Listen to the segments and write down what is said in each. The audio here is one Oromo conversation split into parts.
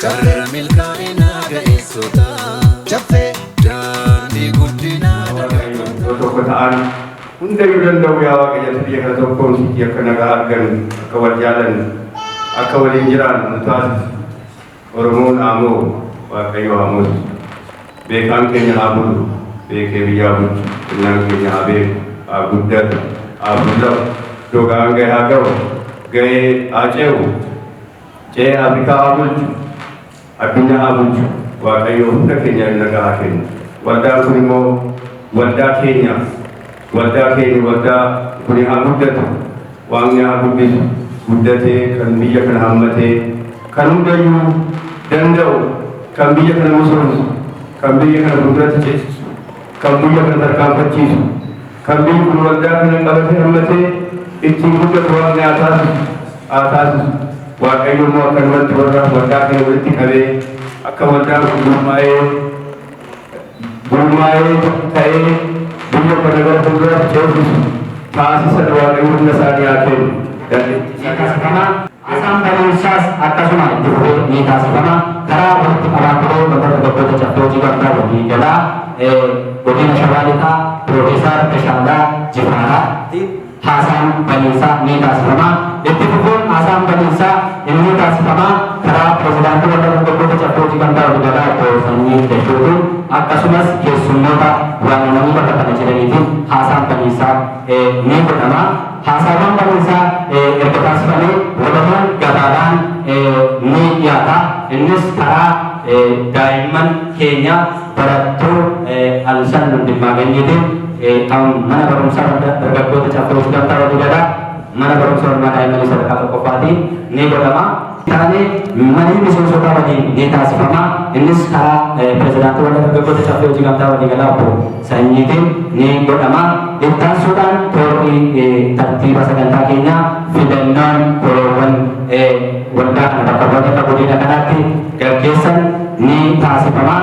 Karra milkaa'inaa ga'eessota. Caffee. Daandii guddinaa dargaggoota. Yoo tokko ta'an hundayyuu danda'u yaa Waaqayyo ati biyya kana tokkoomsiitii akka nagaa argannu, akka wal jaalannu, akka waliin jiraannu nu taasisi. Oromoon haa mo'u, Waaqayyo haa moosisu. Beekaan keenya haa bulu, beekee biyya haa bulchu, kennaan keenya haa beeku, haa guddatu, haa bulla'u, iddoo ga'aan ga'e haa ga'u, ga'ee haa ce'u, ce'ee Afrikaa haa bulchu, addunyaa haa bulchu. Waaqayyo hunda keenya nagaa haa kennu. Waldaan kun immoo waldaa keenya, waldaa keenya waldaa kuni haa guddatu, Waaqni haa guddisu, guddatee kan biyya kana hammatee, kan hundayyuu danda'u, kan biyya kana misoomsu, kan biyya kana fuulduratti ceesisu, kan biyya kana tarkaanfachiisu, kan biyyi kun waldaa kana qabatee hammatee ittiin guddatu Waaqni haa taasisu, haa taasisu. Waaqayyo immoo akkanumatti warra waldaa kana walitti qabee akka waldaan kun gurmaa'ee gurmaa'ee ta'ee biyya kana gara fuulduraatti ceesisu taasisan Waaqayyo humna isaanii haa kennu. Dandeettii ni taasifama. Haasaan baniinsaas akkasuma itti fufee ni taasifama. Karaa walitti qabaa koree Waldaa Dargaggoota Caffee Hojii Gamtaa Waliigalaa Godina Shawaa Lixaa Piroofeesar Tashaalaa Jifaaraatiin haasaan baniinsaa ni taasifama. Itti fufuun haasaan baniinsaa inni taasifama karaa Pirezidaantii Waldaa Dargaggoota Caffee Hojii Gamtaa Waliigalaa Obbo Sanyii Dashuutiin akkasumas keessummoota waamamanii bakka kana jiraniitiin haasaan baniinsaa ni godhama. Haasaawwan baniinsaa erga taasifamee walaloon gabaabaan ni dhiyaata. Innis karaa daa'imman keenya barattuu Alsan Wandimmaagany'iitiin kan mana barumsaa dargaggoota Caffee Hojii Gamtaa Waliigalaa mana barumsa oolmaa daa'immanii sadarkaa tokkoffaatiin ni godhama. Taanee marii miseensotaa waliin ni taasifama. Innis karaa pirezidaantii Waldaa Dargaggoota Caffee Hojii Gamtaa Waliigalaa Obbo Sanyiitiin ni godhama. Ittaansuudhaan toorri tartiiba sagantaa keenyaa filannoon koreewwan waldaa kana bakka bu'anii akka godina kanaatti gaggeessan ni taasifama.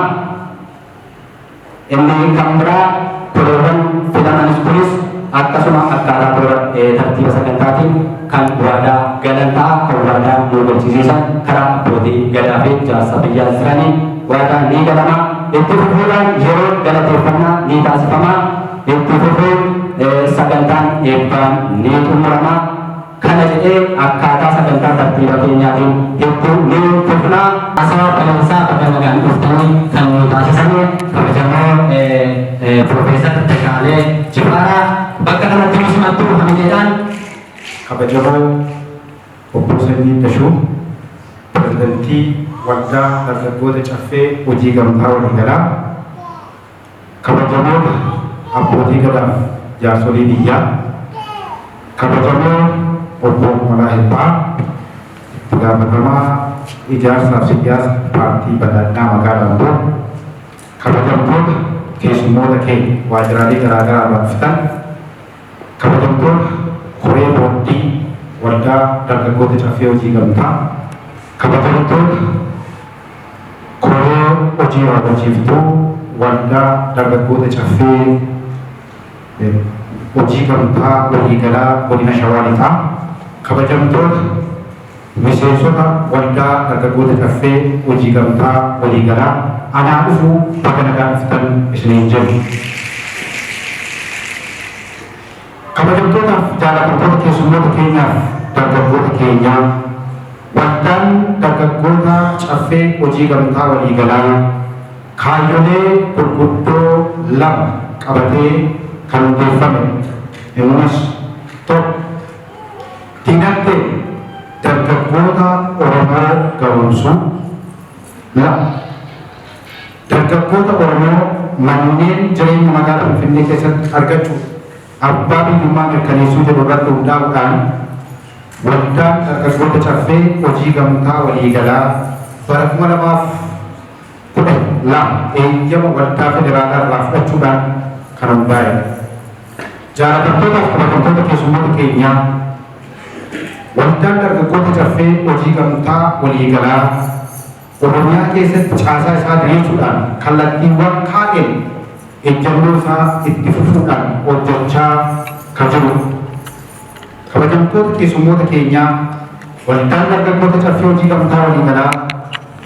Inni kan biraa koreewwan filamanis kunis akkasuma akkaataa toora tartiiba sagantaatiin kan waadaa galan ta'a, kan waadaa nu galchisiisan karaa abbootii gadaa fi jaarsa biyyaa jiraniin waadaa ni galama. Itti fufuudhaan yeroo galateeffannaa ni taasifama. Itti fufuun sagantaan eebbaan ni xumurama. Kana jedhee akkaataa sagantaa tartiiba keenyaatiin itti ni fufna. Haasawaa balansaa baga nagaan dhuftanii kan nu taasisanii kabajamoo Piroofeesar Tashaalee Jifaaraa bakka kanatti nu simattu hamileedhaan. Kabajamoo Obbo Sanyii Dashuu, Pirezidantii Waldaa Dargaggoota Caffee Hojii Gamtaa Waliigalaa, Kabajamoota Abbootii Gadaaf Jaarsolii Biyyaa, Kabajamoo Obbo Kumalaa Hirphaa, Itti Gaafatamaa Ijaarsaaf Siyaasa Paartii Badhaadhinaa Magaalaa Amboo, Kabajamtoota keessummoota keenya waajjiraalee garaa garaa irraa dhuftan, Kabajamtoota Koree Boordii Waldaa Dargaggoota Caffee Hojii Gamtaa, Kabajamtoota Koree Hojii Raawwachiiftuu Waldaa Dargaggoota Caffee Hojii Gamtaa Waliigalaa Godina Shawaa Lixaa, Kabajamtoota Miseensota Waldaa Dargaggoota Caffee Hojii Gamtaa Waliigalaa anaa dhufuu baga nagaan dhuftan isiniin jenna. Kabajamtootaaf jaalatamtoota keessummoota keenyaaf dargaggoota keenyaa, Waldaan Dargaggoota Caffee Hojii Gamtaa Waliigalaa kaayyolee gurguddoo 2 qabatee kan hundeeffame. Innis 1. Dinagdeen dargaggoota Oromoo garoomsuu 2. Dargaggoota Oromoo manneen jireenya magaala Finfinnee keessatti argachuuf abbaa biyyummaa mirkaneessuu jedhu irratti hundaa'uudhaan Waldaan Dargaggoota Caffee Hojii Gamtaa Waliigalaa bara 2012 eeyyama Waldaa Federaalaa irraa fudhachuudhaan kan hundaa'edha. Jaalatamtootaaf kabajamtoota keessummoota keenyaa, Waldaan Dargaggoota Caffee Hojii Gamtaa Waliigalaa Oromiyaa keessatti caasaa isaa diriirsuudhaan kallattiiwwan kaa'een ejjannoo isaa itti fufuudhaan hojjachaa ka jirudha. Kabajamtoota keessummoota keenyaa, Waldaan Dargaggoota Caffee Hojii Gamtaa Waliigalaa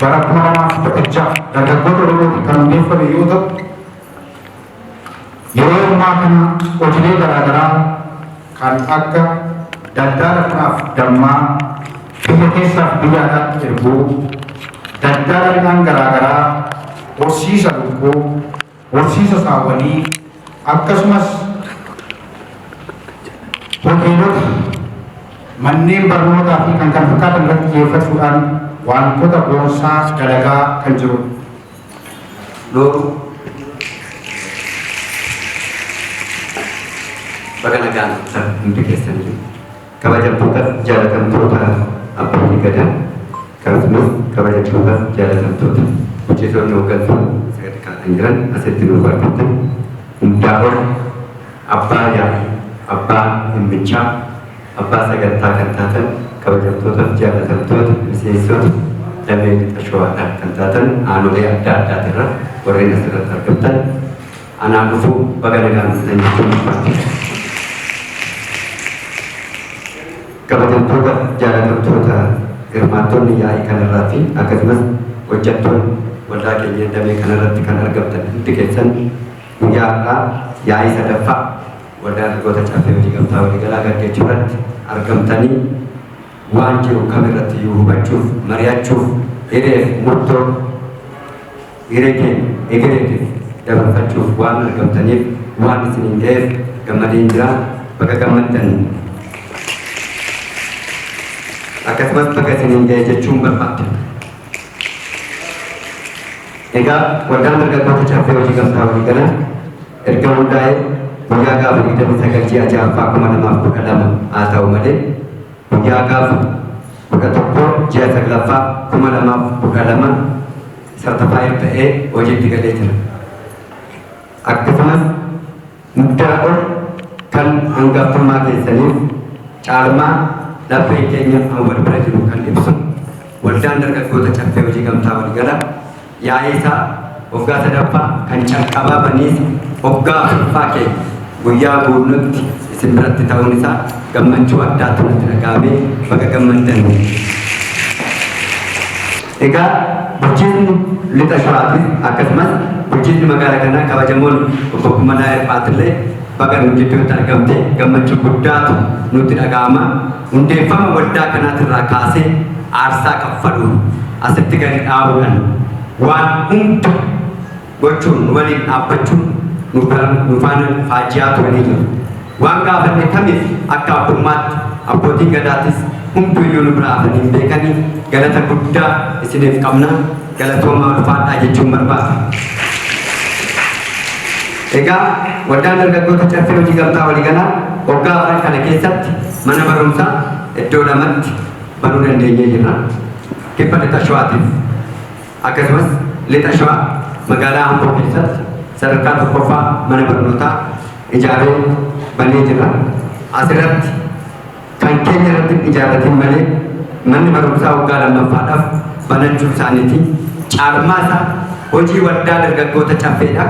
bara 2016 dargaggoota Oromootiin kan hundeeffame yoo ta'u, yeroo ammaa kana hojiilee garaagaraa kan akka daldala bunaaf dammaa biyya keessaaf biyya alaatti erguu, daldala midhaan garaagaraa, horsiisa lukkuu, horsiisa saawwanii, akkasumas hoteelota, manneen barnootaa fi kan kana fakkaatan irratti xiyyeeffachuudhaan wantoota boonsaa dalagaa kan jirudha. Nooru, baga nagaan dhuftan hundi keessaniyyuu. Kabajamtootaaf jaalatamtoota abbootii gadaa, akkasumas kabajamtootaaf jaalatamtoota hojjettoonni hooggantoonni sadarkaadhaan jiran asitti nuuf argamtan, hundaa ol abbaa yaa'ii, abbaa dhimmichaa, abbaa sagantaa kan taatan kabajamtootaaf jaalatamtoota miseensota damee Lixa Shawaadhaan kan taatan aanolee adda addaatirra warreen asirratti argamtan, anaa dhufuu, baga nagaan dhuftan jechuun barbaada. Kabajamtoota jaalatamtoota hirmaattonni yaa'ii kanarraa fi akkasumas hojjettoonni waldaa keenya damee kanarratti kan argamtan hundi keessan, guyyaa har'aa yaa'ii sadaffaa Waldaa Dargaggoota Caffee Hojii Gamtaa Waliigalaa gaggeessuu irratti argamtanii waan jiru kamirratti iyyuu hubachuuf, mari'achuuf, hireef murtoo hiree keenya egereetiif dabarfachuuf waan argamtaniif, waan isiniin ga'eef gammadeen jira. Baga gammaddan, akkasumas baga isiniin ga'e jechuun barbaada. Egaa Waldaan Dargaggoota Caffee Hojii Gamtaa Waliigalaa erga hundaa'ee guyyaa gaafa 29 ji'a 6ffaa 2012 haa ta'u malee, guyyaa gaafa 11 ji'a 9ffaa 2012 certified ta'ee hojiitti galee jira. Akkasumas hundaa ol kan hangaftummaa keessaniif caalmaa lapheen keenya an wal bira jiru kan ibsu, Waldaan Dargaggoota Caffee Hojii Gamtaa Waliigalaa yaa'ii isaa waggaa sadaffaa kan calqabaa baniis waggaa afuraffaa keenya guyyaa guunnutti isin biratti ta'uun isaa gammachuu addaatu natti dhaga'amee, baga gammaddan. Egaa bulchiinsi Lixa Shawaatis akkasumas bulchiinsi magaalaa kanaa kabajamoon obbo Kumalaa Hirphaatillee baga nu gidduutti argamte, gammachuu guddaatu nutti dhaga'ama. Hundeeffama waldaa kanaatirraa kaasee aarsaa kaffaluun, asitti gadi dhaabuudhaan, waan hunda gochuun nu waliin dhaabbachuun nu faana faajjiyaa turanii jiru. Waan gaafanne kamiif akka abbummaatti abbootiin gadaatis hunduyyuu nu bira hafanii hin beekanii, galata guddaa isiniif qabna, galatoomaa, ulfaadhaa jechuun barbaada. Egaa Waldaan Dargaggoota Caffee Hojii Gamtaa Waliigalaa waggaa 4 kana keessatti mana barumsaa iddoo lamatti banuu dandeenyee jirra. Kibba Lixa Shawaatiif akkasumas Lixa Shawaa magaalaa Amboo keessatti sadarkaa tokkoffaa mana barnootaa ijaaree banee jirra. Asirratti kan keenya irratti hin ijaarratin malee manni barumsaa waggaa lammaffaadhaaf banachuu isaaniiti. Caalmaa isaa hojii Waldaa Dargaggoota Caffeedha.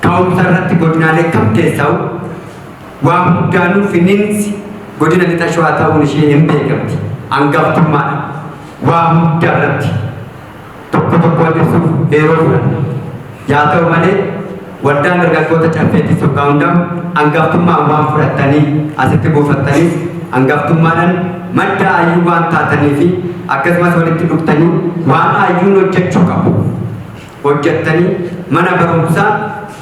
Ka'umsa irratti godinaalee kam keessaa'u waa hundaanuu finiinsi godina Lixa Shawaa ta'uun ishee hin beekamti. Hangaftummaadha. Waa hunda irratti tokko tokkoon ibsuuf yeroo fudhanna. Yaa ta'u malee Waldaan Dargaggoota Caffeettis waggaa hundaa hangaftummaan waan fudhattanii asitti buufattaniif, hangaftummaadhaan madda ayyuu waan taatanii fi akkasumas walitti dhuftanii waan ayyuun hojjechuu qabu hojjettanii mana barumsaa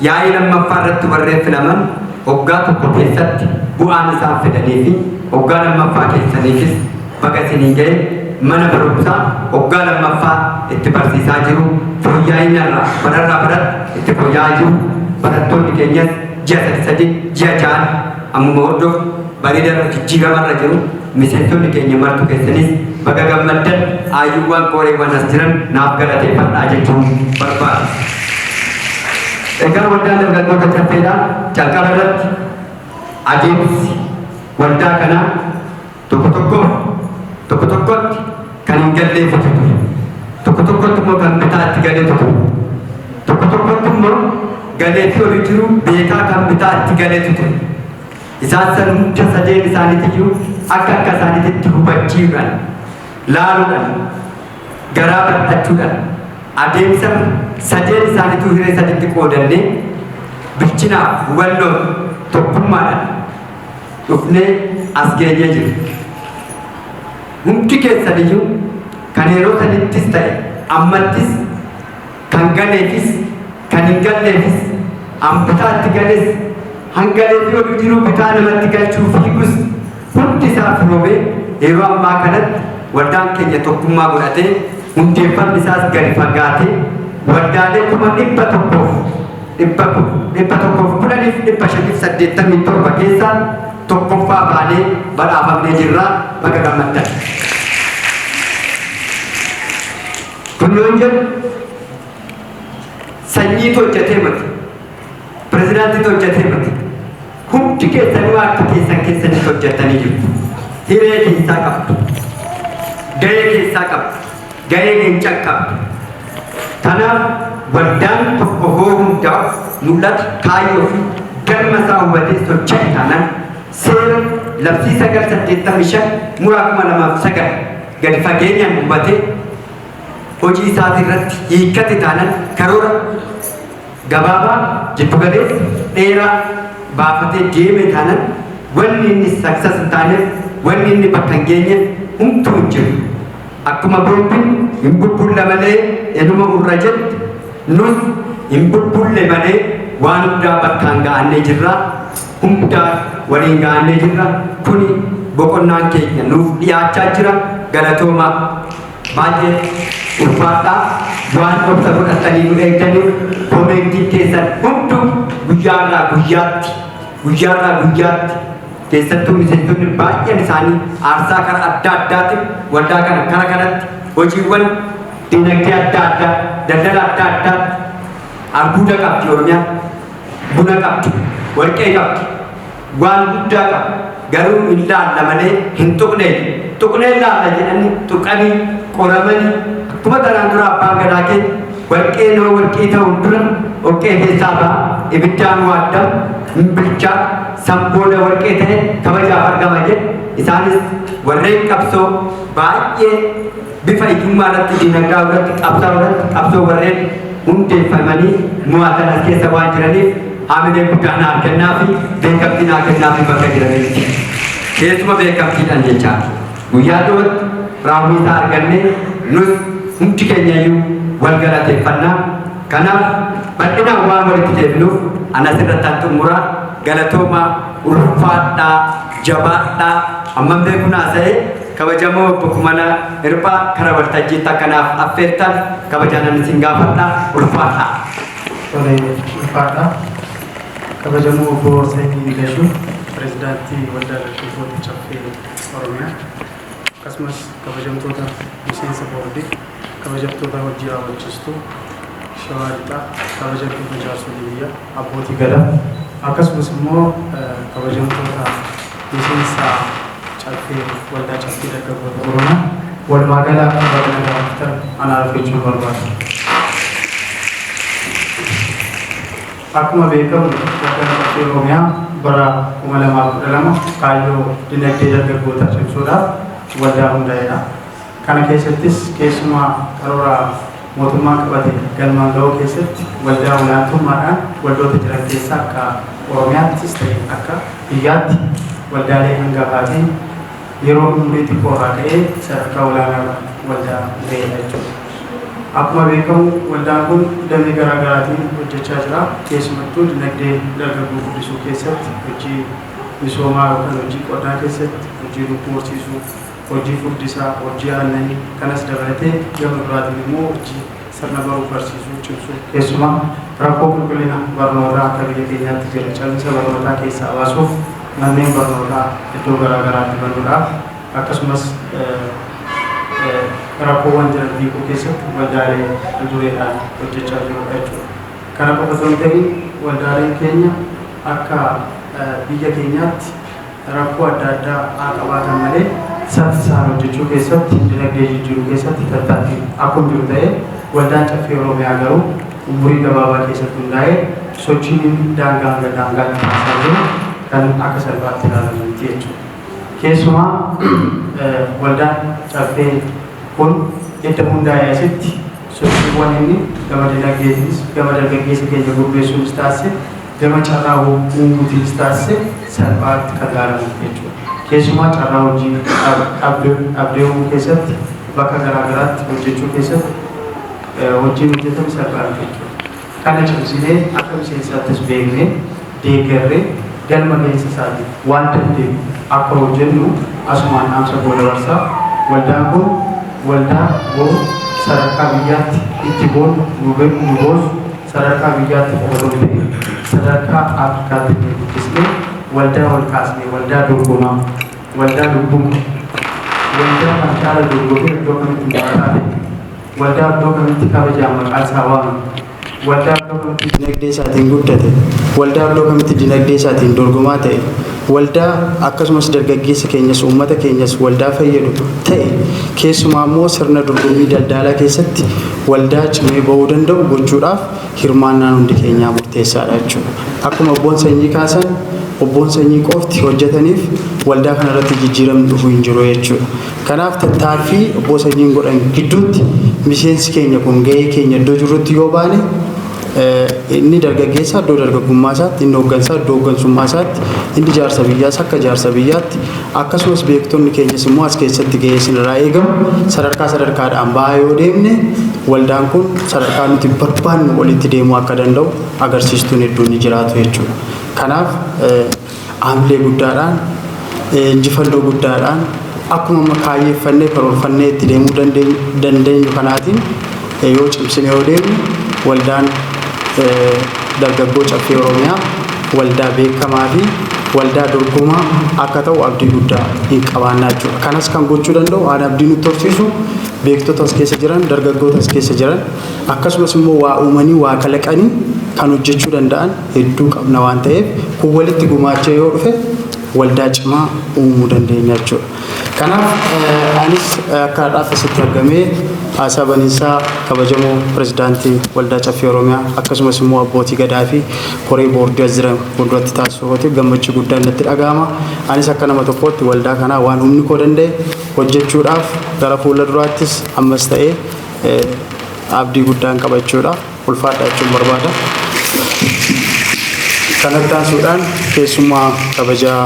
yaa'ii lammaffaa irratti warreen filaman waggaa tokko keessatti bu'aan isaan fidanii fi waggaa lammaffaa keessaniifis baga isiniin ga'e. Mana barumsaa waggaa lammaffaa itti barsiisaa jiru, fooyya'inarraa bararraa baratti itti fooyya'aa jiru, barattoonni keenyas ji'a sadi sadi, ji'a ja'an ammuma hordofu bareedarra jijjiiramarra jiru. Miseensonni keenya martu keessanis baga gammaddan, aayyuuwwan kooreewwan as jiran naaf galateeffadhaa jechuun barbaada. Egaa Waldaan Dargaggoota Caffeedhaa calqaba irratti adeemsi waldaa kanaa tokko tokkoof tokko tokkotti kan hin galleeffitu ture. Tokko tokkotti immoo kan bitaa itti galeetu ture. Tokko tokkotti immoo galeefi olii jiru beekaa kan bitaa itti galeetu ture. Isaan san hunda sadeen isaaniitiyyuu akka akka isaaniititti hubachiisuudhaan, laaluudhaan, Garaa bal'achuudhaan adeemsa sadeen isaaniituu hiree saditti qoodannee bilchinaaf hubannoon tokkummaadhaan dhufnee as geenyee jirra. Hundi keessaniyyuu kan yeroo sanittis ta'e ammattis kan galeefis kan hin galleefis an bitaatti gales hangaleefi oduu jiruu bitaa namatti galchuu fiigus hundi isaa firoomee yeroo ammaa kanatti waldaan keenya tokkummaa godhatee hundeeffamni isaas gadi fagaatee waldaalee 110,587 keessaa tokkoffaa baanee badhaafamnee jirra. Baga gammaddan. Kun yoon jedhu sanyiitu hojjetee miti. Pirezidaantiitu hojjetee miti. Hundi keessanuu harka keessan keessanitti hojjettanii jirtu. Hiree keessaa qabdu. Gahee keessaa qabdu. Gahee leencaa qabdu. Kanaaf waldaan tokko hoo hundaa'u mul'ata kaayyoo fi galma isaa hubatee socho'e taanaan seera labsii 985 muraa 2009 gadi fageenyaan hubatee hojii isaatii irratti hiikkate taanaan karoora gabaabaa, jiddugaleessa, dheeraa baafatee deeme taanaan wanni inni success hin taaneef, wanni inni bakka hin geenyeef humtuu hin jiru. Akkuma boombiin hin bubbulle malee enuma urra jette, nus hin bubbulle malee waan hundaa bakkaan ga'annee jirra. Hundaa waliin ga'annee jirra. Kuni boqonnaan keenya nuuf dhiyaachaa jira. Galatoomaa, baay'ee ulfaadhaa. Waan obsa godhatanii nu eegdaniif koomentiin keessan hunduu guyyaarraa guyyaatti guyyaarraa guyyaatti, keessattuu miseensonni baay'een isaanii aarsaa karaa adda addaatiin waldaa kana kara kanatti hojiiwwan dinagdee adda addaa, daldala adda addaatti, albuuda qabdi Oromiyaan, buna qabdi, warqee qabdi, waan guddaa qabdi. Garuu hin laalla malee hin tuqnee, tuqnee laalla jedhanii tuqanii qoramanii, akkuma tanaan dura abbaan gadaa keenya warqee nama warqii ta'uun dura dhoqqee keessaa ba'a, ibiddaan waaddama, hin bilchaa, san booda warqee ta'e kabajaaf argama jedhe. Isaanis warreen qabsoo baay'ee bifa hiyyummaa irratti, dinagdaa irratti, qabsoo irratti, qabsoo warreen hundeeffamanii mo'atan as keessa waan jiraniif haamilee guddaa naa kennaa fi beekamtii naa kennaa fi bakka jiranitti. Keessuma beekamtiidhaan jechaa guyyaa dhiyootti raawwii isaa argannee nus hundi keenya iyyuu wal galateeffannaa. Kanaaf bal'inaan waan walitti deebinuuf anas irratti xumuraa. Galatoomaa, ulfaadhaa, jabaadhaa. Amman beeku naasa'ee kabajamoo obbo Kumalaa Hirphaa kara waltajjiitti akkanaaf affeertan kabajaanan isin gaafadhaa. Ulfaadhaa. Tole, ulfaadha. Kabajamoo obbo Sanyii Gashuu, Pireezidaantii Waldaa Dargaggoota Caffee Oromiyaa, akkasumas kabajamtoota miseensa boordii, kabajamtoota hojii raawwachiistuu Shawaa Lixaa, kabajamtoota jaarsolii biyyaa, abbootii gadaa, akkasumas immoo kabajamtoota miseensa caffee Waldaa Caffee Dargaggoota Oromiyaa, walumaa gala baga nagaa dhuftan anaaf jechuun barbaada. Akkuma beekamu Waldaan Caffee Oromiyaa bara 2012 kaayyoo dinagdee dargaggootaa cimsuudhaaf waldaa hundaa'edha. Kana keessattis keessumaa karoora mootummaan qabate galmaan ga'uu keessatti waldaa olaantummaadhaan waldoota jiran keessaa akka Oromiyaattis ta'e akka biyyaatti waldaalee hangafaa fi yeroo umurii xiqqoo irraa ka'ee sadarkaa olaanaa waldaa ga'edha jechuudha. Akkuma beekamu waldaan kun damee garaa garaatiin hojjechaa jira. Keessumattuu dinagdee dargaggoo guddisuu keessatti, hojii misoomaa yookaan hojii qonnaa keessatti, hojii lukkuu horsiisuu, hojii furdisaa, hojii aannanii kanas dabalatee gama biraatiin immoo hojii sirna baruu barsiisuu cimsuu, keessumaa rakkoo qulqullina barnootaa akka biyya keenyaatti jira callinsa barnootaa keessaa baasuuf manneen barnootaa iddoo garaa garaatti banuudhaaf, akkasumas rakkoowwan jiran hiikuu keessatti waldaalee dureedhaan hojjechaa jirudha jechuudha. Kana qofa osoo hin ta'in waldaaleen keenya akka biyya keenyaatti rakkoo adda addaa haa qabaatan malee saffisaan hojjechuu keessatti, dinagdee jijjiiruu keessatti tattaaffii akkuma jiru ta'ee, Waldaan Caffee Oromiyaa garuu umurii gabaabaa keessatti hundaa'ee sochiin daangaa hanga daangaatti taasisaa jiru kan akka salphaatti ilaalamu miti jechuudha. Keessumaa waldaan caffee kun Edda hundaa'ee asitti sochiiwwan inni gama dinagdeetiinis, gama dargaggeessa keenya gurmeessuunis taasise, gama carraa uumuutiinis taasise salphaatti kan ilaalamu jechuudha. Keessumaa carraa hojii dhabdee uumuu keessatti, bakka garaa garaatti hojjechuu keessatti hojiin hojjetame salphaa miti jechuudha. Kana cimsinee akka miseensaattis beeknee deeggarree galma gahinsa isaatiif waan dandeenyu akka hojjennu asumaan dhaamsa koo dabarsaa. Waldaan kun waldaa boru sadarkaa biyyaatti itti boonnu, nu boonsu, sadarkaa biyyaatti qofa osoo hin ta'in sadarkaa Afrikaatti illee guddisnee waldaa ol kaasnee, waldaa dorgomaa, waldaa lubbuun qabu, waldaa kan caala dorgomee iddoo kamitti mo'ataa ta'e, waldaa iddoo kamitti kabajaan maqaan isaa waamamu, waldaa iddoo kamitti dinagdee isaatiin guddate, waldaa iddoo kamitti dinagdee isaatiin dorgomaa ta'e, waldaa akkasumas dargaggeessa keenyas uummata keenyas waldaa fayyadu ta'e, keessumaa immoo sirna dorgommii daldalaa keessatti waldaa cimee ba'uu danda'u gochuudhaaf hirmaannaan hundi keenyaa murteessaadha jechuudha. Akkuma obboon Sanyii kaasan, obboon Sanyii qofti hojjetaniif waldaa kanarratti jijjiiramni dhufu hin jiru jechuudha. Kanaaf tattaaffii obbo Sanyiin godhan gidduutti miseensi keenya kun gahee keenya iddoo jirrutti yoo baane, inni dargaggeessa iddoo dargaggummaa isaatti, inni hooggansaa iddoo hooggansummaa isaatti, inni jaarsa biyyaas akka jaarsa biyyaatti, akkasumas beektonni keenyas immoo as keessatti gahee isinirraa eegamu sadarkaa sadarkaadhaan bahaa yoo deemne, waldaan kun sadarkaa nuti barbaannu olitti deemuu akka danda'u agarsiistuun hedduun ni jiraatu jechuudha. Kanaaf haamilee guddaadhaan, injifannoo guddaadhaan, akkuma amma kaayyeeffannee karoorfannee itti deemuu dandeenyu kanaatiin yoo cimsine yoo deemne, waldaan dargaggoo Caffee Oromiyaa waldaa beekamaa fi waldaa dorgomaa akka ta'u abdii guddaa hin qabaannaa jechuudha. Kanas kan gochuu danda'u, waan abdii nutti horsiisu, beektota as keessa jiran, dargaggoota as keessa jiran, akkasumas immoo waa uumanii waa kalaqanii kan hojjechuu danda'an hedduu qabna waan ta'eef, kun walitti gumaachee yoo dhufe waldaa cimaa uumuu dandeenya jechuudha. Kanaaf anis akka har'aatti asitti argamee haasaa baniinsaa kabajamoo pirezidaantii Waldaa Caffee Oromiyaa, akkasumas immoo abbootii gadaa fi koree boordii as jiran fuulduratti taasisuu kootiif gammachuu guddaan natti dhaga'ama. Anis akka nama tokkootti waldaa kanaa waan humni koo danda'e hojjechuudhaaf gara fuula duraattis ammas ta'ee abdii guddaan qaba jechuudha. Ulfaadha jechuun barbaada. Kanatti aansuudhaan keessummaa kabajaa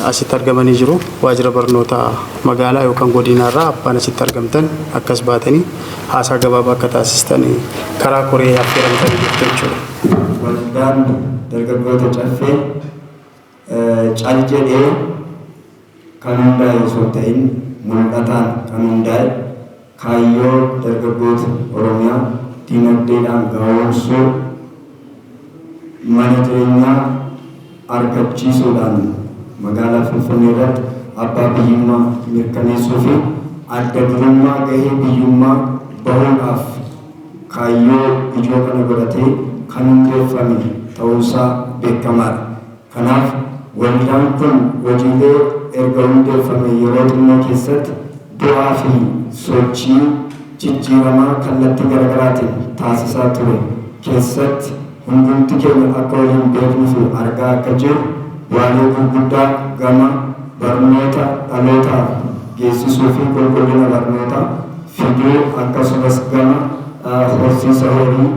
asitti argamanii jiru. Waajjira barnoota magaalaa yookaan godinaarraa abbaan asitti argamtan akkas baatanii haasaa gabaabaa akka taasistan karaa koree affeeramtanii jirtu jechuudha. Waldaan dargaggoota Caffee cal jedhee kan hundaa'e osoo hin ta'in mul'ataan kan hundaa'e, kaayyoo dargaggoota Oromiyaa dinagdeedhaan gahoomsuu, mana jireenyaa argachiisuudhaan magaalaa Finfinnee irratti abbaa biyyummaa mirkaneessuu fi adda durummaa gahee biyyummaa bahuudhaaf kaayyoo ijoo kana godhatee kan hundeeffame ta'uunsaa beekamaadha. Kanaaf waldaan kun hojiilee erga hundeeffame yeroo xinnoo keessatti bu'aa fi sochii jijjiiramaa kallattii garagaraatiin taasisaa ture keessatti hundumti keenya akka waliin beeknu fi argaa akka jirru bu'aalee gurguddaa gama barnoota dhalootaaf geessisuu fi qulqullina barnootaa fiduu, akkasumas gama horsiisa horii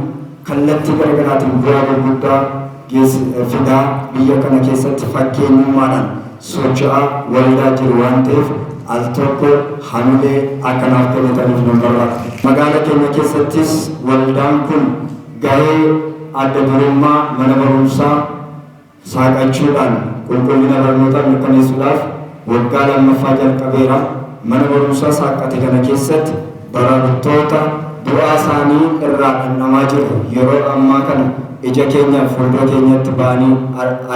kallattii garagaraatiin bu'aa gurguddaa fidaa biyya kana keessatti fakkeenyummaadhaan socho'aa waldaa jiru waan ta'eef al tokko hamilee akka naaf kennitaniif nan barbaada. Magaala keenya keessattis waldaan kun gahee adda durummaa mana barumsaa saaqachuudhaan qulqullina barnootaa mirkaneessuudhaaf waggaa lammaffaa jalqabeera. Mana barumsaa saaqqate kana keessatti barattoota bu'aa isaanii irraa dhandhamaa jiru yeroo ammaa kana ija keenyaaf fuuldura keenyatti ba'anii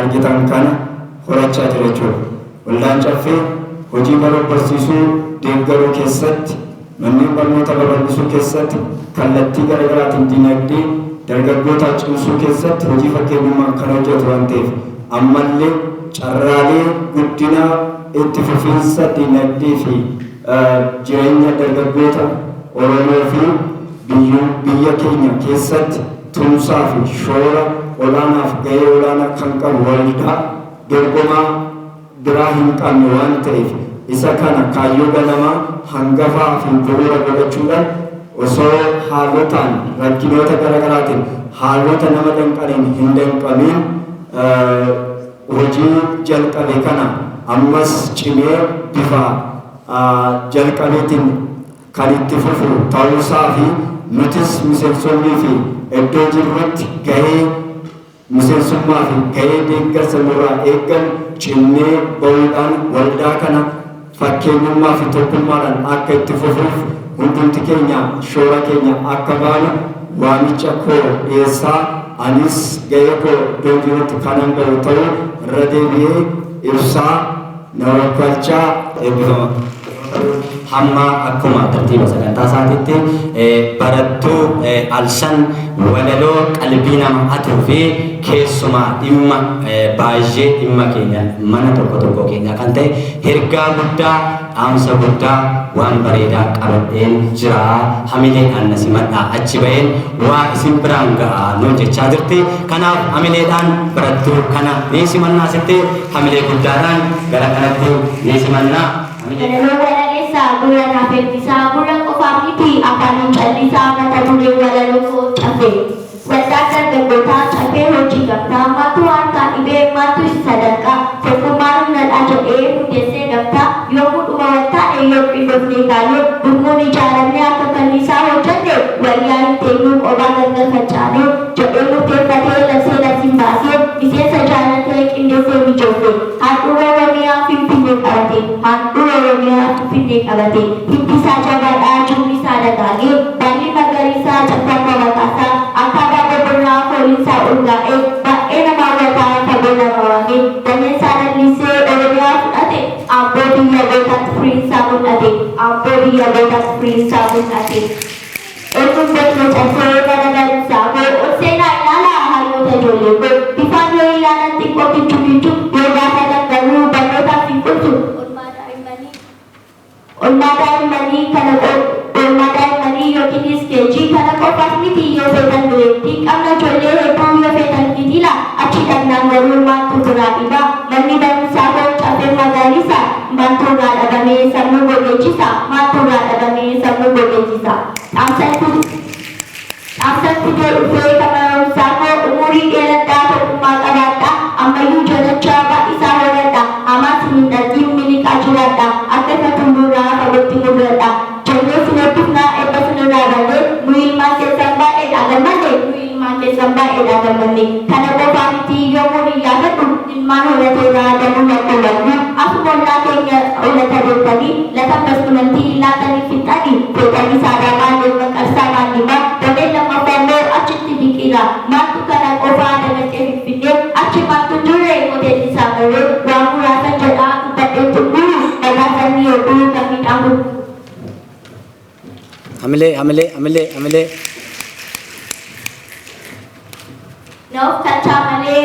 argitan kana horachaa jira jechuudha. Waldaan Caffee hojii baruuf barsiisuu deeggaruu keessatti, manneen barnoota babal'isuu keessatti, kallattii garagaraatiin dinagdee dargaggootaa cimsuu keessatti hojii fakkeenyummaan kan hojjetu waan ta'eef ammallee carraalee guddinaa itti fufiinsa dinagdee fi jireenya dargaggoota Oromoo fi biyya keenya keessatti tumsaa fi shoora olaanaaf gahee olaanaa kan qabu waldaa dorgomaa biraa hin qabne waan ta'eef Isa kana kaayyoo ganamaa hangafaa fi bu'uura godhachuudhaan osoo haalotaan rakkinoota garaagaraatiin haalota nama danqaniin hin danqamiin hojii jalqabe kana ammas cimee bifa jalqabeetiin kan itti fufu ta'uusaa fi nutis miseensonnii fi iddoo jirrutti gahee miseensummaa fi gahee deeggarsa nurraa eeggan cimnee bahuudhaan waldaa kana fakkeenyummaa fi tokkummaadhaan akka itti fufuuf hundumti keenya shoora keenya akka baanu waamicha koo dhiyeessaa, anis gahee koo iddoo jirutti kanan bahu ta'uu irra deebi'ee ibsaa na wakkalchaa, eebbifama. Hamma akkuma tartiiba sagantaa isaatiitti barattuu Alsan walaloo qalbii nama hatuu fi keessumaa dhimma baay'ee dhimma keenya mana tokko tokko keenya kan ta'e ergaa guddaa, dhaamsa guddaa, waan bareedaa qabadheen jira, hamileedhaan na simadhaa, achi baheen waa isin biraan ga'a nuun jechaa jirti. Kanaaf hamileedhaan barattuu kana ni simannaa, sitti hamilee guddaadhaan gara kanatti ni simannaa. Walaloo walaleessaa gurra naaf ergisaa, gurra qofaaf miti afaaniin callisaa. Mata duree walaloo koo "Caffee". Waldaan dargaggootaa Caffee Hojii Gamtaa maaltu harkaa dhibee, maaltu isa sadanqaa? Tokkummaan humnadha jedhee hundeessee gamtaa. Yoomuu dhuma waltaane, yoo qindoofnee kaane, gurmuun ijaaramne, akka kanniisaa hojjenne, wayyaa hin teenyuu qophaa gargar facaane jedhee murteeffatee, labsee labsiin baasee, miseensa jaalatee qindeessee mijoofte. Handhuura Oromiyaa Finfinnee qabate, handhuura Oromiyaa Finfinnee qabate. Hiddi isaa jabaadhaa, jirmi isaa dagaagee, baalli magariisaa caffamma maqaasaa, akka abaaboo birraa fooliinsaa urgaa'ee, baay'ee nama hawwataa fagoo nama waamee, dameen isaa lallisee Oromiyaa fudhate. Amboo biyya gootaatti firiinsaa mul'ate, Amboo biyya gootaatti firiinsaa mul'ate. Eenyuun beekne Caffee mana barumsaa koo? Ol seenaa ilaalaa, hayyoota ijoollee koo. Bifaan yoo ilaalan xiqqoo kichuu kichuu, yoo gaafatan garuu barnootaaf hin qubsu. Oolmaa daa'immanii yookiinis KG kana qofaaf miti, yoo feetan dureetti qabna ijoollee hedduu, yoo feetan kitila. Achi dhaqnaan garuu maaltu biraa dhibaa? Manni barumsaa koo Caffee magariisa, maaltu irraa dhabamee sammuu gogeechisa? Maaltu irraa dhabamee sammuu gogeechisa? Dhaamsan fidee dhufee kan barumsaa koo: umurii dheeradhaa, tokkummaa qabaadhaa, ammayyuu jalachaa baay'isaa horadhaa, hamaas hin dhargiin, miliqaa jiraadhaa, akka ifa tulluurraa fagootti mul'adhaa. Jennee sin eebbifnaa, eebba sinirraa barree, nu ilmaan keessan baay'eedha gammanne, nu ilmaan keessan baay'eedha gammanne. Kana qofaa miti, yommuu hin yaadadhu ilmaan horateerraa danuu lakkoowwannu. Asuma ollaa keenya olata beektanii, lafa investimentii laatanii fixanii, feetanii saadaa maallee maqarsaa maallimaa, dameen lammaffaa immoo achitti biqila. Maaltu kana qofaa dagalchee Finfinnee? Achi maaltu jirre hoteelli isaa barree? Waan muraasan jedhaa, dubbadheen xumuru, nagaa sanyii hedduu kan midhaan gurguru. Hamilee, hamilee, hamilee, hamilee. Na of kalchaa malee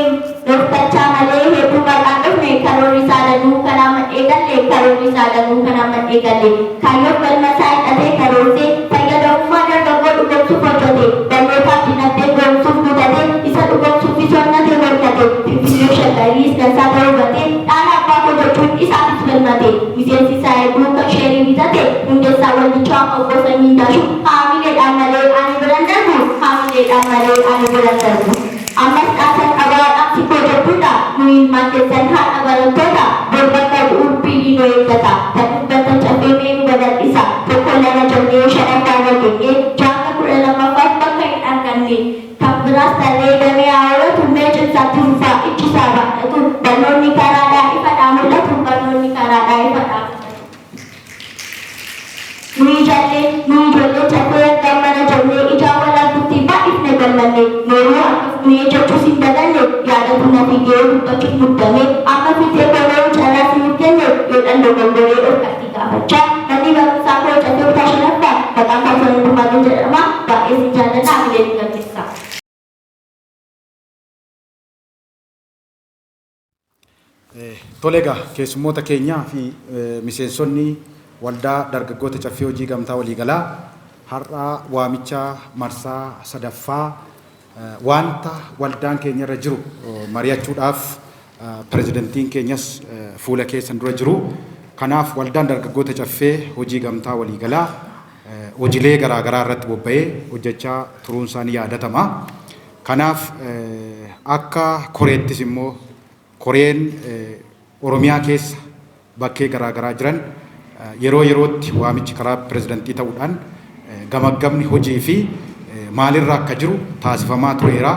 hedduu maqaan dhufne. Karoorri isaa danuu kanaa madhee galle, karoorri isaa danuu kanaa madhee galle. Kaayyoof galma isaa hidhatee karoorsee, fayyadamummaa dargaggoo dhugoomsuuf hojjete, barnootaaf dinagdee goomsuuf kutate, isa dhugoomsuufis onnate morkate. Finfinnee Shaggariis dansaa ta'uu hubatee, dhaala abbaa koo jechuun isaafis falmate. Miseensi isaa hedduu kan sheerii bitate, hundeessaa waldichaa obbo Sanyii Daashuu, haamileedhaan malee ani biran darbu, haamileedhaan malee ani biran darbu. Ammas dhaamsan qabaa, dhaamsi koo jabduudha. Nu ilmaan keessan haadha barattoota, bor bakka bu'uuf biyyi nu eeggata. Kan dubbatan Caffee mee nu babal'isa. Tokko lama jennee shanaffaa irra geenye, jaanga 12ffaaf bakka hin arganne. Kan biraas tarree damee haa horatu, mee cimsaatti fufaa, ijjisaa baay'atu. Barnoonni karaadhaa ifadhaa mul'atu, barnoonni karaadhaa ifadhaa mul'atu. Nu ijoollee Caffee akka mana jennee ijaan wal argutti baay'ifne gammanne. Nooruu akka fuunee jechuus hin daganne, yaadatu na figee dubbachuuf muddame. Amma fiixee kooloo carraa sinuuf kenne, yoo dhan dogongoree dhorkatti gaafachaa. Manni barumsaa koo Caffee kutaa shanaffaa, maqaan koo Hundumaa jedhama. Baay'ee sin jaalladha, amileen galmeessa. Tole egaa, keessummoota keenyaa fi miseensonni Waldaa Dargaggoota Caffee Hojii Gamtaa Waliigalaa, har'a waamicha marsaa sadaffaa wanta waldaan keenya irra jiru mari'achuudhaaf pirezidantiin keenyas fuula keessan dura jiru. Kanaaf waldaan dargaggoota Caffee Hojii Gamtaa Waliigalaa hojiilee garaa garaa irratti bobba'ee hojjechaa turuun isaa ni yaadatama. Kanaaf akka koreettis immoo koreen Oromiyaa keessa bakkee garaa garaa jiran yeroo yerootti waamichi karaa pirezidantii ta'uudhaan gamaggamni hojii fi maalirra akka jiru taasifamaa tureera.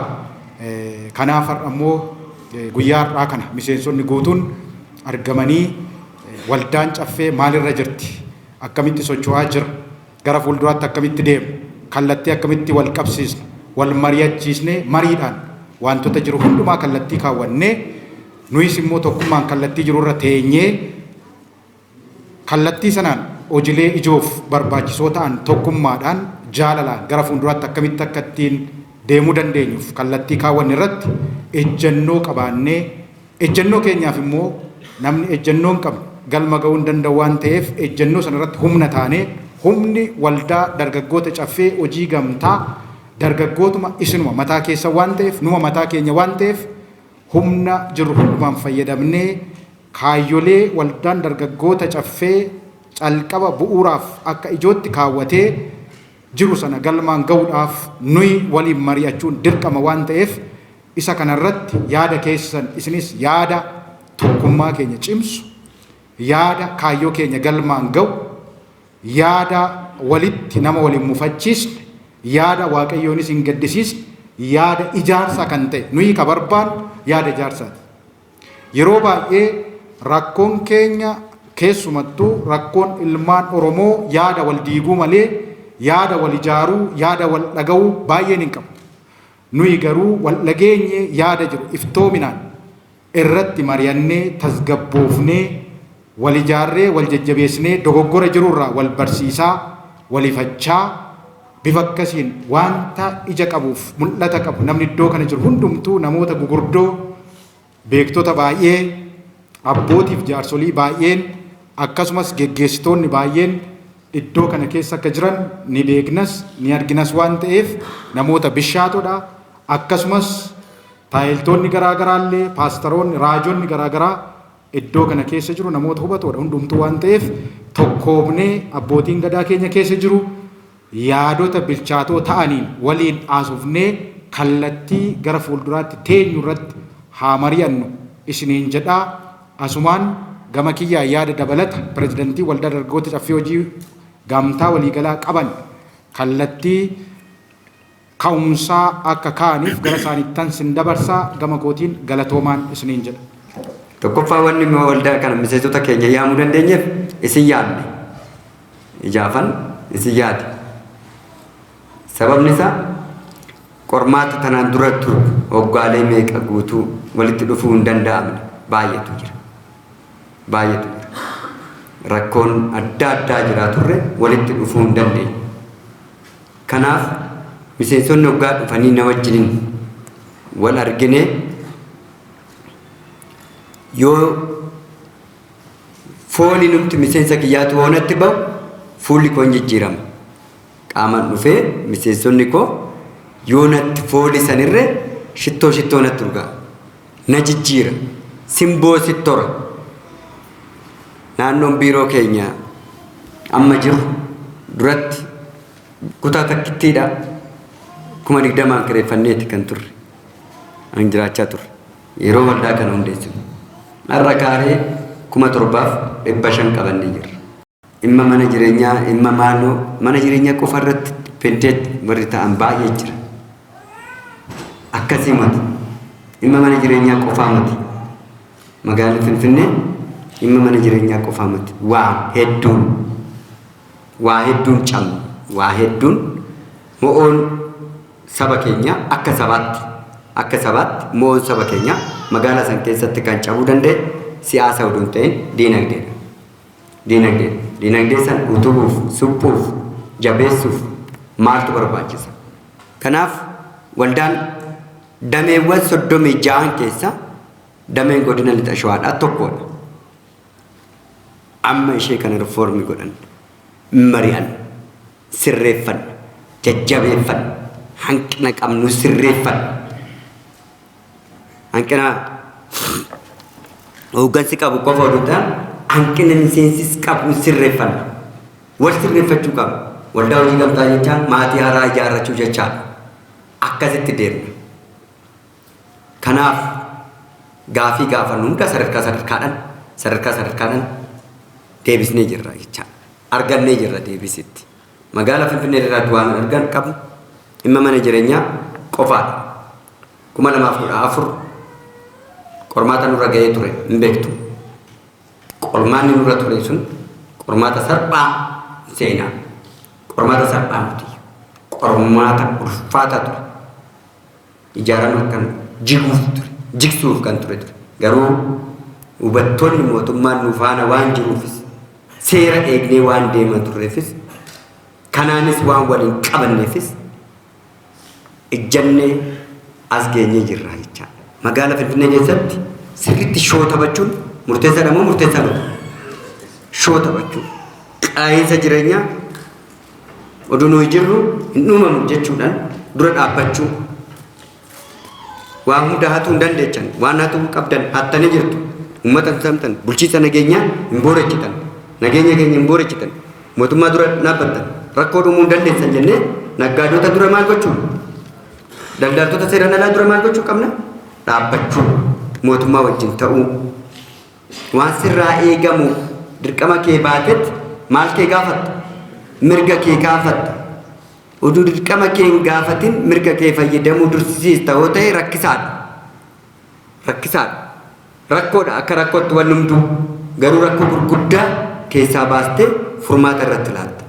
Kanaaf har'a immoo guyyaa har'aa kana miseensonni guutuun argamanii waldaan Caffee maalirra jirti, akkamitti socho'aa jira, gara fuulduraatti akkamitti deema, kallattii akkamitti wal qabsiisna, wal mari'achiisnee mariidhaan wantoota jiru hundumaa kallattii kaawwannee, nuyis immoo tokkummaan kallattii jirurra teenyee kallattii sanaan hojiilee ijoof barbaachisoo ta'an tokkummaadhaan jaalalaan gara fuulduraatti akkamitti akka ittiin deemuu dandeenyuuf kallattii kaawwanne irratti ejjennoo qabaannee, ejjennoo keenyaaf immoo namni ejjennoo hin qabne galma ga'uu hin danda'u waan ta'eef, ejjennoo sana irratti humna taanee, humni waldaa dargaggoota Caffee Hojii Gamtaa dargaggootuma isinuma mataa keessa waan ta'eef, numa mataa keenya waan ta'eef, humna jirru hundumaan fayyadamnee kaayyolee waldaan dargaggoota Caffee calqaba bu'uuraaf akka ijootti kaawwatee jiru sana galmaan ga'uudhaaf nuyi waliin mari'achuun dirqama waan ta'eef, isa kanarratti yaada keessan isinis yaada tokkummaa keenya cimsu, yaada kaayyoo keenya galmaan ga'u, yaada walitti nama waliin mufachiisne, yaada Waaqayyoonis hin gaddisiisne, yaada ijaarsaa kan ta'e, nuyi ka barbaannu yaada ijaarsaati. Yeroo baay'ee rakkoon keenya, keessumattuu rakkoon ilmaan Oromoo, yaada wal diiguu malee yaada wal ijaaruu, yaada wal dhaga'uu baay'een hin qabu. Nuyi garuu wal dhageenye yaada jiru iftoominaan irratti mari'annee, tasgabboofnee, wal ijaarree, wal jajjabeessinee, dogoggora jirurraa wal barsiisaa, walifachaa, bifa akkasiin wanta ija qabuuf mul'ata qabu, namni iddoo kana jiru hundumtuu namoota gugurdoo, beektota baay'ee, abbootiif jaarsolii baay'een, akkasumas geggeessitoonni baay'een iddoo kana keessa akka jiran ni beeknas, ni arginas waan ta'eef, namoota bishaatodha. Akkasumas taayiltoonni garaa garaallee, paastaroonni, raajonni garaa garaa iddoo kana keessa jiru, namoota hubatoodha hundumtuu waan ta'eef, tokkoomnee, abbootiin gadaa keenya keessa jiru, yaadota bilchaatoo ta'aniin waliin haasofnee kallattii gara fuulduraatti teenyu irratti haa mari'annu isiniin jedhaa. Asumaan gama kiyyaa yaada dabalata pirezidantii Waldaa Dargaggoota Caffee Hojii Gamtaa Waliigalaa qaban kallattii ka'umsaa akka kaa'aniif gara isaaniittan sin dabarsaa. Gama kootiin galatoomaan isiniin jedha. Tokkoffaa, wanni immoo waldaa kana miseensota keenya yaamuu dandeenyeef isin yaadne. Ijaafan isin yaade. Sababni isaa qormaata tanaan dura ture hoggaalee meeqa guutuu walitti dhufuu hin danda'amne baay'eetu jira. Baay'eetu jira. Rakkoon adda addaa jiraa turre, walitti dhufuu hin dandeenye. Kanaaf miseensonni hoggaa dhufanii na wajjiniin wal argine, yoo fooni numti miseensa kiyyaatu hoonatti bahu, fuulli koo hin jijjiirama. Qaamaan dhufee miseensonni koo yoo natti fooli sanirree shittoo shittoo natti urgaa. Na jijjiira. Simboo sitti tora. Naannoon biiroo keenya amma jiru duratti kutaa takkittiidha. 20,000n kireeffanneeti kan turre. An jiraachaa turre. Yeroo waldaa kana hundeessinu. Har'a kaaree 7,500 qabannee jirra. Dhimma mana jireenyaa, dhimma maaloo, mana jireenyaa qofa irratti dependent warri ta'an baay'ee jira. Akkasii miti. Dhimma mana jireenyaa qofaa miti. Magaalli Finfinnee dhimma mana jireenyaa qofaa miti. Waa hedduun cabne, waa hedduun mo'oon saba keenyaa akka sabaatti mo'oon saba keenyaa magaalaa san keessatti kan cabuu danda'e siyaasa oduu hin ta'in diinagdeedha. Diinagdeedha. Diinagdee san utubuuf, suphuuf, jabeessuuf maaltu barbaachisa? Kanaaf waldaan dameewwan 36n keessa dameen godina Lixa Shawaadhaa tokkodha. Amma ishee kana rifoormii godhan, mari'an, sirreeffanna, jajjabeeffanna, hanqina qabnu sirreeffanna. Hanqina hooggansi qabu qofa oduu ta'an Hanqina miseensis qabu sirreeffanna. Wal sirreeffachuu qabna. Waldaa hojii gamtaa jechaan maatii haaraa ijaarrachuu jechaadha. Akkasitti deemna. Kanaaf gaafii gaafannu hunda sadarkaa sadarkaadhaan sadarkaa sadarkaadhaan deebisnee jirra jechaadha. Argannee jirra deebisitti. Magaalaa Finfinnee irraa waan argan qabnu dhimma mana jireenyaa qofaadha. 2014 qormaata nurra ga'ee ture hin beektu. Qormaanni nurra ture sun qormaata salphaa seenaa. Qormaata salphaa miti. Qormaata ulfaataa ture. Ijaarama kan jiguuf ture. Jigsuuf kan ture ture. Garuu hubattoonni mootummaan nu faana waan jiruufis seera eegnee waan deemaa turreefis kanaanis waan waliin qabanneefis ijjannee as geenyee jirra jechaadha. Magaalaa Finfinnee keessatti sirriitti shoo taphachuun murteessaadha moo murteessaa miti? Shoo taphachuu. Qaala'insa jireenyaa oduu nuyi jirru hin uumamu jechuudhaan dura dhaabbachuu. Waan hunda hatuu hin dandeechan, waan hatuu qabdan hattanii jirtu. Uummata hin saamtan, bulchiinsa nageenyaa hin boorechitan, nageenya keenya hin boorechitan, mootummaa dura dhaabbattan, rakkoo dhumuu hin dandeessan jennee naggaadota dura maal gochuu? Daldaltoota seeraan alaa dura maal gochuu qabna? Dhaabbachuu, mootummaa wajjin ta'uu. Waan sirraa eegamu dirqama kee baatetti maal kee gaafatta? Mirga kee gaafatta. Oduu dirqama kee hin gaafatin mirga kee fayyadamuu dursisiista yoo ta'e rakkisaadha. Rakkisaadha. Rakkoodha akka rakkootti wanni hunduu garuu rakkoo gurguddaa keessaa baastee furmaata irratti laatta.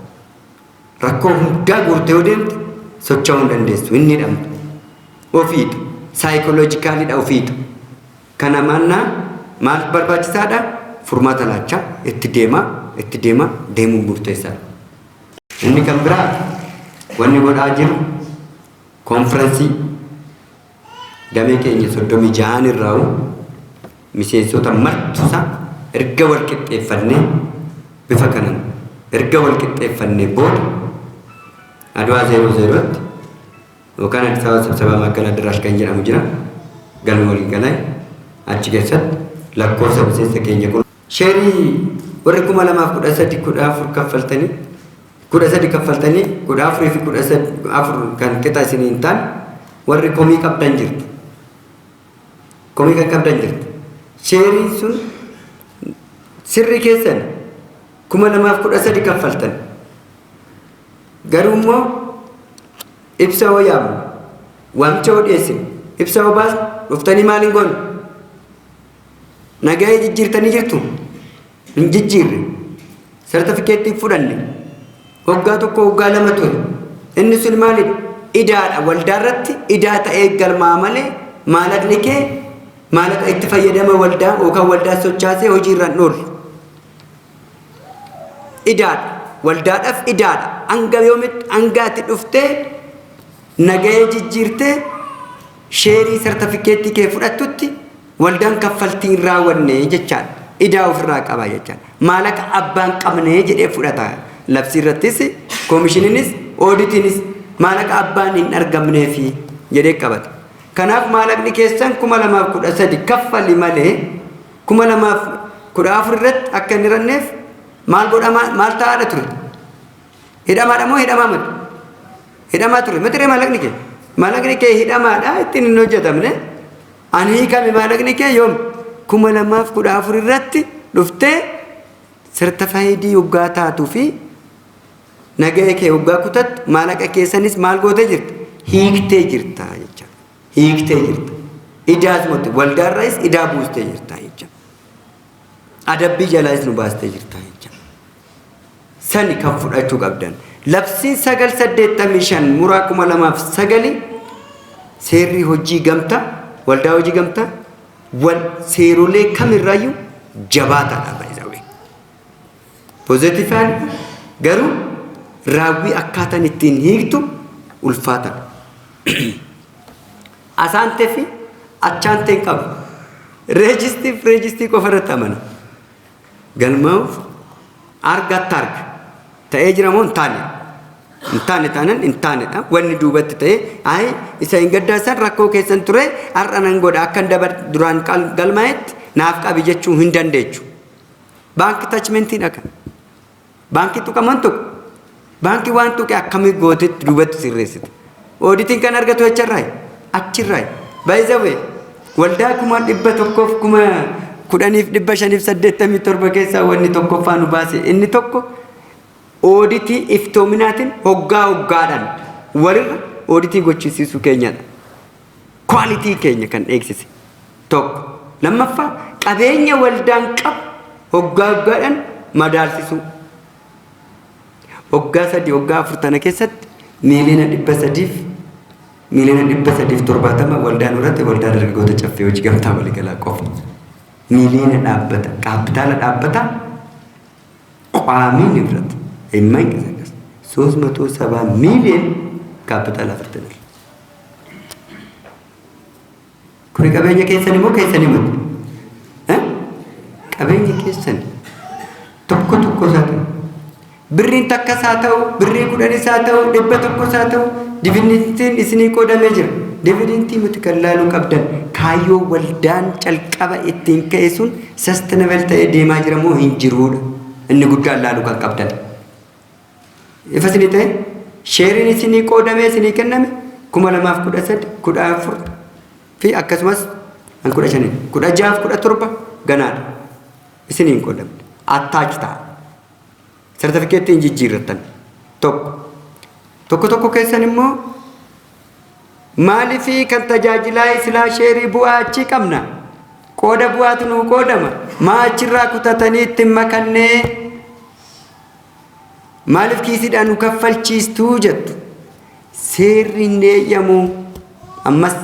Rakkoo hundaa guurtee yoo deemte socho'uu hin dandeessu hin hidhamtu. Ofiitu saayikoloojikaaliidha ofiitu. Kana mannaa maal barbaachisaadha? Furmaata laachaa itti deemaa itti deemaa deemuun murteessaadha. Inni kan biraa wanni godhaa jiru konfirensii damee keenya 36 irraa miseensota martusa erga wal qixxeeffannee bifa kanaan erga wal qixxeeffannee booda Adwaa 00tti yookaan Addis Ababa Sibsabaa Maakkalaa Addarash kan jedhamu jira galma walii galaa achi keessatti lakkoofsa miseensa keenya kun sheerii warri 2013 14 kaffaltanii 13 kaffaltanii 14 fi 14 kan qixa isinii hin taane warri komii qabdan jirtu. Komii kan qabdan jirtu. Sheeriin sun sirri keessan 2013 kaffaltan. Garuu immoo ibsa hoo yaamnu, waamicha hoo dhiyeessinu, ibsa hoo baasnu dhuftanii maal hin goone? Nagahee jijjiirtanii jirtu? Hin jijjiirre. Sartifikeettii fudhanne. Waggaa tokko waggaa lama ture. Inni sun maalidha? Idaadha. Waldaa irratti idaa ta'ee galmaa malee maalaqni kee maalaqa itti fayyadama waldaa yookaan waldaa sochaasee hojii irra hin oolu. Idaadha. Waldaadhaaf idaadha. Hanga yoomitti hanga ati dhuftee nagahee jijjiirtee sheerii sartifikeettii kee fudhattutti waldaan kaffaltii hin raawwanne jechaadha. Idaa ofirraa qaba jechaadha. Maalaqa abbaan qabne jedhee fudhata. Labsii irrattis koomishiniinis ooditiinis maalaqa abbaan hin argamneefi jedhee qabata. Kanaaf maalaqni keessan 2013 kaffali malee 2014 irratti akka hin hiranneef maal godhama maal ta'aadha ture? Hidhamaadha moo hidhamaa miti? Hidhamaa ture. Miti ree maalaqni kee? Maalaqni kee hidhamaadha ittiin hin hojjetamne. Ani hiikame maalaqni kee yoom? 2014 irratti dhuftee sertafaayidii hoggaa taatuu fi nagahee kee hoggaa kutattu maalaqa keessanis maal gootee jirta? Hiiktee jirta jecha. Hiiktee jirta. Idaas mootti waldaarraayis idaa buustee jirta jecha. Adabbii jalaayis nu baastee jirta jecha. Sani kan fudhachuu qabdan. Labsiin 985 muraa 2009 seerri hojii gamtaa waldaa hojii gamtaa wal seerolee kamirraayyuu jabaataadha baay'ee. Pozitiifaan garuu raawwii akkaataan ittiin hiiktu ulfaataadha. Asaantee fi achaantee hin qabu. Reejistii fi reejistii qofa irratti amana. Galmaa'uuf argatta arga. Ta'ee jira moo hin taane? Hin taane taanan hin taanedha. Wanni duubatti ta'e ayi isa hin gaddaasan rakkoo keessan ture har'a nan godha akkan dabar duraan galmaa'etti naaf qabi jechuu hin dandeechu. Baankii attachmentiidha kan. Baankii tuqaman tuqu. Baankii waan tuqe akkamii gootetti duubatti sirreessite. Ooditiin kan argatu achirraayi. Achirraayi. By the way, waldaa 110,587 keessaa wanni tokkoffaa nu baase inni tokko ooditii iftoominaatiin hoggaa hoggaadhaan walirra ooditii gochisiisuu keenyadha. Quality keenya kan eegsise tokko. Lammaffaa, qabeenya waldaan qabu hoggaa hoggaadhaan madaalsisuu. Hoggaa 3, hoggaa 4 tana keessatti 370,000,000 waldaan irratti waldaa dargaggoota Caffee Hojii Gamtaa Waliigalaa qofa. Miiliyoona dhaabbata kaapitaala dhaabbata ቋሚ ንብረት የማይንቀሳቀስ 370 ሚሊዮን ካፒታል አፍርተናል። Kuni qabeenya keessan immoo keessanii miti. Qabeenya keessan tokko tokko isaa ta'u, birriin takkas haa ta'u, birrii 10s haa ta'u, 100s haa ta'u, dividendiin isinii qoodamee jira. Dividendii miti kan laaluu qabdan, kaayyoo waldaan calqaba ittiin ka'e sun sustainable ta'ee deemaa jira moo hin jiruudha. Inni guddaan laaluu kan qabdan. Ifa isinii ta'e, sheeriin isinii qoodamee isinii kenname 2013, 14 fi akkasumas an 15, 16f 17 ganaadha. Isinii hin qoodamne. Attach ta'a. Sartifikeettii hin jijjiirrattan. Tokko. Tokko tokko keessan immoo maaliifii kan tajaajilaa islaa sheerii bu'aa achii qabna. Qooda bu'aatu nuu qoodama. Maa achirraa kutatanii ittiin makannee maaliif kiisiidhaan nu kaffalchiistuu jettu. Seerri hin eeyyamu. Ammas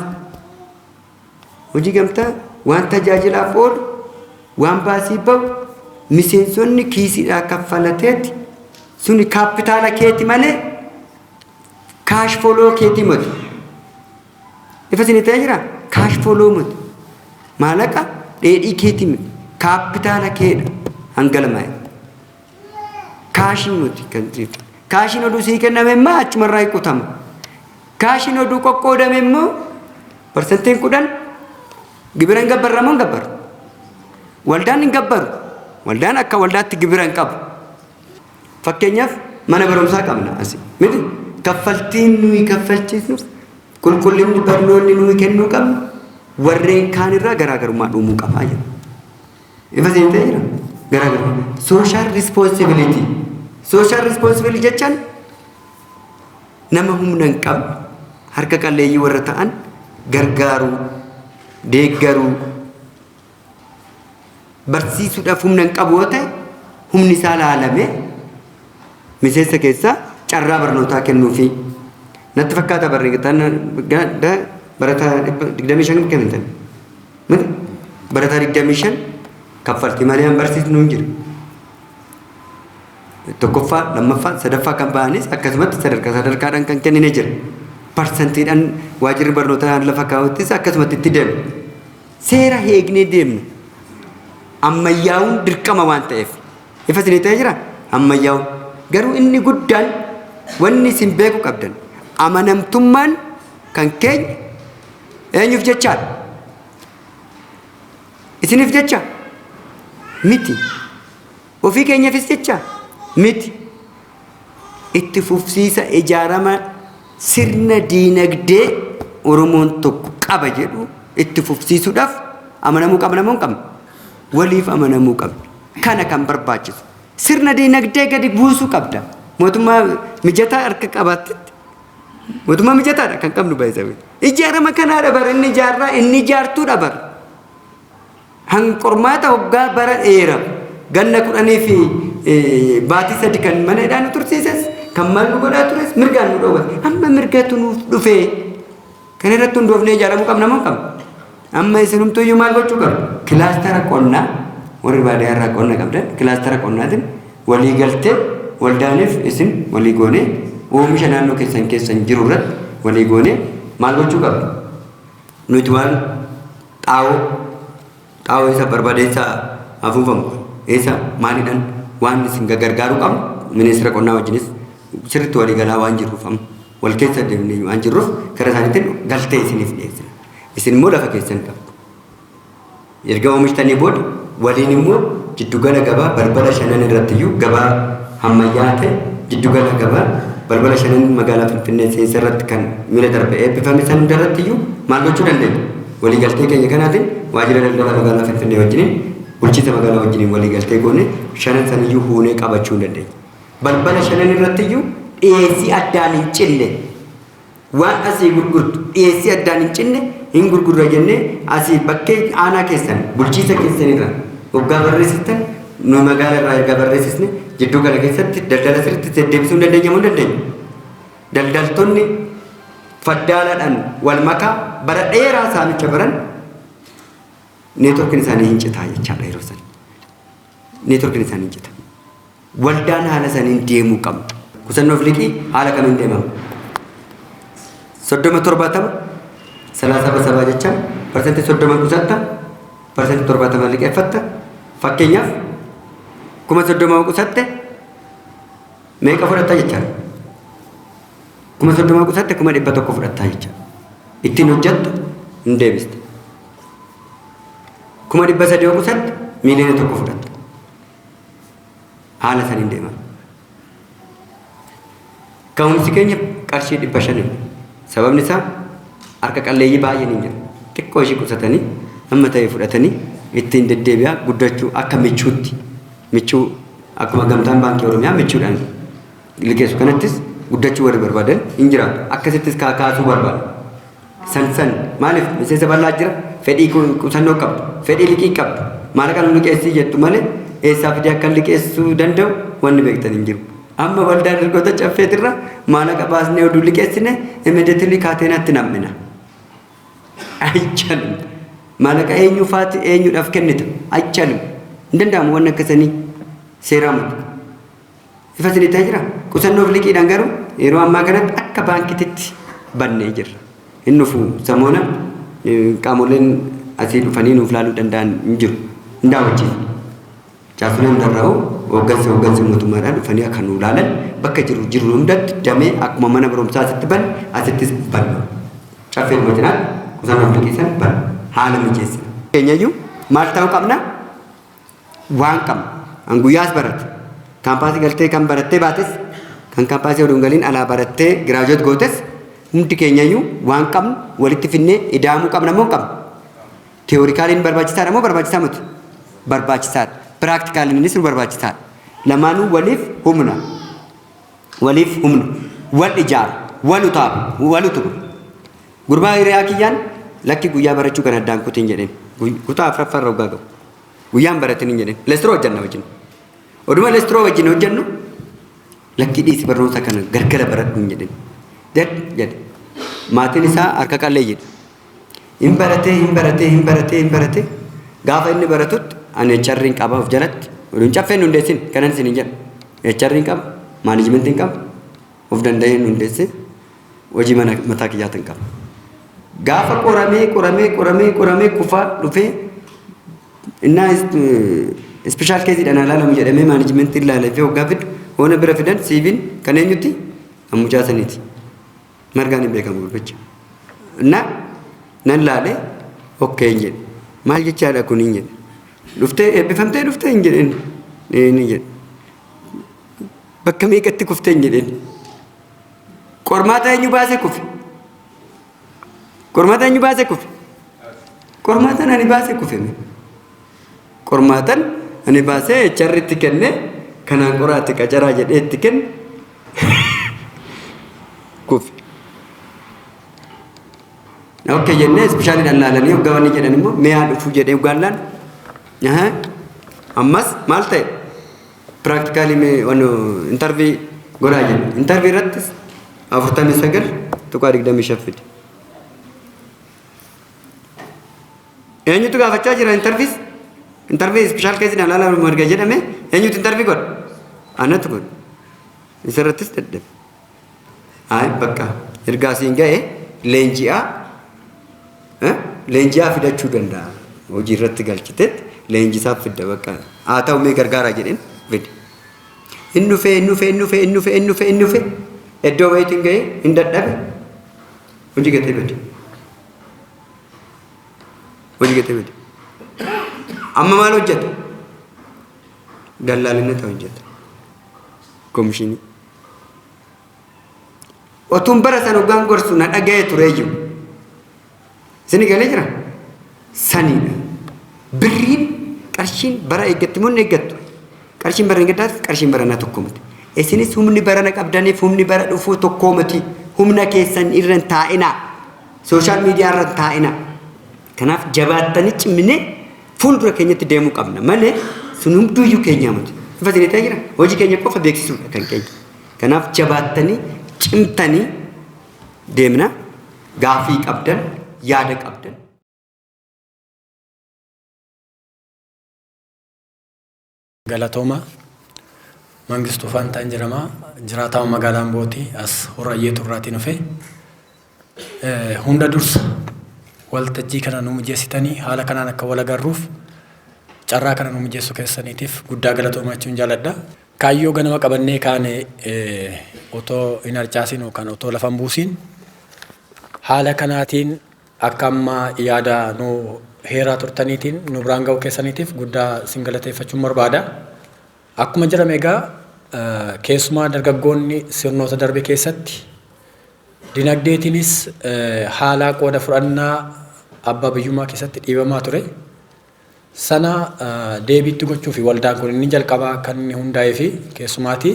hojii gamtaa waan tajaajilaaf oolu, waan baasii bahu miseensonni kiisiidhaa kaffalateeti, suni kaapitaala keeti malee cash flow keetii miti. Ifa isinii ta'ee jira? Cash flow miti. Maallaqa dheedhii keetii miti. Kaapitaala keedha hangalmaa'e. Cashii miti kan siif. Cashiin oduu sii kenname immoo achumarraa qutama. Cashiin oduu qoqqoodame immoo parsantiin 10 gibira hin gabbarra moo hin gabbaru? Waldaan hin gabbaru. Waldaan akka waldaatti gibira hin qabu. Fakkeenyaaf, mana barumsaa qabna asii. Miti, kaffaltiin nuyi kaffalchiisnuuf qulqullinni barnoonni nuyi kennuu qabnu warreen kaan irraa garaagarummaa uumuu qabaa jira. Ifa isin ta'e jira? Garaagarummaa. Social responsibility. Social responsibility jechaan nama humna hin qabne, harka qalleeyyii warra ta'an gargaaruu, deeggaruu, barsiisuudhaaf humna hin qabu yoo ta'e, humni isaa laalamee miseensa keessaa carraa barnootaa kennuufi. Natti fakkaata, barataa 25 kennitan. Barataa 25 kaffaltii malee han barsiisnu hin jiru. Tokkoffaa, lammaffaa, sadaffaa kan ba'anis akkasumatti sadarkaa sadarkaadhaan kan kennine jira. Parsantiidhaan waajjirri barnootaa lafa kaa'uttis akkasumatti itti deema. Seera eegnee deemna. Ammayyaa'uun dirqama waan ta'eef. Ifa isinii ta'ee jira? Ammayyaa'uun. Garuu inni guddaan wanni isin beekuu qabdan, amanamtummaan kan keenya eenyuuf jechaadha? Isiniif jecha miti. Ofii keenyaafis jecha miti. Itti fufsiisa ijaarama sirna diinagdee Oromoon tokko qaba jedhu itti fufsiisuudhaaf amanamuu qabna moo hin qabnu? Waliif amanamuu qabna. Kana kan barbaachisu. Sirna diinagdee gadi buusuu qabda. Mootummaa mijataa harka qabaattetti. Mootummaa mijataadha kan qabnu baay'isame. Ijaarama kanaadha bara inni ijaarraa inni ijaartuudha bara. Hanqormaata hoggaa bara dheeraa ganna 10 fi baatii 3 kan mana hidhaa nu tursiises, kan maal nu godhaa tures, mirgaan nu dhoowwate. Amma mirgatu nuuf dhufee kan irratti hundoofnee ijaaramuu qabna moo hin qabnu? Amma isinumtuyyuu maal gochuu qabdu? Kilaastara qonnaa, warri baadiyyaa irraa qonna qabdan, kilaastara qonnaatiin walii galtee waldaaniif isin walii goonee, oomisha naannoo keessan keessan jiru irratti walii goonee maal gochuu qabdu? Nuti waan xaa'oo isa barbadeessa afuufamu isa maaliidhaan waan isin gargaaruu qabnu, ministeera qonnaa wajjinis sirriitti walii galaa waan jirruuf, amma wal keessa deemnee waan jirruuf, karaa isaaniitiin galtee isiniif dhiyeessina. Isin immoo lafa keessan qabdu. Erga oomishtanii booda waliin immoo jiddugala gabaa balbala shanan irratti iyyuu gabaa ammayyaa ta'e jiddugala gabaa balbala shanan magaalaa Finfinnee seensa irratti kan miila darbe eebbifame san hunda irratti iyyuu maal gochuu dandeenya? Waliigaltee keenya kanaatiin waajjira daldala magaalaa Finfinnee wajjiniin, bulchiinsa magaalaa wajjiniin waliigaltee goone shanan saniyyuu huunee qabachuu hin dandeenya. Balbala shanan irratti iyyuu dhiyeessii addaan hin cinne, waan asii gurgurtu dhiyeessii addaan hin cinne hin gurgurra jennee asii bakkee aanaa keessan bulchiinsa keessan irraa waggaa barreessistan, nu magaala irraa erga barreessisne jidduu kana keessatti daldala sirriitti deddeebisuu hin dandeenya moo hin dandeenyu? Daldaltoonni faddaalaadhaan wal makaa bara dheeraa saamicha baran neetworkiin isaanii hin citaa jechaadha yeroo sana. Neetworkiin isaanii hin cita. Waldaan haala saniin deemuu qabna. Qusannoof liqii haala kamiin deemama? 30 70 30 70 jechaan 30% qusatta, 70% liqeeffatta. Fakkeenyaaf 30,000 qusatte meeqa fudhatta jechaadha? 30,000 qusatte 100,000 fudhattaa jechaadha. Ittiin hojjettu hin deebista. 300,000 yoo qusatte 1,000,000 fudhatta. Haala saniin deema. Gahumsi keenya qarshii 500. Sababni isaa harka qalleeyyii baay'een hin jiru. Xiqqoo ishii qusatanii amma ta'e fudhatanii ittiin deddeebi'aa guddachuu akka michuutti, michuu akkuma gamtaan baankii Oromiyaa michuudhaan liqeessu kanattis guddachuu warri barbaadan hin jiraatu. Akkasittis kaasuu barbaada. San san maaliif miseensa bal'aa jira, fedhii qusannoo qabdu, fedhii liqii qabdu, maallaqa nu liqeessii jettu malee eessaa fidee akka liqeessuu danda'u wanni beektan hin jiru. Amma waldaa dargaggoota caffeetirra maallaqa baasnee oduu liqeessine immediately kaateenatti nam'ina. Aychalim. Maallaqa eenyu faati eenyudhaaf kennita? Aychalim. Hin danda'amu wanni akkasanii seeraa miti. Ifa isinii ta'ee jira. Qusannoof liqiidhaan garuu yeroo ammaa kanatti akka baankiitti bannee jirra. Hin dhufu samoona qaamoleen asii dhufanii nuuf laaluu danda'an hin jiru. Hin daawwachiifne. Caasuleen hundarraa'u hooggansa mootummaadhaan dhufanii akka nu laalan bakka jiru jiru hundatti damee akkuma mana barumsaa asitti banne asittis banna. Caffee dhuma cinaatti qusannoof liqiisan banna. Haala mijeessina. Keenyayyuu maal ta'uu qabna? Waan qabna. An guyyaas barate. Kaampaasii galtee kan barattee baates, kan kaampaasii oduu hin galiin alaa barattee giraajuweet gootes, hundi keenyayyuu waan qabnu walitti finnee ida'amuu qabna moo hin qabnu? Tiyoorikaaliin barbaachisaadha moo barbaachisaa miti? Barbaachisaadha. Piraaktikaalinnis nu barbaachisaadha. Lamaanuu waliif humna. Waliif humna. Wal ijaara. Wal utaaba. Wal utuba. Gurbaa hiriyaa kiyyaan lakki guyyaa barachuu kan addaan kutiin jedheen. Kutaa afuraffaa irra waggaa gahu. Guyyaan baratin hin jedheen. Lestiroo hojjanna wajjin. Oduma lestiroo wajjin hojjannu lakki dhiisi barnoota kana gargara baradhu hin jedheen. Gad jedhe. Maatiin isaa harka qalleeyyiidha. Hin baratee, hin baratee, hin baratee, hin baratee. Gaafa inni baratutti ani HR hin qaba of jalatti. Oduun caffeen hundeessin kanan isin hin jedhu. HR hin qaba, maanajimentii hin qaba. Of danda'een hundeessee hojii mana mataa kiyyaatiin qaba. Gaafa qoramee, qoramee, qoramee, qoramee kufaa dhufee innaa ispeeshaal keeziidhaan ilaalamu jedhamee maanajimentiin ilaalee fi hoggaa fidu hoona bira fidan siiviin kan eenyutti? Kan mucaa saniiti. Margaan hin beekamu gurbicha. Na nan laale okkee hin jedhe. Maal jechaadha kun hin jedhe. Dhuftee eebbifamtee dhuftee hin jedheen. Ni jedhe. Bakka meeqatti kuftee hin jedheen. Qormaata eenyu baasee kufe? Qormaata eenyu baasee kufe? Qormaatan ani baasee kufe. Qormaatan ani baasee HR itti kenne kanaan qoraatti qacaraa jedhee itti kenne kufe. Okkee jennee ispeeshaaliidhaan laalanii hoggaa wanni jedhan immoo mi'aa dhufuu jedhee hoggaan laalu. Ammas maal ta'e? Piraaktikaalii mee intarvii godhaa jenne. Intarvii irrattis 49.25 fide. Eenyutu gaafachaa jira intarviis? Intarvii ispeeshaal keessiidhaan laalamu marga jedhame eenyutu intarvii godha? Anatu godha. Isarrattis dadhabe. Hayi bakka ergaa siin ga'e leenji'aa leenji'aa fidachuu danda'a. Hojii irratti galchiteet leenjisaa fidda bakka haa ta'u mee gargaaraa jedheen fide. Inni dhufee inni dhufee inni dhufee inni dhufee inni dhufee inni dhufee iddoo wayiitiin ga'ee hin dadhabe hojii gatee bade. Hojii gatee bade. Amma maal hojjeta? Dallaalinata hojjeta. Komishinii. Otuun bara sana hoggaan gorsu na dhaga'ee tureeyyu. Isin galee jira? Saniidha. Birriin qarshiin bara eeggatti moo hin eeggattu? Qarshiin bara hin gaddaatu, qarshiin baranaa tokko miti. Isinis humni barana qabdaniif humni bara dhufuu tokko miti. Humna keessan irra hin taa'inaa. Social media irra hin taa'inaa. Kanaaf jabaattanii cimminee fuuldura keenyatti deemuu qabna malee sun hunduuyyuu keenyaa miti. Ifa isinii ta'ee jira? Hojii keenya qofa beeksisuudha kan keenya. Kanaaf jabaattanii cimtanii deemna. Gaafii qabdan, yaada qabdan. Galatooma. Mangistuu Faantaan jedhama. Jiraataa magaalaa Ambooti. As Hora Ayyeetu irraatiin dhufe. Hunda dursa waltajjii kana nu mijeessitanii haala kanaan akka wal agarruuf carraa kana nu mijeessuu keessaniitiif guddaa galatoomaa jechuun jaaladha. Kaayyoo ganama qabannee kaane otoo hin harcaasiin yookaan otoo lafa hin buusiin haala kanaatiin akka amma yaada nu heeraa turtaniitiin nu biraan ga'uu keessaniitiif guddaa isin galateeffachuun barbaada. Akkuma jedhame egaa keessumaa dargaggoonni sirnoota darbe keessatti dinagdeetiinis haalaa qooda fudhannaa abbaa biyyummaa keessatti dhiibamaa ture. Sana deebiitti gochuufi waldaan kun inni jalqabaa kan inni hundaa'ee fi keessumaatii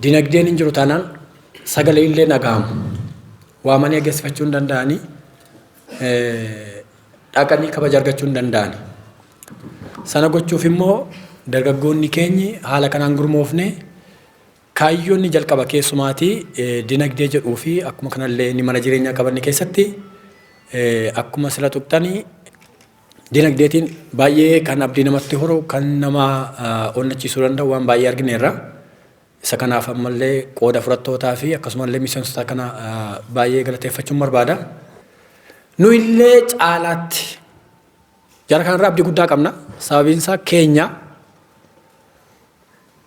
dinagdeen hin jiru taanaan sagalee illee dhaga'amu. Waamanii ageessifachuu hin danda'anii, dhaqanii kabaja argachuu hin danda'ani. Sana gochuuf immoo dargaggoonni keenyi haala kanaan gurmoofne kaayyoonni jalqaba keessumaatii dinagdee jedhuu fi akkuma kanallee inni mana jireenyaa qabanne keessatti akkuma sila tuqxanii dinagdeetiin baay'ee kan abdii namatti horu, kan nama onnachiisuu danda'u waan baay'ee argineerra. Isa kanaaf ammallee qooda fudhattootaa fi akkasumallee miseensota kana baay'ee galateeffachuun barbaada. Nu illee caalaatti jara kanarraa abdii guddaa qabna. Sababiin isaa keenya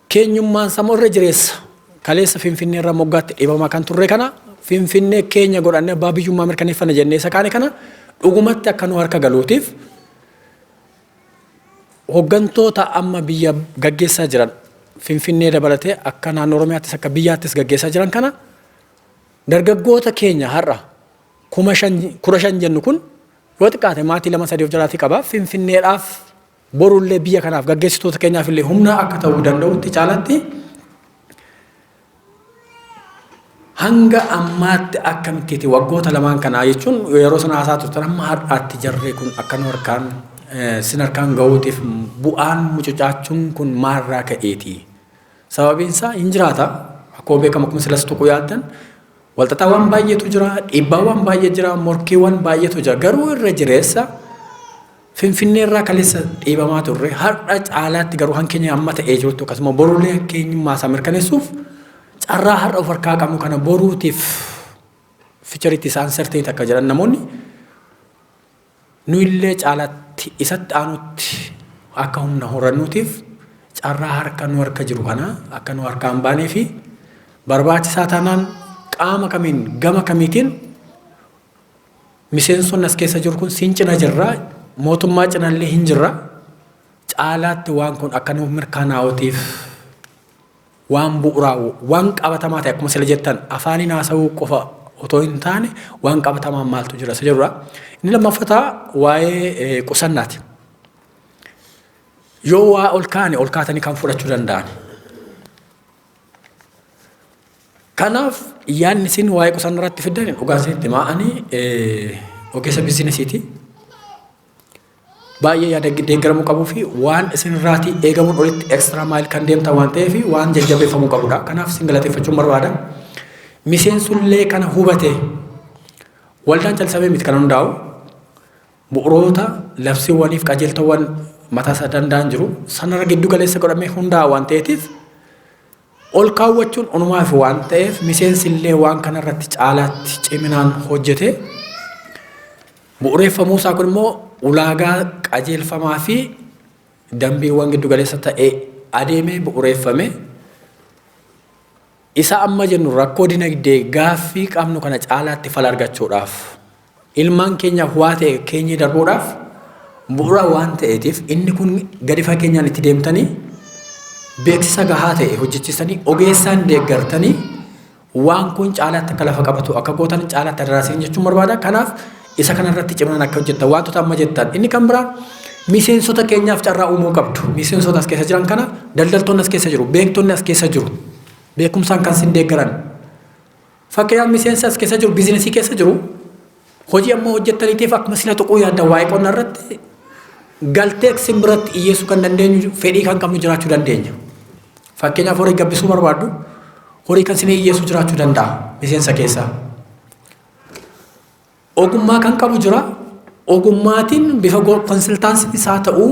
keenyummaan sammuu irra jireessa. Kaleessa Finfinnee irra moggaatti dhiibamaa kan turre kana Finfinnee keenya godhannee abbaa biyyummaa mirkaneeffanna jennee isa kaane kana dhugumatti akka nu harka galuutiif hoggantoota amma biyya gaggeessaa jiran, Finfinnee dabalatee akka naannoo Oromiyaattis akka biyyaattis gaggeessaa jiran kana, dargaggoota keenya har'a 5,000 15 jennu kun yoo xiqqaate maatii lama sadii of jalaatii qaba. Finfinneedhaaf, borullee biyya kanaaf gaggeessitoota keenyaaf illee humna akka ta'uu danda'utti caalatti hanga ammaatti akkamittiiti waggoota lamaan kanaa jechuun yeroo sana haasaa turtan amma har'aatti jarree kun akka nu harkaan sin harkaan ga'uutiif bu'aan mucucaachuun kun maalirraa ka'eeti? Sababiin isaa hin jiraata. Akkuma beekamu, akkuma silas tuquu yaaddan, walxaxaawwan baay'eetu jira, dhiibbaawwan baay'ee jira, morkiiwwan baay'eetu jira. Garuu irra jireessa Finfinnee irraa kaleessa dhiibamaa turre, har'a caalaatti garuu hankeenya amma ta'ee jirutti akkasuma borullee keenyummaa isaa mirkaneessuuf carraa har'a of harkaa qabnu kana boruutiif ficharitti isaan sirteet akka jedhan namoonni nu illee caalaatti isatti aanutti akka humna horannuutiif carraa harka nu harka jiru kana akka nu harkaa hin baanee fi barbaachisaa taanaan qaama kamiin gama kamiitiin miseensonni as keessa jiru kun siin cina jirra, mootummaa cinallee hin jirra. Caalaatti waan kun akka nuuf mirkanaa'uutiif waan bu'uuraa, waan qabatamaa ta'e, akkuma sila jettan afaaniin haasa'uu qofa otoo hin taane waan qabatamaan maaltu jira isa jedhudha. Inni lammaffataa waa'ee qusannaati. Yoo waa ol kaane ol kaatanii kan fudhachuu danda'an. Kanaaf yaadni isin waa'ee qusannaa irratti fiddan, dhugaan isinitti himaa, ani ogeessa biizinesiiti. Baay'ee yaada deeggaramuu qabuu fi waan isin irraatii eegamuun olitti extra mile kan deemtan waan ta'eef waan jajjabeeffamuu qabudha. Kanaaf isin galateeffachuun barbaada. Miseensullee kana hubate, waldaan callisamee miti kan hundaa'u, bu'uroota labsiiwwaniif qajeeltowwan mataa isaa danda'an jiru. Sanarra giddu galeessa godhamee hundaa'a waan ta'eetiif ol kaawwachuun onumaaf waan ta'eef miseensi illee waan kanarratti caalaatti ciminaan hojjete, bu'ureeffamuu isaa kun immoo ulaagaa qajeelfamaa fi dambiiwwan giddu galeessa ta'ee adeemee bu'ureeffame isa amma jennu rakkoo dinagdee gaaffii qabnu kana caalaatti fala argachuudhaaf, ilmaan keenyaaf waa ta'e keenyee darbuudhaaf bu'uura waan ta'eetiif inni kun gadi fageenyaan itti deemtanii Beeksisa gahaa ta'e hojjechiisanii ogeessaan deeggartanii waan kun caalaatti akka lafa qabatu akka gootan caalaatti adaraasiin jechuun barbaada. Kanaaf isa kanarratti ciminaan akka hojjettan wantoota amma jettan. Inni kan biraan miseensota keenyaaf carraa uumuu qabdu. Miseensota as keessa jiran kana daldaltoonni as keessa jiru, beektonni as keessa jiru, beekumsaan kan sin deeggaran. Fakkeenyaaf miseensa as keessa jiru, biizinesii keessa jiru, hojii amma hojjettaniitiif akkuma sila tuquu yaaddan waa'ee qonnaa irratti galtee sin biratti dhiyyeessuu kan dandeenyu fedhii kan qabnu jiraachuu dandeenya. Fakkeenyaaf horii gabbisuu barbaaddu, horii kan sin dhiyyeessu jiraachuu danda'a miseensa keessaa. Ogummaa kan qabu jira. Ogummaatiin bifa consultancy haa ta'u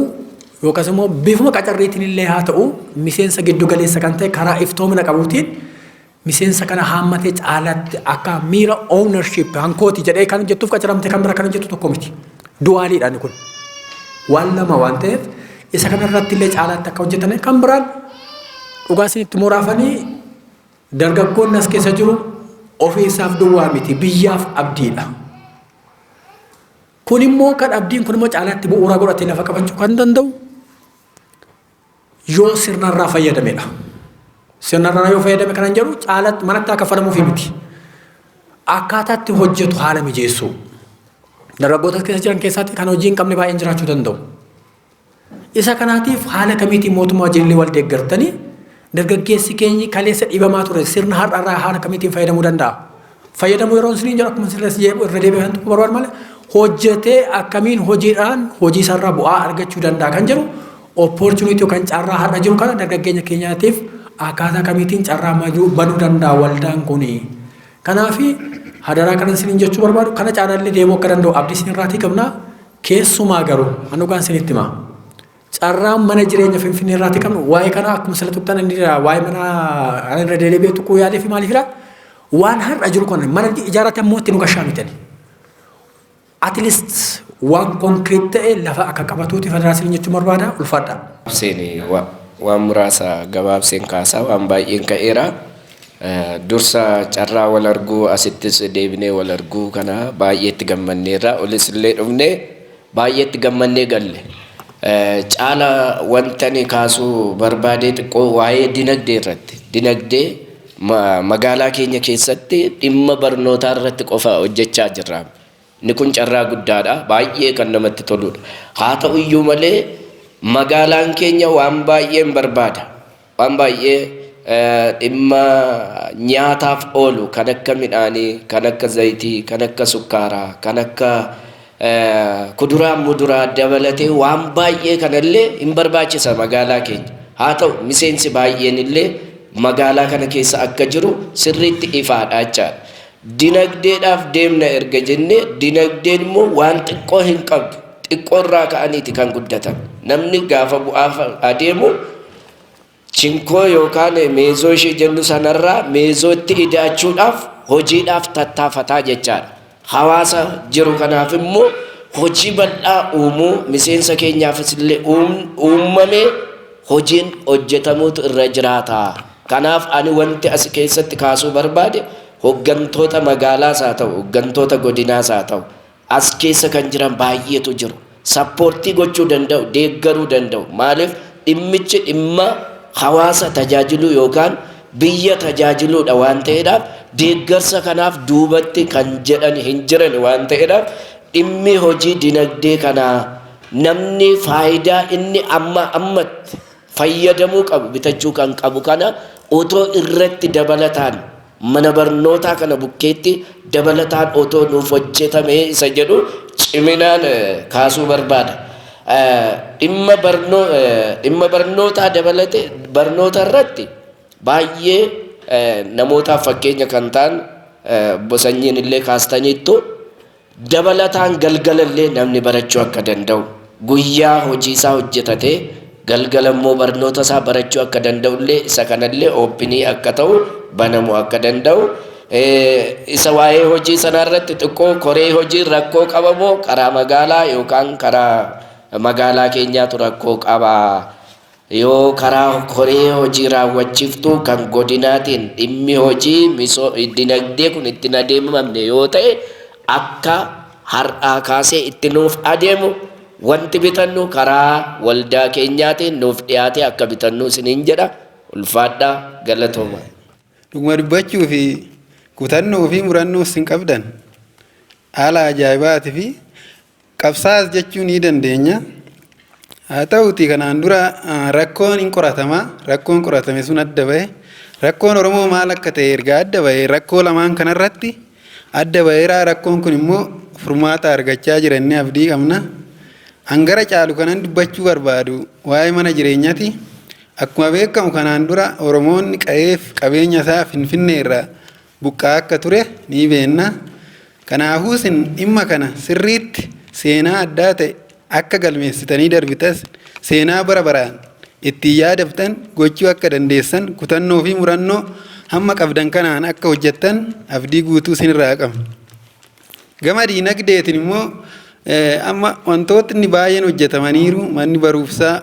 yookaas immoo bifuma qacarriitiin illee haa ta'u, miseensa giddu galeessa kan ta'e karaa iftoomina qabuutiin miseensa kana haammatee caalaatti akka miira ownership hankooti jedhee kan hojjettuuf qacaramte kan bira kan hojjettu tokko miti. Dualiidha inni kun. Waan lama waan ta'eef isa kanarratti illee caalaatti akka hojjetan. Kan biraan dhugaa isinitti muraafanii, dargaggoonni as keessa jiru ofii isaaf duwwaa miti, biyyaaf abdiidha. Kun immoo kan abdiin kun immoo caalaatti bu'uura godhatee lafa qabachuu kan danda'u yoo sirnarraa fayyadamedha. Sirnarraa yoo fayyadame kanan jedhu caalatti manatti akka kaffalamuufi miti. Akkaataatti hojjetu haala mijeessuu. Dargaggoota keessa jiran keessaatti kan hojii hin qabne baay'een jiraachuu danda'u. Isa kanaatiif haala kamiitiin mootummaa wajjin illee wal deeggartanii dargaggeessi keenyi kaleessa dhiibamaa ture sirna har'arraa haala kamiitiin fayyadamuu danda'a? Fayyadamuu yeroo isiniin jedhu akkuma sirreessi jedhu irra deebi'ee kan tokko barbaadu malee, hojjetee akkamiin hojiidhaan hojii isaarraa bu'aa argachuu danda'a kan jedhu, opportunity yookaan carraa har'a jiru kana dargaggeenya keenyaatiif akkaataa kamiitiin carraa banuu danda'a waldaan kuni? Kanaafi hadaraa kanan isiniin jechuu barbaadu, kana caalaallee deemuu akka danda'u abdii isinirraatii qabna. Keessumaa garuu an dhugaan isinitti hima. Carraan mana jireenya Finfinnee irraatii qabnu waa'ee kanaa akkuma sila tuqxan inni waa'ee mana ana irra deebi'ee tuquu yaadee fi maaliifidha? Waan har'a jiru kana mana ijaarrate ammoo itti nu gashaa mitani. At least waan concrete ta'e lafa akka qabatuuti federaasiin jechuun barbaada, ulfaadha. Gabaabseen waan muraasa gabaabseen kaasaa, waan baay'een ka'eera. Dursa carraa wal arguu, asittis deebinee wal arguu kana baay'eetti gammanneerra. Olis illee dhufnee baay'eetti gammannee galle. Caala wanta ani kaasuu barbaadee xiqqoo waa'ee dinagdee irratti. Dinagdee magaalaa keenya keessatti dhimma barnootaa irratti qofa hojjechaa jirra. Inni kun carraa guddaadha. Baay'ee kan namatti toludha. Haa ta'u iyyuu malee magaalaan keenya waan baay'een barbaada. Waan baay'ee dhimma nyaataaf oolu kan akka midhaanii, kan akka zayitii, kan akka sukkaaraa, kan akka kuduraa muduraa dabalatee waan baay'ee kanallee hin barbaachisa magaalaa keenya. Haa ta'u, miseensi baay'een illee magaalaa kana keessa akka jiru sirriitti ifaadha jechaadha. Dinagdeedhaaf deemna erga jennee, dinagdeen immoo waan xiqqoo hin qabdu. Xiqqoo irraa ka'aniiti kan guddatan. Namni gaafa bu'aaf adeemu chinkoo yookaan meezoo ishee jennu sanarraa meezootti ida'achuudhaaf hojiidhaaf tattaafataa jechaadha. Hawaasa jiru kanaaf immoo hojii bal'aa uumuu, miseensa keenyaafis illee uumamee hojiin hojjetamuutu irra jiraata. Kanaaf ani wanti asi keessatti kaasuu barbaade, hoggantoota magaalaas haa ta'u, hoggantoota godinaas haa ta'u, as keessa kan jiran baay'eetu jiru. Support gochuu danda'u, deeggaruu danda'u. Maaliif, dhimmichi dhimma hawaasa tajaajiluu yookaan biyya tajaajiluudha waan ta'eedhaaf, deeggarsa kanaaf duubatti kan jedhan hin jiran waan ta'eedhaaf, dhimmi hojii dinagdee kanaa namni faayidaa inni amma ammatti fayyadamuu qabu, bitachuu kan qabu kana otoo irratti dabalataan mana barnootaa kana bukkeetti dabalataan otoo nuuf hojjetame isa jedhu ciminaan kaasuu barbaada. Dhimma barnootaa dabalate, barnoota irratti baay'ee namootaaf fakkeenya kan ta'an bosanyiin illee kaastaniittu, dabalataan galgalallee namni barachuu akka danda'u, guyyaa hojii isaa hojjetatee galgala immoo barnoota isaa barachuu akka danda'u illee, isa kanallee open akka ta'u, banamuu akka danda'u, isa waa'ee hojii sanaa irratti xiqqoo koree hojii rakkoo qabamoo karaa magaalaa yookaan karaa magaalaa keenyaatu rakkoo qabaa? Yoo karaa koree hojii raawwachiiftuu kan godinaatiin dhimmi hojii misoo dinagdee kun ittiin adeemamne yoo ta'e, akka har'aa kaasee itti nuuf adeemu. Wanti bitannu karaa waldaa keenyaatiin nuuf dhiyaate akka bitannu isiniin jedha. Ulfaadhaa, galatooma. Dhuguma dubbachuu fi kutannoo fi murannoo isin qabdan haala ajaa'ibaati fi qabsaa'as jechuu ni dandeenya. Haa ta'uutii kanaan dura rakkoon hin qoratama. Rakkoon qoratame sun adda bahe. Rakkoon Oromoo maal akka ta'e erga adda bahe rakkoo lamaan kanarratti adda baheera. Rakkoon kun immoo furmaata argachaa jira inni abdii qabna. Hangara caalu kanan dubbachuu barbaadu waa'ee mana jireenyaati. Akkuma beekamu kanaan dura Oromoonni qa'eef qabeenya isaa Finfinnee irraa buqqa'aa akka ture ni beekna. Kanaafuu isin dhimma kana sirriitti seenaa addaa ta'e akka galmeessitanii darbitas seenaa bara baraan ittiin yaadamtan gochuu akka dandeessan kutannoo fi murannoo hamma qabdan kanaan akka hojjettan abdii guutuu isinirraa qabna. Gama diinagdeetiin immoo amma wantootni baay'een hojjetamaniiru. Manni barumsaa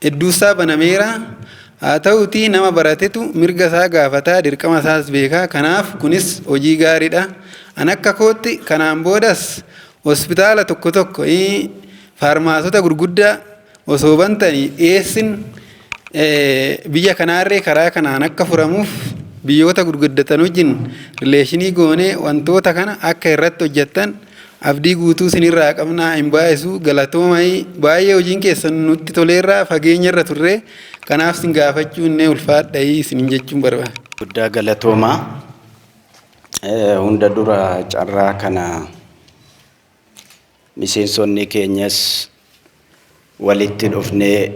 hedduusaa banameera. Haa ta'uutii nama baratetu mirga isaa gaafataa, dirqama isaas beekaa. Kanaaf kunis hojii gaariidha. An akka kootti kanaan boodas hospitaala tokko tokko, faarmaasota gurguddaa osoo bantanii dhiyeessin biyya kanaarree karaa kanaan akka furamuuf biyyoota gurguddatan wajjin relation goonee wantoota kana akka irratti hojjettan abdii guutuu isinirraa qabnaa. Hin baay'isu, galatoomai. Baay'ee hojiin keessan nutti toleerraa, fageenya irra turre, kanaaf isin gaafachuu innee ulfaadhayii isinin jechuun barbaada. Guddaa galatoomaa. Hunda dura carraa kana miseensonni keenyas walitti dhufnee,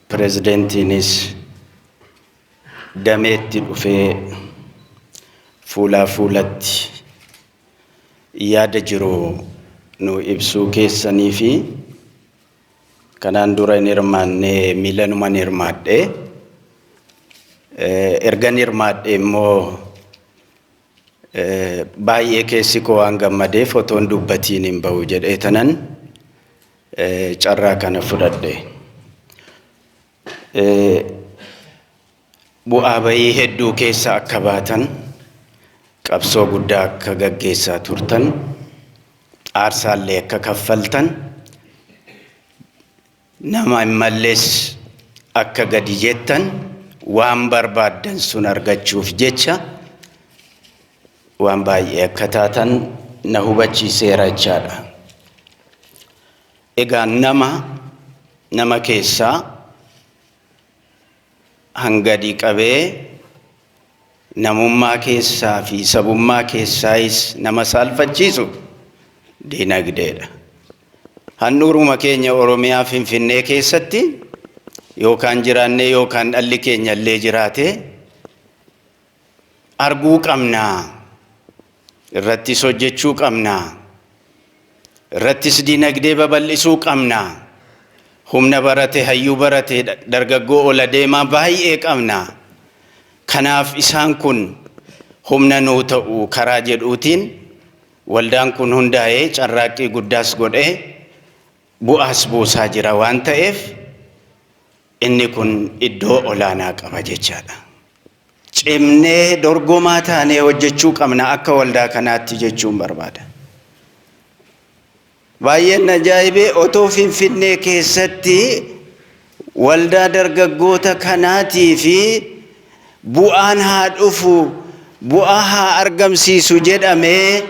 pirezideentiinis dameetti dhufee fuulaa fuulatti yaada jiru nu ibsuu keessanii fi kanaan dura hin hirmaanne, miilanuman hirmaadhe. Ergan hirmaadhe immoo baay'ee keessi koo waan gammadeef otoon dubbatiin hin bahu jedhee tanan carraa kana fudhadhe. Bu'aa bayii hedduu keessa akka baatan, qabsoo guddaa akka gaggeessaa turtan, aarsaallee akka kaffaltan, nama hin mallees akka gadi jettan, waan barbaaddan sun argachuuf jecha waan baay'ee akka taatan na hubachiiseera jechaadha. Egaa nama keessaa hangadi qabee namummaa keessaa fi sabummaa keessaayis nama saalfachiisu dinagdeedha. Handhuuruma keenya Oromiyaa Finfinnee keessatti yookaan jiraannee yookaan dhalli keenya illee jiraate arguu qabnaa. Irrattis hojjechuu qabnaa. Irrattis dinagdee babal'isuu qabnaa. Humna barate, hayyuu barate, dargaggoo ola deemaa baay'ee qabna. Kanaaf isaan kun humna nuu ta'u karaa jedhuutiin waldaan kun hundaa'ee carraaqqii guddaas godhee bu'aas buusaa jira waan ta'eef inni kun iddoo olaanaa qaba jechaadha. Cimnee dorgomaa taanee hojjechuu qabna akka waldaa kanaatti jechuun barbaada. Baay'een ajaa'ibee, otoo Finfinnee keessatti waldaa dargaggoota kanaatii fi bu'aan haa dhufu, bu'aa haa argamsiisu jedhamee,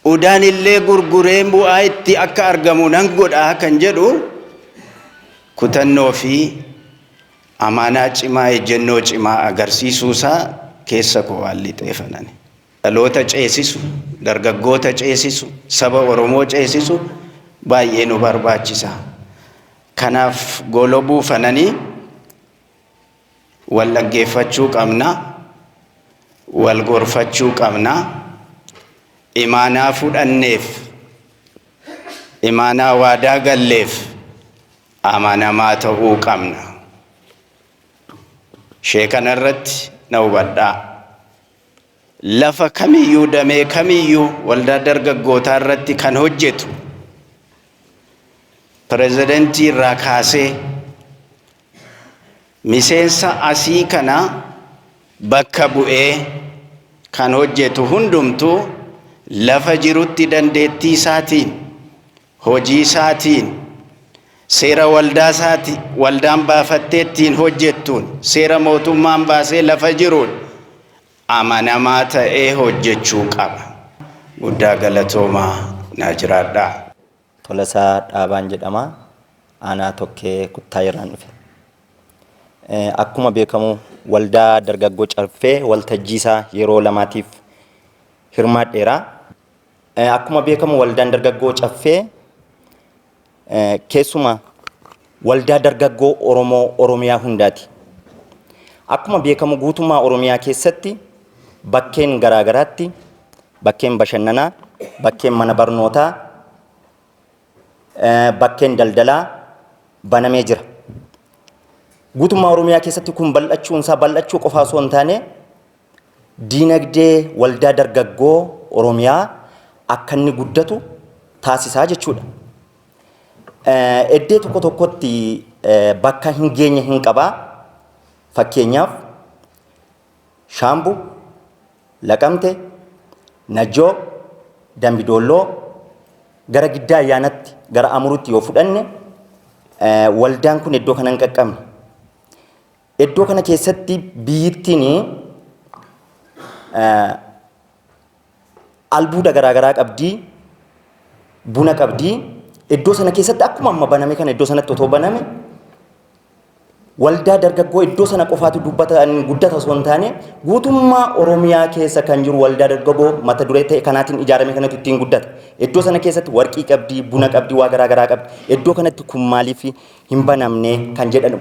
udaan illee gurgureen bu'aa itti akka argamu nan godha kan jedhu kutannoo fi amaanaa cimaa, ejjennoo cimaa agarsiisuusaa keessa koo waan lixeefanani. Dhaloota ceesisu, dargaggoota ceesisu, saba Oromoo ceesisu baay'ee nu barbaachisa. Kanaaf golobuu fananii wal dhaggeeffachuu qabna, wal gorfachuu qabna, imaanaa fudhanneef, imaanaa waadaa galleef amanamaa ta'uu qabna. Ishee kanarratti na hubadhaa. Lafa kamiyyuu, damee kamiyyuu waldaa dargaggootaa irratti kan hojjetu pirezidentii irraa kaasee miseensa asii kana bakka bu'ee kan hojjetu hundumtuu lafa jirutti dandeettii isaatiin Hojii isaatiin, seera waldaa isaati waldaan baafattee ittiin hojjettuun, seera mootummaan baasee lafa jiruun amanamaa ta'ee hojjechuu qaba. Guddaa galatoomaa, naa jiraadhaa. Tolasaa Dhaabaan jedhama. Aanaa Tokkee Kuttaayirraan dhufe. Akkuma beekamu waldaa dargaggoo Caffee waltajjii isaa yeroo lamaatiif hirmaadheera. Akkuma beekamu waldaan dargaggoo Caffee keessuma waldaa dargaggoo Oromoo Oromiyaa hundaati. Akkuma beekamu guutummaa Oromiyaa keessatti bakkeen garaagaraatti bakkeen bashannanaa, bakkeen mana barnootaa, bakkeen daldalaa banamee jira. Guutummaa Oromiyaa keessatti kun bal'achuun isaa bal'achuu qofaa osoo hin taane diinagdee waldaa dargaggoo Oromiyaa akka inni guddatu taasisaa jechuudha. Iddoo tokko tokkotti bakka hin geenye hin qabaa. Fakkeenyaaf Shaambu, Laqamte, Najjoo, Dambidoolloo gara Giddaa Ayyaanatti gara Amurutti yoo fudhanne waldaan kun iddoo kana hin qaqqabne. Iddoo kana keessatti biyyittiin albuuda garaagaraa qabdii, buna qabdii. Iddoo sana keessatti akkuma amma baname kana iddoo sanatti otoo baname waldaa dargaggoo iddoo sana qofaatu dubbata guddata osoo hin taane guutummaa Oromiyaa keessa kan jiru waldaa dargaggoo mata duree ta'e kanaatiin ijaarame kanatu ittiin guddata. Iddoo sana keessatti warqii qabdii, buna qabdii, waa garaagaraa qabdi. Iddoo kanatti kun maaliif hin banamne kan jedhamu.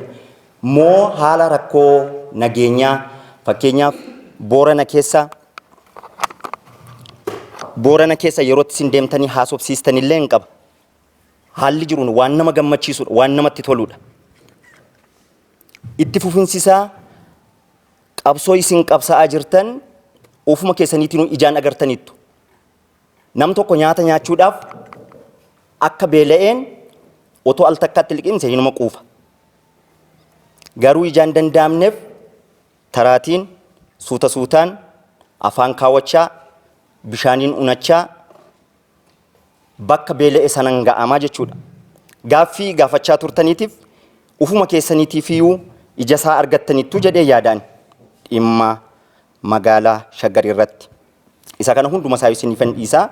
Moo haala rakkoo nageenyaa, fakkeenyaaf Boorana keessa yeroo isin deemtanii haasofsiistanillee hin qaba. Haalli jiruun waan nama gammachiisudha, waan namatti toludha. Itti fufinsi isaa qabsoo isin qabsaa'aa jirtan ofuma keessaniitiin ijaan agartaniittu. Nam tokko nyaata nyaachuudhaaf akka beela'een otoo al takkaatti liqimse hinuma quufa. Garuu ijaan danda'amneef taraatiin suuta suutaan afaan kaawwachaa, bishaaniin unachaa bakka beela'e sanan ga'amaa jechuudha. Gaaffii gaafachaa turtaniitiif ufuma keessaniitiif iyyuu ija isaa argattaniittu jedhee yaadaan dhimma magaalaa Shaggar irratti. Isa kana hunduma isaa isiniifan dhiisaa,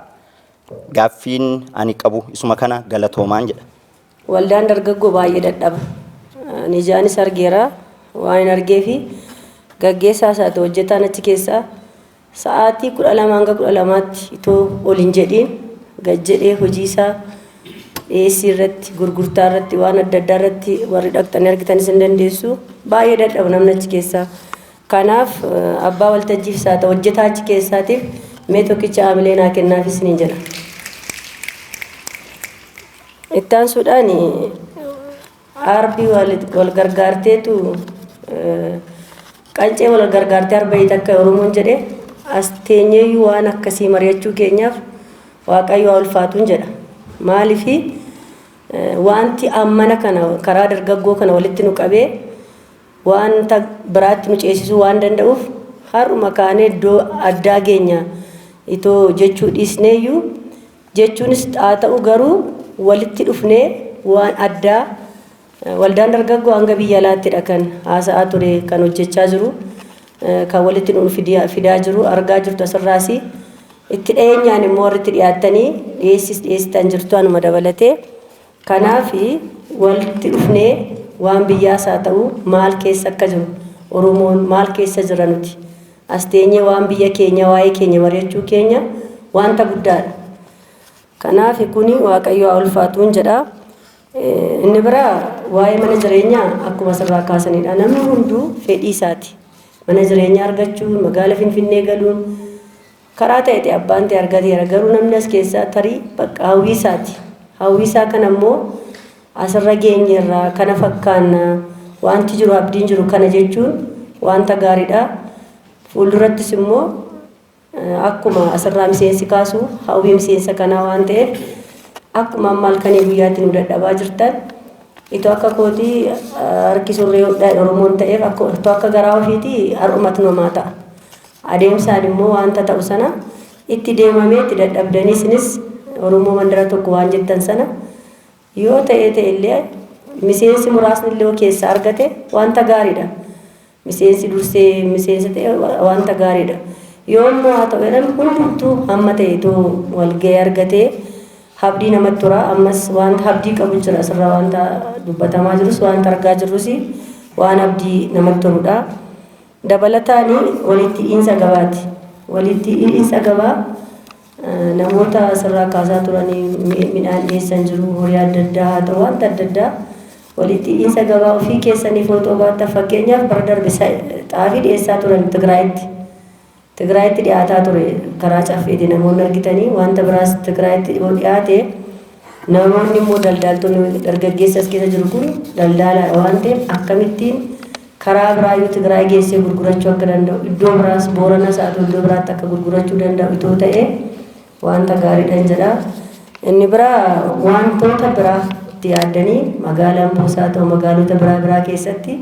gaaffiin ani qabu isuma kana, galatoomaan jedha. Waldaan dargaggoo baay'ee dadhaba. Ani ijaanis argeera, waan hin argeefi gaggeessaa isaa ta'u hojjetaan achi keessaa sa'aatii 12 hanga 12tti itoo ol hin jedhiin gad jedhee hojii isaa dhiyeessii irratti, gurgurtaa irratti, waan adda addaa irratti warri dhaqxanii argitanis hin dandeessu. Baay'ee dadhaba namni achi keessaa. Kanaaf abbaa waltajjiif isaa ta'u hojjetaa achi keessaatiif mee tokkicha haamilee naa kennaafis niin jedha. Itti aansuudhaan arbi wal gargaarteetu qancee wal gargaartee arba takka Oromoon jedhe, as teenyeeyyuu waan akkasii mari'achuu keenyaaf Waaqayyo haa ulfaatuun jedha. Maaliifi wanti ammana kana karaa dargaggoo kana walitti nu qabee wanta biraatti nu ceesisuu waan danda'uuf, har'uma kaanee iddoo addaa geenya itoo jechuu dhiisneeyyuu, jechuunis haa ta'u, garuu walitti dhufnee waan addaa waldaan dargaggoo hanga biyya alaattidha kan haasa'aa ture, kan hojjechaa jiru, kan walitti nu fidaa jiru argaa jirtu. Asirraas itti dhiyeenyaan immoo warri itti dhiyaattanii dhiyeessis dhiyeessitan jirtu anuma dabalatee. Kanaaf walitti dhufnee waan biyyaas haa ta'u, maal keessa akka jiru Oromoon, maal keessa jira nuti as teenyee waan biyya keenya, waa'ee keenya mari'achuu keenya wanta guddaadha. Kanaaf kuni Waaqayyo haa ulfaatuun jedha. Inni biraa waa'ee mana jireenyaa akkuma asirraa kaasanidha. Namni hunduu fedhii isaati. Mana jireenyaa argachuun, magaala Finfinnee galuun karaa ta'e abbaan ta'e argateera. Garuu namni as keessaa tarii bakka hawwii isaati. Hawwii isaa kana immoo asirra geenyeerraa kana fakkaanna, wanti jiru, abdiin jiru kana jechuun wanta gaariidha. Fuuldurattis immoo akkuma asirraa miseensi kaasu hawwii miseensa kanaa waan ta'eef, akkuma amma halkanii guyyaatti nu dadhabaa jirtan, itoo akka kootii harki surree hodhaa Oromoon ta'eef, itoo akka garaa ofiitii har'umatu namaa ta'a. Adeemsaan immoo wanta ta'u sana itti deemamee itti dadhabdanii isinis Oromoo mandara tokko waan jettan sana yoo ta'e ta'ellee miseensi muraasni illee keessa argate wanta gaariidha. Miseensi dursee miseensa ta'e wanta gaariidha. Yoo immoo haa ta'u jedhame hundumtuu hamma ta'etu walga'ii argatee abdii namatti tura. Ammas wanta abdii qabu jira asirraa wanta dubbatamaa jirus wanta argaa jirrus waan abdii namatti toludha. Dabalataan walitti hidhiinsa gabaati. Walitti hidhiinsa gabaa namoota asirraa kaasaa turanii midhaan dhiyeessan jiru, horii adda addaa haa ta'u wanta adda addaa walitti hidhiinsa gabaa ofii keessanii footoo baattan fakkeenyaaf bara darbe xaafii dhiyeessaa turan Tigraayitti. Tigraayitti dhiyaataa ture karaa caffeeti namoonni argitanii wanta biraas Tigraayitti yoo dhiyaate namoonni immoo daldaaltonni dargaggeessa as keessa jiru kun daldaalaadha waan ta'eef akkamittiin karaa biraayyuu Tigraay geessee gurgurachuu akka danda'u iddoo biraas Booranas haa ta'u iddoo biraatti akka gurgurachuu danda'u itoo ta'e wanta gaariidhaan jedha. Inni biraa wantoota biraa itti yaaddanii magaalaan Boosaa ta'u magaalota biraa biraa keessatti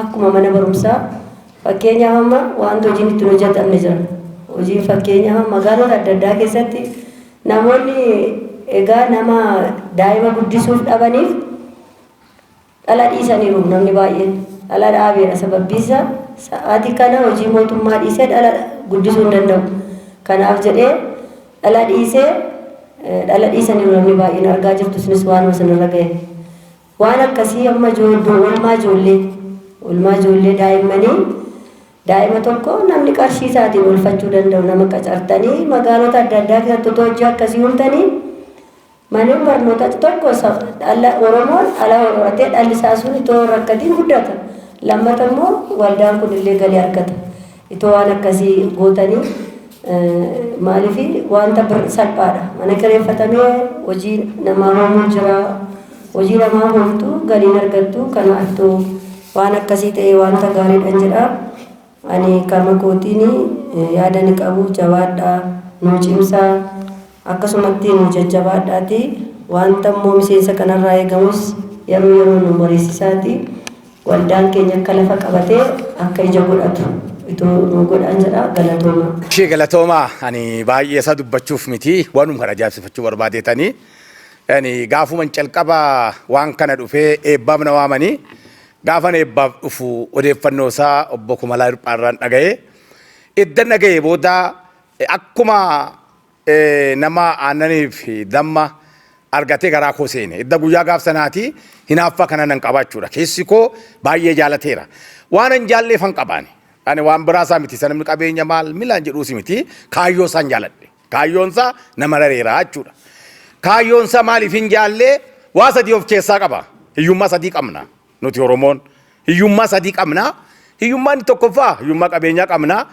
akkuma mana barumsaa fakkeenyaaf amma wanta hojiin ittiin hojjetamne jira. Hojiin fakkeenyaaf magaalota adda addaa keessatti namoonni egaa nama daa'ima guddisuuf dhabaniif dhala dhiisaniiru namni baay'een dhala dhaabeera sababbii isaa sa'aatii kana hojii mootummaa dhiisee dhala guddisuu hin danda'u. Kanaaf jedhee dhala dhiisee dhala dhiisaniiru namni baay'een argaa jirtu isinis waanuma sanarra ga'e. Waan akkasii amma oolmaa ijoollee oolmaa ijoollee daa'immanii daa'ima tokko namni qarshii isaatiin oolfachuu danda'u nama qacartanii magaalota adda addaa keessatti otoo hojii akkasii uumtanii manneen barnootaa tokko dhala Oromoon dhala horatee dhalli isaa sun itoo rakkatiin guddata. Lammata immoo waldaan kun illee galii argata. Itoo waan akkasii gootanii maaliif wanta salphaadha. Mana kireeffatamee hojii namaa hoomuu jira. Hojii namaa hoomtu galiin argattu kanaaf itoo waan akkasii ta'e wanta gaariidhaan jedha. Ani kama kootiin yaada ni qabu jabaadhaa nuu cimsaa akkasumatti nu jajjabaadhaati wanta immoo miseensa kanarraa eegamus yeroo yeroo nu mariisisaati waldaan keenya akka lafa qabatee akka ija godhatu itoo nu godhaan jedha galatooma. Ishee galatooma ani baay'ee isaa dubbachuuf miti waanuma kana ajaa'ibsiifachuu barbaadeetanii ani gaafuman calqaba waan kana dhufee eebbaaf na waamanii gaafan eebbaaf dhufu odeeffannoo isaa obbo Kumalaa Hirphaarraan dhaga'ee iddan dhaga'ee booda akkuma nama aannanii fi damma argatee garaa koo seene. Idda guyyaa gaaf sanaati hinaaffaa kana nan qabaachuudha. Keessi koo baay'ee jaalateera. Waan an jaalleefan qabaani. Ani waan biraa isaa miti. Sanamni qabeenya maal milaan jedhuus miti. Kaayyoo isaan jaaladhe. Kaayyoon isaa nama rareera jechuudha. Kaayyoon isaa maaliif hin jaallee waa sadii of keessaa qaba. Hiyyummaa sadii qabna nuti Oromoon. Hiyyummaa sadii qabna. Hiyyummaan tokkoffaa hiyyummaa qabeenyaa qabna.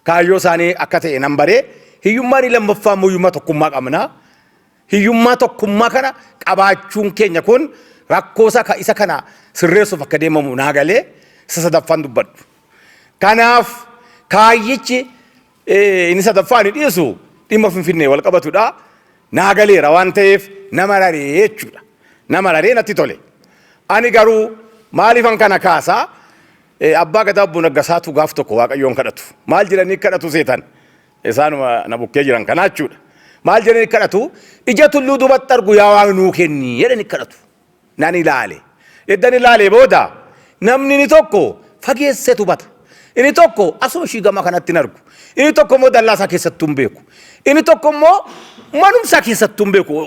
Kaayyoo isaanii akka ta'e nan baree. Hiyyummaan lammaffaa immoo hiyyummaa tokkummaa qabna. Hiyyummaa tokkummaa kana qabaachuun keenya kun rakkoo isa kana sirreessuuf akka deemamu naa galee isa sadaffaan dubbadhu. Kanaaf kaayyichi inni sadaffaan dhiisu dhimma Finfinnee wal qabatudha. Naa galeera waan ta'eef nama raree jechuudha. Nama raree natti tole. Ani garuu maaliifan kana kaasaa abbaa gadaa obbo Naggasaatu gaaf tokko Waaqayyoon kadhatu. Maal jedhanii kadhatu seetan? Isaanuma na bukkee jiran kanaa jechuudha. Maal jedhanii kadhatu? Ija tulluu duubatti argu yaa Waaqa nuu kenni jedhanii kadhatu. Nan ilaale. Eddan ilaalee booda namni inni tokko fageessee hubata. Inni tokko asuma ishii gama kanatti hin argu. Inni tokko immoo dallaa isaa keessattuu hin beeku. Inni tokko immoo manumsaa keessattuu hin beeku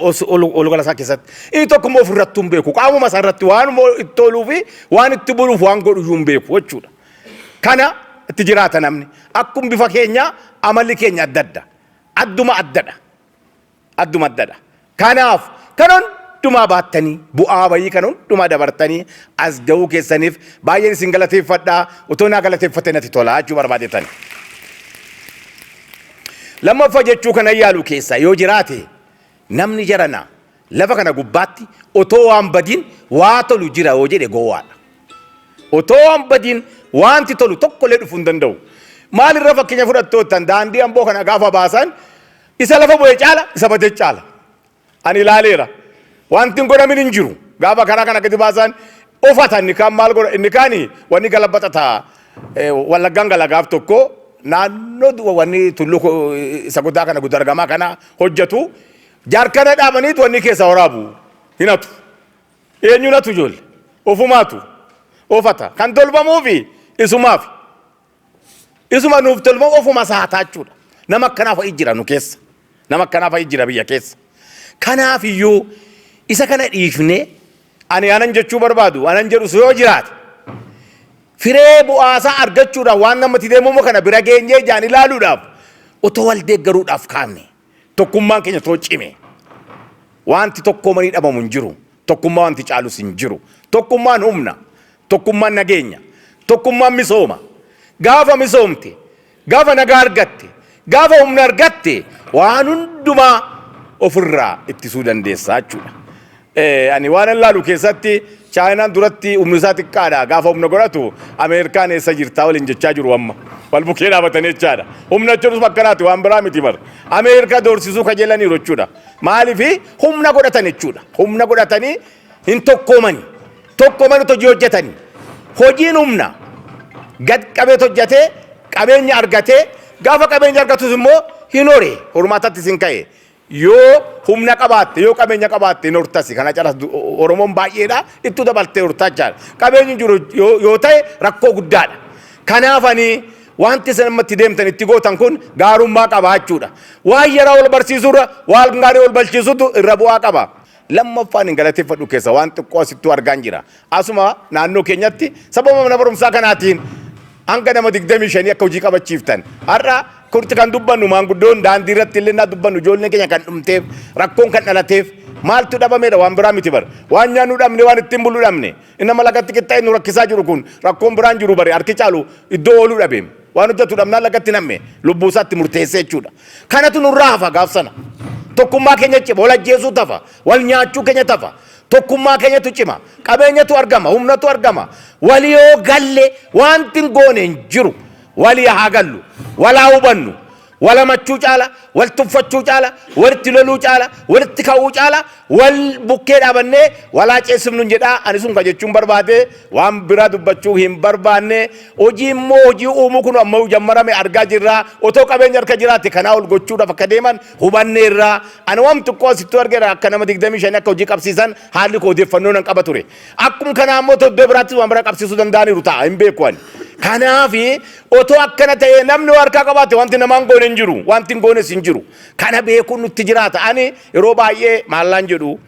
ol gala isaa keessatti. Inni tokko immoo ofirrattuu hin beeku. Qaamuma isaa irratti waan itti toluu fi waan itti buluuf waan godhu iyyuu hin beeku jechuudha. Kana itti jiraata namni. Akkuma bifa keenya amalli keenya adda adda. Adduma addadha. Adduma addadha. Kanaaf kan hundumaa baattanii bu'aa bayii kan hundumaa dabartanii as ga'uu keessaniif baay'een isin galateeffadha. Otoo naa galateeffate natti tola jechuu barbaadetan. Lammaffaa jechuu kana yaalu keessaa yoo jiraate namni jarana lafa kana gubbaatti otoo waan badiin waa tolu jira yoo jedhe gowwaadha. Otoo waan badiin wanti tolu tokkollee dhufuu hin danda'u. Maalirra fakkeenya fudhattoottan daandii amboo kana gaafa baasan isa lafa bu'e caala isa bade caala. Ani ilaaleera. Wanti hin godhamin hin jiru. Gaafa karaa kana gadi baasan ufata inni kaan maal godha inni kaani wanni galabaxata wallaggaan gala gaaf tokko naannoo wanni tulluu isa guddaa kana guddaa argamaa kana hojjetu. Jaarkana dhaabaniitu wanni keessa waraabu hin hatu. Eenyuun hatu ijoolle? Ofumaatu ofata. Kan tolfamuufi isumaaf. Isuma nuuf tolfamu ofuma isaa hataa jechuudha. Nama akkanaa fa'i jira nu keessa. Nama akkanaa fa'i jira biyya keessa. Kanaaf iyyuu isa kana dhiifnee ani anan jechuu barbaadu anan jedhus yoo jiraate firee bu'aasaa argachuudhaaf waan namatti deemamu kana bira geenyee ijaan ilaaluudhaaf otoo wal deeggaruudhaaf kaafne tokkummaan keenya otoo cime wanti tokkoomanii dhabamu hin jiru. Tokkummaa wanti caalus hin jiru. Tokkummaan humna. Tokkummaan nageenya. Tokkummaan misooma. Gaafa misoomte, gaafa nagaa argatte, gaafa humna argatte waan hundumaa ofirraa ittisuu dandeessa jechuudha. Ani waan ilaalu keessatti Chaayinaan duratti humni isaa xiqqaadha. Gaafa humna godhatu Ameerikaan eessa jirtaa waliin jechaa jiru amma. Wal bukkee dhaabatanii jechaadha. Humna jechuun akkanaati waan biraa miti bar. Ameerikaa doorsisuu kajeelaniiru jechuudha. Maaliif humna godhatan jechuudha. Humna godhatanii hin tokkoomani. Tokkoomani hojii hojjetani. Hojiin humna gad qabeet hojjetee qabeenya argatee gaafa qabeenya argatus immoo hin hore hormaatatti sin ka'e. Yoo humna qabaatte yoo qabeenya qabaatte hin hortasi. Kana calas Oromoon baay'eedha ittuu dabaltee hortaa jechaadha. Qabeenyi jiru yoo ta'e rakkoo guddaadha. Kanaaf ani wanti isin amma itti deemtan itti gootan kun gaarummaa qaba jechuudha. Waan yaraa wal barsiisuurra waan gaarii wal barsiisutu irra bu'aa qaba. Lammaffaan hin galateeffadhu keessa waan xiqqoo asittuu argaan jira. Asuma naannoo keenyatti sababa mana barumsaa kanaatiin hanga nama 25 akka hojii qabachiiftan. Har'a kurti kan dubbannu maanguddoon daandii irratti illee naa dubbannu ijoolleen keenya kan dhumteef rakkoon kan dhalateef maaltu dhabameedha waan biraa miti bara. Waan nyaannu dhabne waan ittiin bullu dhabne. Inni nama lagatti qixxaa'ee nu rakkisaa jiru kun rakkoon biraan jiru bare harki caalu iddoo ooluu dhabeem. Waan hojjetu dhabnaan lagatti namme lubbuu isaatti murteessee jechuudha. Kanatu nurraa hafa gaaf sana. Tokkummaa keenya cima, wal ajjeesuu tafa, wal nyaachuu keenya tafa. Tokkummaa keenyatu cima, qabeenyatu argama, humnatu argama. Walii yoo galle wanti hin goone hin jiru. Walii haa gallu, wal haa hubannu. Wal hamachuu caala, wal tuffachuu caala, walitti loluu caala, walitti ka'uu caala, wal bukkee dhaabannee wal haa ceesifnu jedhaa. Ani sun ka jechuun barbaade waan biraa dubbachuu hin barbaanne. Hojii immoo hojii uumuu kun ammoo jammarame argaa jirra. Otoo qabeenya harka jiraate kanaa ol gochuudhaaf akka deeman hubanneerra. Ani waan xiqqoo asittuu argeera akka nama 25 akka hojii qabsiisan haalli koo odeeffannoo nan qaba ture. Akkuma kanaa immoo iddoo biraattis waan biraa qabsiisuu danda'aniiru ta'a hin beeku ani. Kanaaf otoo akkana ta'ee namni harkaa qabaate wanti namaan goone hin jiru wanti hin goones hin jiru. Kana beekuun nutti jiraata. Ani yeroo baay'ee maallaan jedhu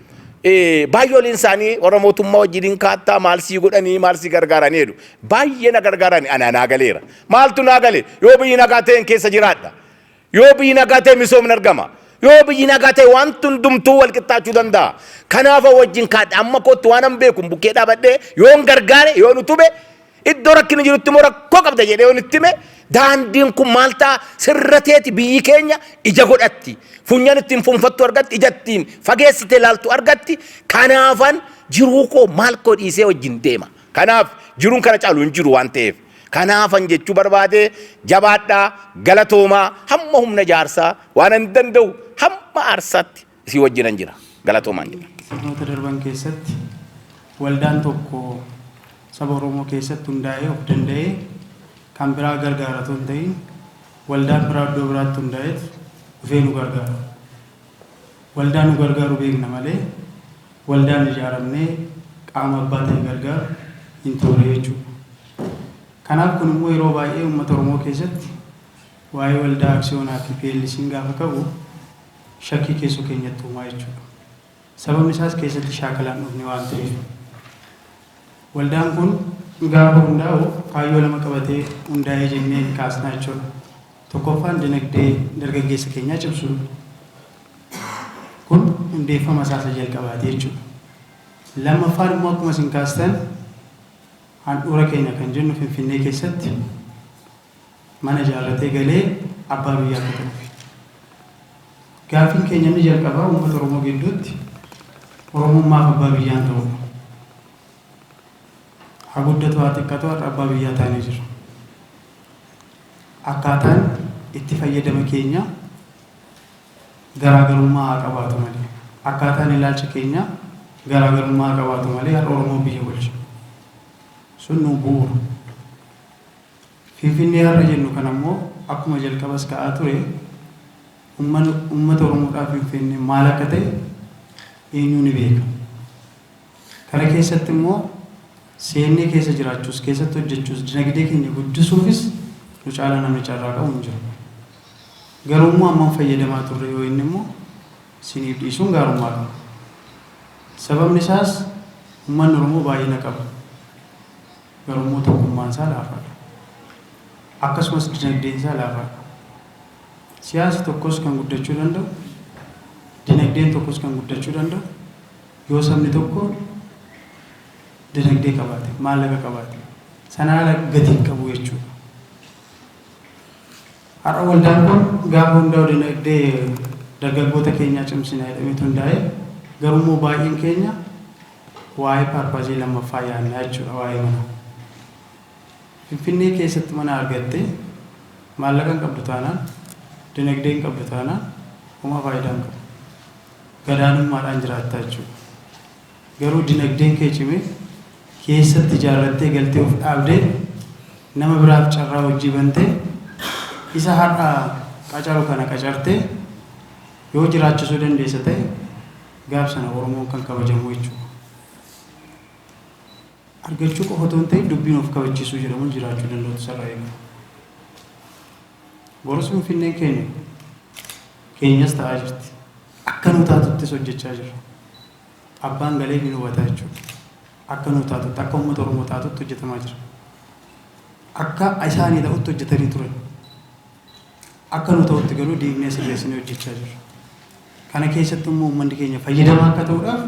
baay'ee oliin isaanii warra mootummaa wajjiniin kaattaa maal sii godhanii maal sii gargaaranii jedhu. Baay'ee na gargaaranii ana naa galeera. Maaltu naa gale yoo biyyi nagaa ta'een keessa jiraadha. Yoo biyyi nagaa ta'e misoomni argama. Yoo biyyi nagaa ta'e wanti hundumtuu wal qixxaachuu danda'a. Kanaaf wajjin kaadha amma kootti waan an beeku bukkee dhaabadhee yoon gargaare yoon utube iddoo rakkinni jirutti immoo rakkoo qabda jedhee yoon itti hime daandiin kun maal ta'a sirrateeti biyyi keenya ija godhatti. Funyaan ittiin fuunfattu argatti ija ittiin fageessitee ilaaltu argatti. Kanaafan jiruu koo maal koo dhiisee wajjin deema. Kanaaf jiruun kana caalu hin jiru waan ta'eef. Kanaafan jechuu barbaade jabaadhaa galatoomaa hamma humna jaarsaa waan an danda'u hamma aarsaatti isii wajjinan jira. Galatoomaan jedha. Sirnoota darban keessatti waldaan tokko saba Oromoo keessatti hundaa'ee of danda'ee kan biraa gargaara otoo hin ta'in waldaan biraa iddoo biraatti hundaa'eet dhufee nu gargaara. Waldaa nu gargaaru beekna malee waldaan ijaaramnee qaama abbaa ta'e gargaaru hin turre jechuudha. Kanaaf kun immoo yeroo baay'ee uummata Oromoo keessatti waa'ee waldaa aksiyoonaa fi PLC'n gaafa ka'u shakkii keessoo keenyatti uumaa jechuudha. Sababni isaas keessatti shaakalaan dhufne waan ta'eef. Waldaan kun gaafa hundaa'u kaayyoo lama qabatee hundaa'ee jennee kaasnaa jechuudha. Tokkoffaan dinagdee dargaggeessa keenyaa cimsuudha. Kun hundeeffama isaa isa jalqabaati jechuudha. Lammaffaan immoo akkuma isin kaastan handhuura keenya kan jennu Finfinnee keessatti mana ijaarratee galee abbaa biyyaa akka ta'uufi. Gaaffiin keenya inni jalqabaa uummata Oromoo gidduutti Oromummaaf abbaa biyyaan ta'uudha. Haa guddatu haa xiqqatu har'a abbaa biyyaa taanee jirra. Akkaataan itti fayyadama keenya garaagarummaa haa qabaatu malee akkaataan ilaalcha keenya garaagarummaa haa qabaatu malee har'a Oromoo biyya bulcha. Sun nuu bu'uura. Finfinnee har'a jennu kana immoo akkuma jalqabas ka'aa ture Uummata Oromoodhaaf Finfinnee maal akka ta'e eenyuu ni beeka. Kana keessatti immoo seennee keessa jiraachuus, keessatti hojjechuus, dinagdee keenya guddisuufis nu caalaa namni carraa qabu hin jiru. Garuu immoo hammam fayyadamaa turre yoo inni immoo siniif dhiisuun gaarummaa qaba. Sababni isaas uummanni Oromoo baay'ina qaba. Garuu immoo tokkummaan isaa laafaadha. Akkasumas dinagdeen isaa laafaadha. Siyaasni tokkos kan guddachuu danda'u, dinagdeen tokkos kan guddachuu danda'u yoo sabni tokko dinagdee qabaate, maallaqa qabaate. Sana ala gatii hin qabu jechuudha. Har'a waldaan kun gaafa hundaa'u dinagdee dargaggoota keenyaa cimsina jedhameetu hundaa'e. Garuu immoo baay'een keenya waa'ee purpose lammaffaa yaadna jechuudha, waa'ee mana. Finfinnee keessatti mana argattee maallaqa hin qabdu taanaan, dinagdee hin qabdu taanaan, homaa faayidaa hin qabu. Gadaanummaadhaan jiraatta jechuudha. Garuu dinagdeen kee cimee keessatti ijaarrattee galtee of dhaabdee nama biraaf carraa hojii bantee isa har'a qacaru kana qacartee yoo jiraachisuu dandeessa ta'e, gaaf sana Oromoon kan kabajamu jechuudha. Argachuu qofa otoo hin ta'in dubbiin of kabachiisuu jedhamuun jiraachuu danda'utu sarara eegama. Borus Finfinneen keenya keenyas ta'aa jirti. Akka nu taatuttis hojjechaa jirra. Abbaan galee ni hubataa jechuudha. Akka nu taatutti, akka uummata Oromoo taatutti hojjetamaa jira. Akka isaanii ta'utti hojjetanii turan. Akka nu ta'utti garuu diignee sirreessinee hojjechaa jirra. Kana keessatti immoo uummanni keenya fayyadamaa akka ta'uudhaaf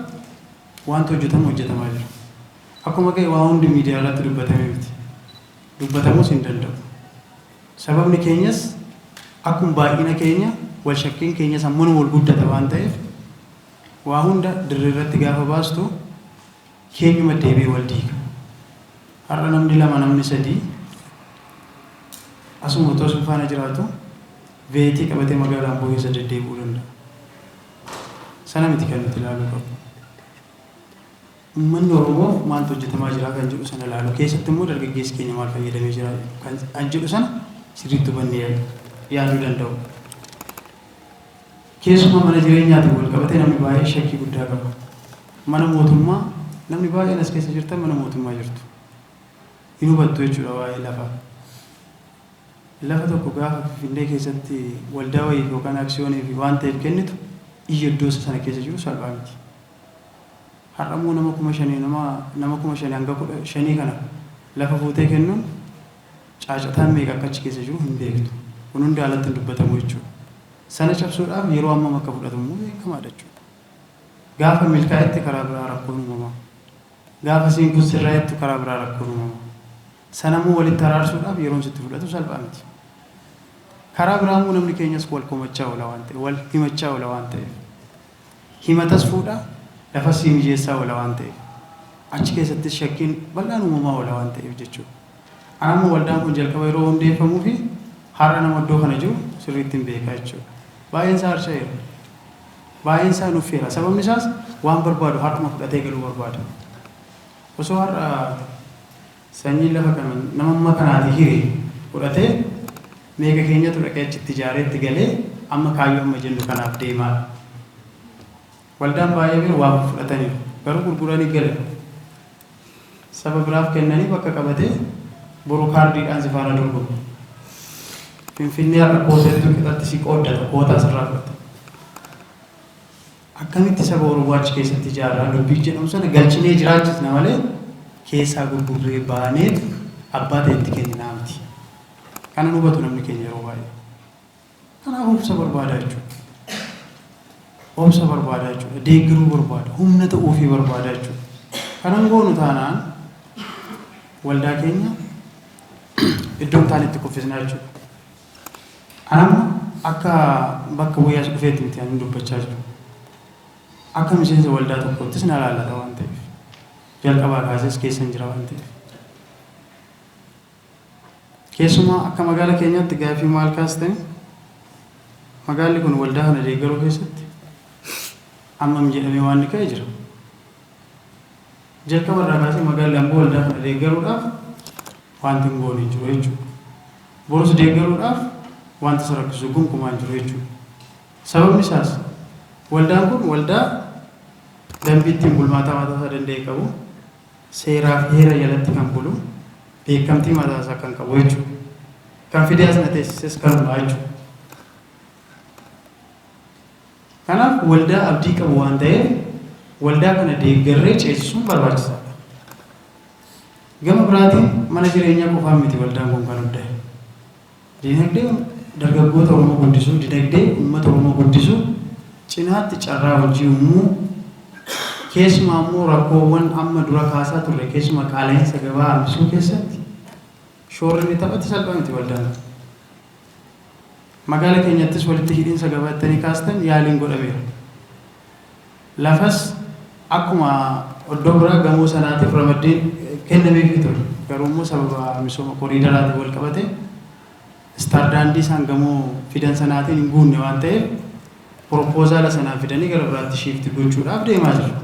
wanti hojjetamu hojjetamaa jira. Akkuma ka'e waa hundi miidiyaa irratti dubbatamee miti. Dubbatamuus hin danda'u. Sababni keenyas akkuma baay'ina keenya wal shakkiin keenyas ammanuma wal guddata waan ta'eef, waa hunda dirree irratti gaafa baastu keenyuma deebi'ee wal diiga. Har'a namni lama, namni sadii asuma otoo sun faana jiraatu veetii qabatee magaalaa Amboo keessa deddeebi'uu danda'a. Sana miti kan nuti ilaaluu qabnu. Uummanni Oromoof maaltu hojjetamaa jira kan jedhu sana ilaalu. Keessatti immoo dargaggeessi keenya maal fayyadamee jira kan jedhu sana sirriitti hubannee yaaduu danda'u. Keessumaa mana jireenyaatiin wal qabatee namni baay'ee shakkii guddaa qaba. Mana mootummaa, namni baay'een as keessa jirtan mana mootummaa jirtu. Hin hubattu jechuudha waa'ee lafaa. Lafa tokko gaafa Finfinnee keessatti waldaa wayiif yookaan aksiyoonii fi waan ta'eef kennitu, iyya iddoo sana keessa jiru salphaa miti. Har'a immoo nama 5,000, nama 5,000 hanga 15 kana lafa fuutee kennuun caacataan meeqa akka achi keessa jiru hin beektu. Kun hundi alatti hin dubbatamu jechuudha. Sana cabsuudhaaf yeroo hammam akka fudhatu immoo beekamaadha jechuudha. Gaafa milkaa'etti karaa biraa rakkoon uumama. Gaafa siin kun sirraa'ettu karaa biraa rakkoon uumama. Sanammoo walitti araarsuudhaaf yeroon sitti fudhatu salphaa miti. Karaa biraa immoo namni keenyas wal komachaa oola waan ta'eef, wal himachaa oola waan ta'eef. Himatas fuudha, lafas sii mijeessaa oola waan ta'eef. Achi keessattis shakkiin bal'aan uumamaa oola waan ta'eef jechuudha. Anammoo waldaan kun jalqaba yeroo hundeeffamuu fi har'a nama iddoo kana jiru sirriitti hin beekaa jechuudha. Baay'een isaa harca'eera. Baay'een isaa nuffeera. Sababni isaas waan barbaadu har'uma fudhatee galuu barbaada. Osoo har'a sanyiin lafa kana nama amma kanaati hire fudhatee, meeqa keenyatu dhaqee achitti ijaaree itti galee amma kaayyoo amma jennu kanaaf deemaadha. Waldaan baay'ee bira waa fudhataniiru. Garuu gurguranii galan. Saba biraaf kennanii bakka qabatee boru kaardiidhaan si faana dorgomu. Finfinnee har'a kooteetu qixatti si qooddata, kootaa sirraa fudhata. Akkamitti saba Oromoo achi keessatti ijaarraa dubbii jedhamu sana galchinee jiraachisna malee keessaa gurgurree baanee abbaa ta'e itti kenninaa miti. Kana hubatu namni keenya yeroo baay'ee. Kanaaf obsa barbaada jechuudha. Obsa barbaada jechuudha. Deeggaruu barbaada. Humna ta'uufii barbaada jechuudha. Kanan goonu taanaan waldaa keenya iddoo hin taane itti kuffisnaa jechuudha. Anamma akka bakka bu'ee as dhufeetti miti ani dubbachaa jiru. Akka miseensa waldaa tokkoottis na laallata waan ta'eef. Jalqabaa kaasees keessan jira waan ta'eef. Keessumaa akka magaala keenyaatti gaaffii maal kaastani, magaalli kun waldaa kana deeggaruu keessatti hammam jedhamee waan ka'e jira. Jalqaba irraa kaasee magaalli Amboo waldaa kana deeggaruudhaaf wanti hin goone hin jiru jechuudha. Borus deeggaruudhaaf wanti isa rakkisu gonkumaa hin jiru jechuudha. Sababni isaas waldaan kun waldaa dambii ittiin bulmaataa mataa isaa danda'e qabu, seeraa fi heera jalatti kan bulu, beekamtii mataa isaa kan qabu jechuudha. Kan fidee as na teessises kanuma jechuudha. Kanaaf waldaa abdii qabu waan ta'eef waldaa kana deeggarree ceesisuun barbaachisaadha. Gama biraatiin mana jireenyaa qofaan miti waldaan kun kan hundaa'e. Dinagdee dargaggoota Oromoo guddisuu, dinagdee uummata Oromoo guddisuu cinaatti carraa hojii uumuu, keessumaa immoo rakkoowwan amma dura kaasaa turre keessumaa qaala'insa gabaa hambisuu keessatti shoorri inni taphate salphaa miti waldaan kun. Magaala keenyattis walitti hidhiinsa gabaa jettanii kaastan yaaliin godhameera. Lafas akkuma oddoo biraa gamoo sanaatiif ramaddiin kennameefii ture. Garuu immoo sababa misooma koriidaraatiin wal qabatee istaardaandii isaan gamoo fidan sanaatiin hin guunne waan ta'eef piropoozaala sanaan fidanii gara biraatti shiifti gochuudhaaf deemaa jiru.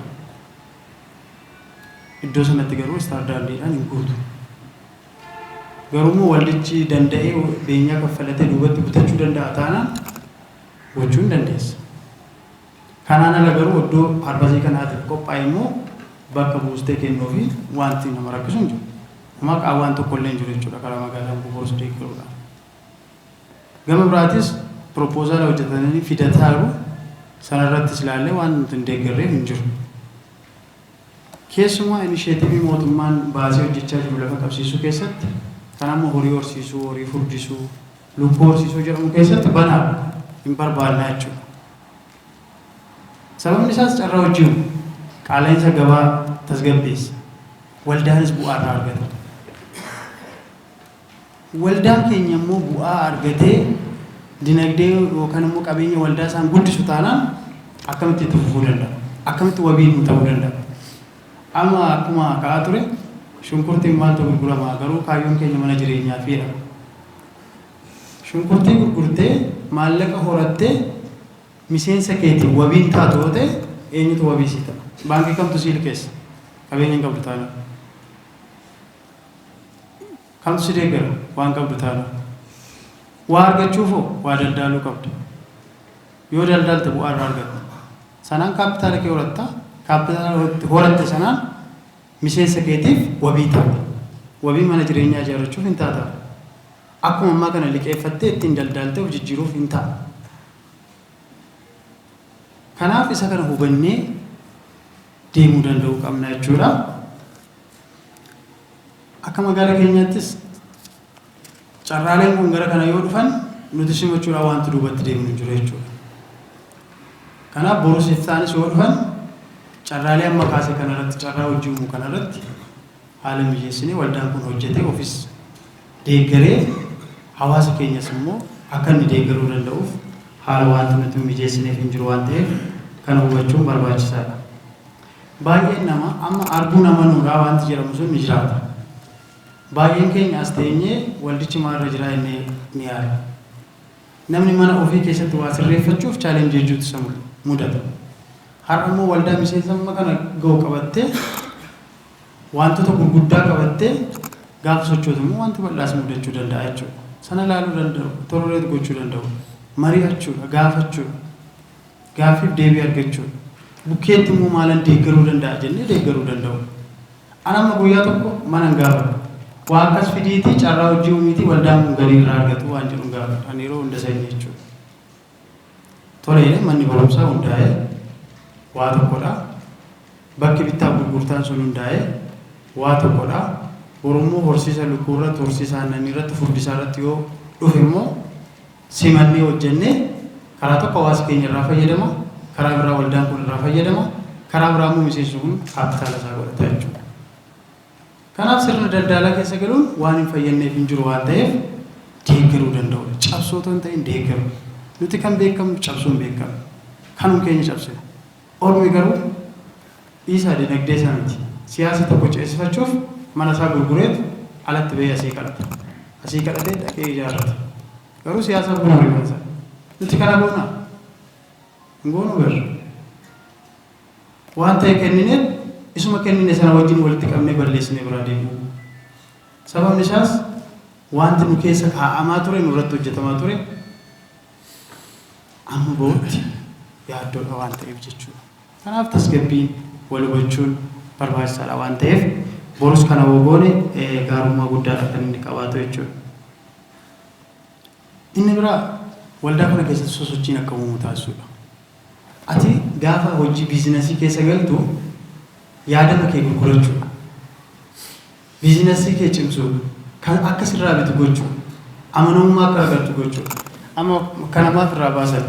Iddoo sanatti garuu istaardaandiidhaan hin guutu. Garuu immoo waldichi danda'ee beenyaa kaffalatee duubatti butachuu danda'a taanaan gochuu hin dandeessa. Kanaan ala garuu iddoo purpose kanaatiif qophaa'e immoo bakka buustee kennuufi wanti nama rakkisu hin jiru. Homaa qaawwaan tokko illee hin jiru jechuudha karaa magaalaan Bokorus deeggaruudhaan. Gama biraatis piroopozaala hojjetanii fidataa jiru. Sanarrattis ilaallee waan nuti hin deeggarreef hin jiru. Keessumaa inisheetivii mootummaan baasee hojjechaa jiru lafa qabsiisuu keessatti kan amma horii horsiisuu, horii furdisuu, lukkuu horsiisuu jedhamu keessatti banaadha. Hin barbaadnaa jechuudha. Sababni isaas carraa hojii uuma. Qaala'insa gabaa tasgabbeessa. Waldaanis bu'aa irraa argata. Waldaan keenya immoo bu'aa argatee dinagdee yookaan immoo qabeenya waldaa isaan guddisu taanaan akkamitti itti fufuu danda'a? Akkamitti wabii nu ta'uu danda'a? Amma akkuma ka'aa ture shunkurtiin maaltu gurgurama garuu kaayyoon keenya mana jireenyaafiidha. Shunkurtii gurgurtee maallaqa horattee miseensa keetiin wabiin taatu yoo ta'e eenyutu wabii sii ta'a? Baankii kamtu sii liqeessa? Qabeenya hin qabdu taanaan. Kamtu si deeggara? Waan qabdu taanaan. Waa argachuufoo waa daldaaluu qabda. Yoo daldaalte bu'aa irraa argatta. Sanaan kaappitaala kee horatta. Kaappitaala horatte sanaan miseensa keetiif wabii taata. Wabii mana jireenyaa ijaarrachuuf hin taata. Akkuma ammaa kana liqeeffattee ittiin daldaaltee of jijjiiruuf hin ta'a. Kanaaf isa kana hubannee deemuu danda'uu qabna jechuudha. Akka magaala keenyaattis carraaleen kun gara kana yoo dhufan nuti simachuudhaan wanti duubatti deemnu hin jiru jechuudha. Kanaaf borus iftaanis yoo dhufan carraalee amma kaase kanarratti carraa hojii uumuu kanarratti haala mijeessinee waldaan kun hojjetee ofis deeggaree hawaasa keenyas immoo akka inni deeggaruu danda'uuf haala wanti nuti mijeessineef hin jiru waan ta'eef kana hubachuun barbaachisaadha. Baay'een nama amma arguun amanuudha wanti jedhamu sun ni jiraata. Baay'een keenya as teenyee waldichi maalirra jira jennee ni yaada. Namni mana ofii keessatti waa sirreeffachuuf challenge hedduutu isa mudata. Har'a immoo waldaa miseensa amma kana ga'u qabattee wantoota gurguddaa qabattee gaafa sochootu immoo wanti bal'aas mudachuu danda'a jechuudha. Sana ilaaluu danda'u, tolerate gochuu danda'u, mari'achuudha, gaafachuudha, gaaffiif deebii argachuudha. Bukkeetti immoo maalan deeggaruu danda'a jennee deeggaruu danda'u. Ana amma guyyaa tokko mana hin gaafadhu. Waa akkas fidiitii carraa hojii uumiitii waldaan kun galii irraa argatu waan jedhu hin gaafadhu. Ani yeroo hunda sanyii jechuudha. Tole jedhee manni barumsaa hundaa'ee waa tokkodha. Bakki bittaa gurgurtaan sun hundaa'ee waa tokkodha. Borummoo horsiisa lukkuu irratti, horsiisa aannanii irratti, furdisaa irratti yoo dhufe immoo simannee hojjennee karaa tokko hawaasa keenya irraa fayyadama, karaa biraa waldaan kun irraa fayyadama, karaa biraa immoo miseensi kun kaapitaala isaa godhata jechuudha. Kanaaf sirna daldalaa keessa galuun waan hin fayyadneef hin jiru waan ta'eef deeggaruu danda'udha. Cabsoo otoo hin ta'in deeggaru. Nuti kan beekamnu cabsuun beekamna. Kanum keenya cabsina. Ormi garuu dhiisaa dinagdee isaa miti. Siyaasa tokko ceesifachuuf mana isaa gurgureetu alatti bahee asii kadhata. Asii kadhatee dhaqee ijaarrata. Garuu siyaasa gurgure kan isaa. Nuti kana goonaa? Hin goonu garuu. Waan ta'e kennineef isuma kennine sana wajjin walitti qabnee balleessinee biraa deemuu. Sababni isaas wanti nu keessa kaa'amaa ture nurratti hojjetamaa ture Amma bahutti yaaddoodha waan ta'eef jechuudha. Kanaaf tasgabbiin wal hubachuun barbaachisaadha waan ta'eef borus kana hoo goone gaarummaa guddaadha kan inni qabaatu jechuudha. Inni biraa waldaa kana keessatti sosochiin akka uumamu taasisuudha. Ati gaafa hojii biizinasii keessa galtu yaadama kee gurgurachuudha. Biizinasii kee cimsuudha. Kan akka sirraa bitu gochuudha. Amanamummaa akka argattu gochuudha. Amma kana maaf irraa baasan?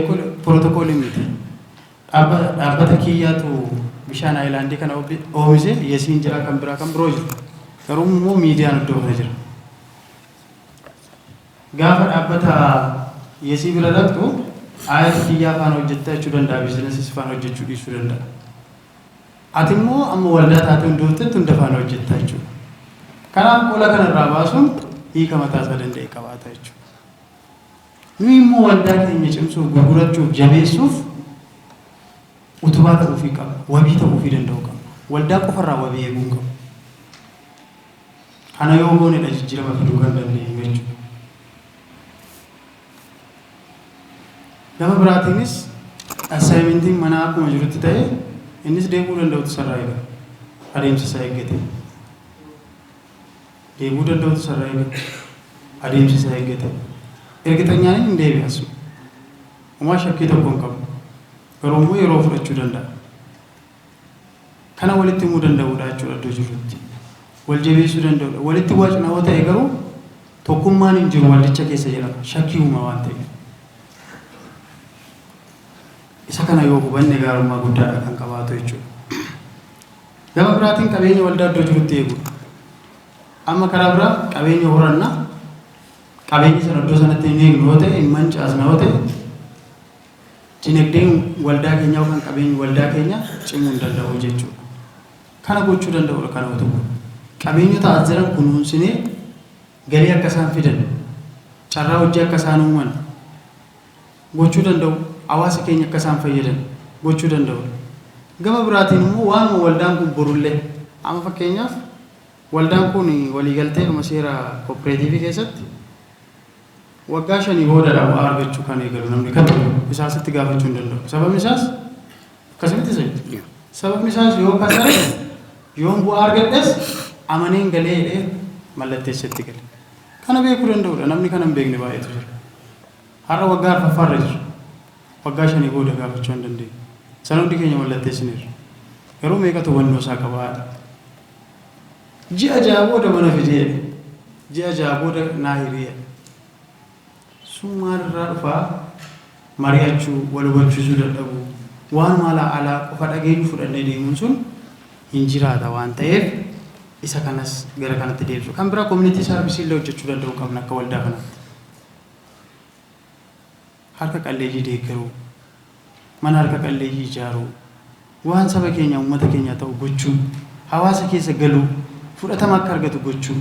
Kun pirootokoolii miti. Dhaabbata kiyyaatu bishaan aayilaandii kana oomishe yesiin jira kan biraa kan biroo jiru. Garuu immoo miidiyaan iddoo kana jira. Gaafa dhaabbata yesii bira dhaqxu ayat kiyyaa faana hojjetta jechuu danda'a biizinasiis faana hojjechuu dhiisuu danda'a. Ati immoo amma waldaa taatee hundooftetti hunda faana hojjetta jechuudha. Kanaaf qola kanarraa baasuun hiika mataa isaa danda'e qabaata jechuudha. Nuyi immoo waldaa keenya cimsuuf, gurgurachuuf, jabeessuuf utubaa ta'uufii qabna. Wabii ta'uufii danda'uu qabna. Waldaa qofarraa wabii eeguu hin qabnu. Kana yoo goonedha jijjiirama fiduu kan dandeenyu jechuudha. Gama biraatiinis assaayimentiin manaa akkuma jirutti ta'e innis deebi'uu danda'utu isarraa eegama. Adeemsa isaa eeggatee. Deebi'uu danda'utu isarraa eegama. Adeemsa isaa eeggatee. Ergixanyaan hin deebi'a sun. Homaa shakkii tokko hin qabu. Garuu immoo yeroo fudhachuu danda'a. Kana walitti himuu danda'uudha jechuudha iddoo jirrutti. Wal jabeessuu danda'uudha. Walitti wacna yoo ta'e garuu tokkummaan hin jiru waldicha keessa jedhama. Shakkii uuma waan ta'eef. Isa kana yoo hubanne gaarummaa guddaadha kan qabaatu jechuudha. Gama biraatiin qabeenya waldaa iddoo jirutti eeguudha. Amma karaa biraa qabeenya horanna. Qabeenya sana iddoo sanatti hin eegnu yoo ta'e, hin mancaasna yoo ta'e, dinagdeen waldaa keenyaa yookaan qabeenyi waldaa keenyaa cimuu hin danda'u jechuudha. Kana gochuu danda'uudha kana utubuun. Qabeenyota as jiran kunuunsinee galii akka isaan fidan, carraa hojii akka isaan uuman gochuu danda'u, hawaasa keenya akka isaan fayyadan gochuu danda'uudha. Gama biraatiin immoo waanuma waldaan kun borullee amma fakkeenyaaf waldaan kun waliigalteedhuma seera kooppireetiivii keessatti Waggaa shanii boodadha bu'aa argachuu kan eegalu namni kamiyyuu. Isaa asitti gaafachuu hin danda'u. Sababni isaas akkasii miti isa? Sababni isaas yoo kasares yoon bu'aa argadhes amaneen galee jedhee mallatteessetti gale. Kana beekuu danda'udha. Namni kana hin beekne baay'eetu jira. Har'a waggaa arfaffaarra jira. Waggaa shanii booda gaafachuu hin dandeenyu. Sana hundi keenya mallatteessineerra. Garuu meeqatu hubannoo isaa qabaa? Ji'a 6 booda mana fidi jedhe. Ji'a 6 booda naa hiri jedhe. Sun maalirraa dhufaa? Mari'achuu, wal hubachiisuu dadhabuu, waanuma alaa alaa qofa dhageenyu fudhannee deemuun sun hin jiraata waan ta'eef isa kanas gara kanatti deebisuu. Kan biraa community service illee hojjechuu danda'uu qabna akka waldaa kanaatti. Harka qalleeyyii deeggaruu, mana harka qalleeyyii ijaaruu, waan saba keenya, uummata keenyaa ta'u gochuu, hawaasa keessa galuu, fudhatama akka argatu gochuu.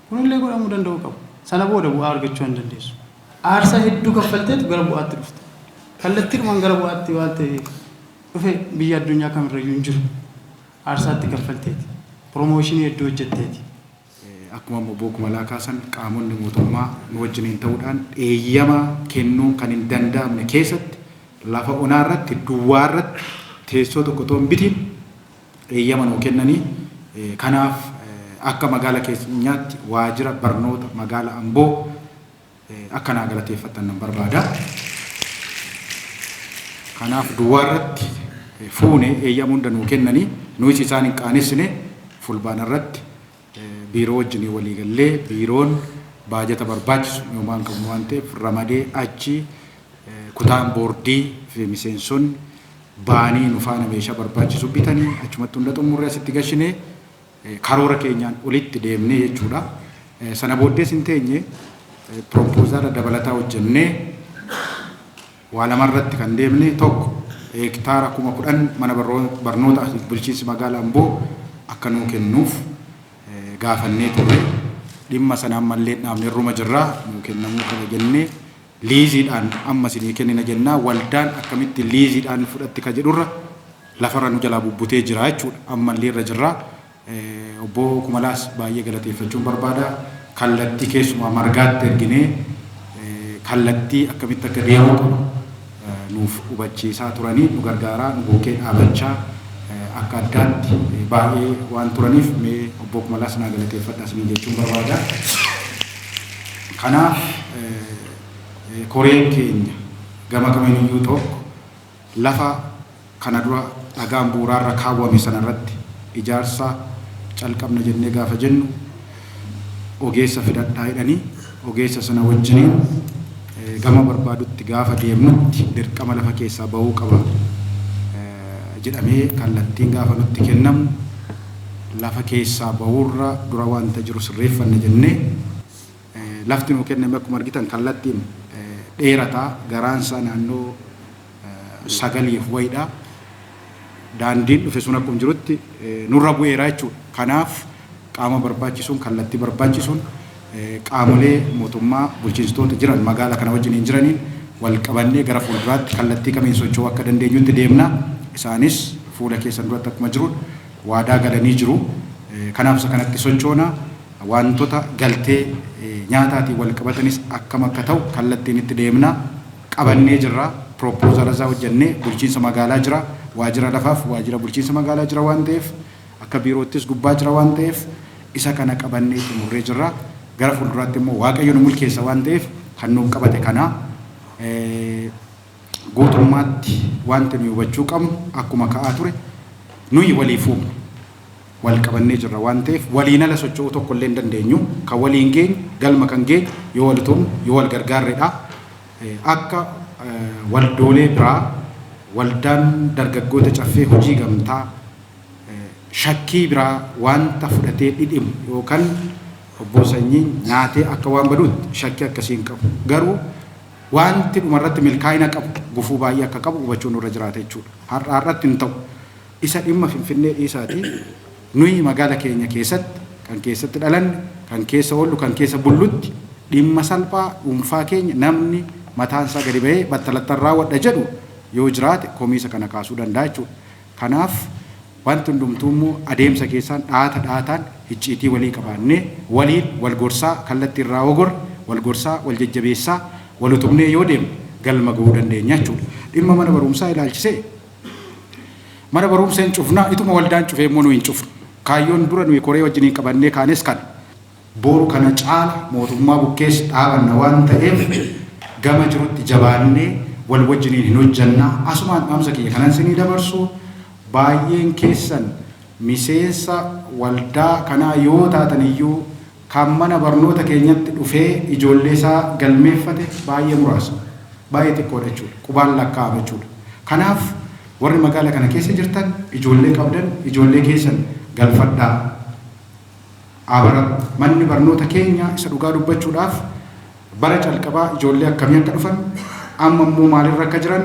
Kunillee godhamuu danda'uu qabu. Sana booda bu'aa argachuu hin dandeessu. Aarsaa hedduu kaffalteetu gara bu'aatti dhufta. Kallattiidhumaan gara bu'aatti waan ta'e dhufe biyya addunyaa kamirrayyuu hin jiru. Aarsaatti kaffalteeti. Piroomooshinii hedduu hojjetteeti. Akkuma Obbo Kumalaa kaasan qaamonni mootummaa nu wajjiniin ta'uudhaan eeyyama kennuun kan hin danda'amne keessatti lafa onaa irratti duwwaa irratti teessoo tokko otoo hin bitiin eeyyama nuu kennanii kanaaf akka magaala keenyaatti waajjira barnoota magaala Amboo akka naa galateeffattan nan barbaada. Kanaaf duwwaa irratti fuune eeyyama hunda nuu kennanii nuyis isaan hin qaanessine fulbaana irratti biiroo wajjin walii gallee biiroon baajata barbaachisu yoomaan qabnu waan ta'eef ramadee achi kutaan boordii fi miseensonni baanii nu faana meeshaa barbaachisu bitanii achumatti hunda xumurree asitti gashinee karoora keenyaan olitti deemnee jechuudha. Sana booddees hin teenye piroopozaala dabalataa hojjennee waa lamarratti kan deemne tokko hektaara 10,000 mana barnoota bulchiinsi magaalaa Amboo akka nuu kennuuf gaafannee turre. Dhimma sana ammallee dhaabne irruma jirra nuu kennamuu qaba jennee liiziidhaan amma isinii kennina jennaa waldaan akkamitti liiziidhaan fudhatti ka jedhurra lafarra nu jalaa bubbutee jira jechuudha. Ammallee irra jirra. Obbo Kumalaas baay'ee galateeffachuun barbaada. Kallattii keessumaa margaatti erginee Kallattii akkamitti akka deemuu qabu nuuf hubachiisaa turanii, nu gargaaraa, nu bukkee dhaabachaa akka addaatti baay'ee waan turaniif, mee obbo Kumalaas naa galateeffadha isiniin jechuun barbaada. Kanaaf koreen keenya gama kamiiniyyuu tokko lafa kana dura dhagaan bu'uuraarra kaawwame sanarratti ijaarsa calqabna jennee gaafa jennu, ogeessa fidadhaa jedhanii, ogeessa sana wajjiniin gama barbaadutti gaafa deemnutti dirqama lafa keessaa bahuu qaba jedhamee kallattiin gaafa nutti kennamu, lafa keessaa bahuurra dura wanta jiru sirreeffanna jennee, lafti nuu kenname akkuma argitan kallattiin dheerataa, garaansaa naannoo 9f wayiidha. Daandiin dhufe sun akkuma jirutti nurra bu'eera jechuudha. Kanaaf qaama barbaachisuun, kallattii barbaachisuun, qaamolee mootummaa bulchiinsitoota jiran magaala kana wajjiniin jiraniin wal qabannee gara fuulduraatti kallattii kamiin socho'uu akka dandeenyutti deemna. Isaanis fuula keessan duratti akkuma jiru waadaa galanii jiru. Kanaaf isa kanatti sochoona. Wantoota galtee nyaataatiin wal qabatanis akkam akka ta'u kallattiin itti deemna. Qabannee jirra. Proposal isaa hojjennee bulchiinsa magaalaa jira. Waajjira lafaaf waajjira bulchiinsa magaalaa jira waan ta'eef, akka biiroottis gubbaa jira waan ta'eef, isa kana qabannee xumurree jirra. Gara fuulduraatti immoo Waaqayyo nu milkeessa waan ta'eef, kan nuuf qabate kana guutummaatti wanti nuyi hubachuu qabnu, akkuma ka'aa ture, nuyi waliif uumne wal qabannee jirra waan ta'eef, waliin ala socho'uu tokko illee hin dandeenyu. Kan waliin geenyu, galma kan geenyu, yoo wal tumne, yoo wal gargaarredha. Akka waldoolee biraa Waldaan Dargaggoota Caffee Hojii Gamtaa shakkii biraa wanta fudhatee dhidhimu yookaan obbo Sanyiin nyaatee akka waan baduutti shakkii akkasii hin qabu. Garuu wanti dhumarratti milkaa'ina qabu gufuu baay'ee akka qabu hubachuun nurra jiraata jechuudha. Har'a har'atti hin ta'u. Isa dhimma Finfinnee dhiisaatii, nuyi magaala keenya keessatti kan keessatti dhalanne, kan keessa oollu, kan keessa bullutti dhimma salphaa dhuunfaa keenya namni mataan isaa gadi bahee battalattan raawwadha jedhu yoo jiraate komiisa kana kaasuu danda'a jechuudha. Kanaaf wanti hundumtuu immoo adeemsa keessaan dhaata dhaataan icciitii walii qabaannee, waliin wal gorsaa, kallattii irraa ogorre wal gorsaa, wal jajjabeessaa, wal utubnee yoo deemne galma ga'uu dandeenya jechuudha. Dhimma mana barumsaa ilaalchisee, mana barumsa hin cufnaa, ituma waldaan cufee immoo nu hin cufnu. Kaayyoon dura nuyi koree wajjiniin qabannee kaanes kana. Boru kana caala mootummaa bukkees dhaabanna waan ta'eef, gama jirutti jabaannee wal wajjiniin hin hojjannaa. Asumaan dhaamsa kiyya kanan sinii dabarsu, baay'een keessan miseensa waldaa kanaa yoo taatan iyyuu, kan mana barnoota keenyatti dhufee ijoollee isaa galmeeffate baay'ee muraasa. Baay'ee xiqqoodha jechuudha. Qubaan lakkaa'ama jechuudha. Kanaaf warri magaala kana keessa jirtan, ijoollee qabdan, ijoollee keessan galfadhaa. Haa. Manni barnoota keenya isa dhugaa dubbachuudhaaf, bara calqabaa ijoollee akkamii akka dhufan, amma immoo maalirra akka jiran,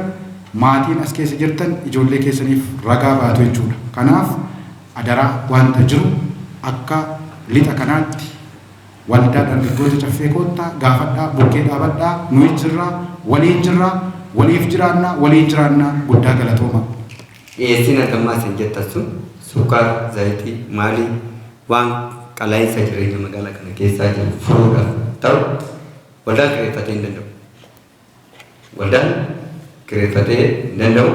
maatiin as keessa jirtan ijoollee keessaniif ragaa baatu jechuudha. Kanaaf adaraa wanta jiru akka lixa kanaatti Waldaa Dargaggoota Caffee koottaa gaafadhaa, bukkee dhaabadhaa, nuyi jirraa, waliin jirraa, waliif jiraannaa, waliin jiraannaa. Guddaa galatooma. Dhiyeessiin argamaa isin jettan sun sukkaara, zayitii, maalii, waan qalaa'insa jireenya magaalaa kana keessaa jiru furuudhaaf ta'u waldaan kireeffatee hin danda'u. Waldaan kireeffatee hin danda'u.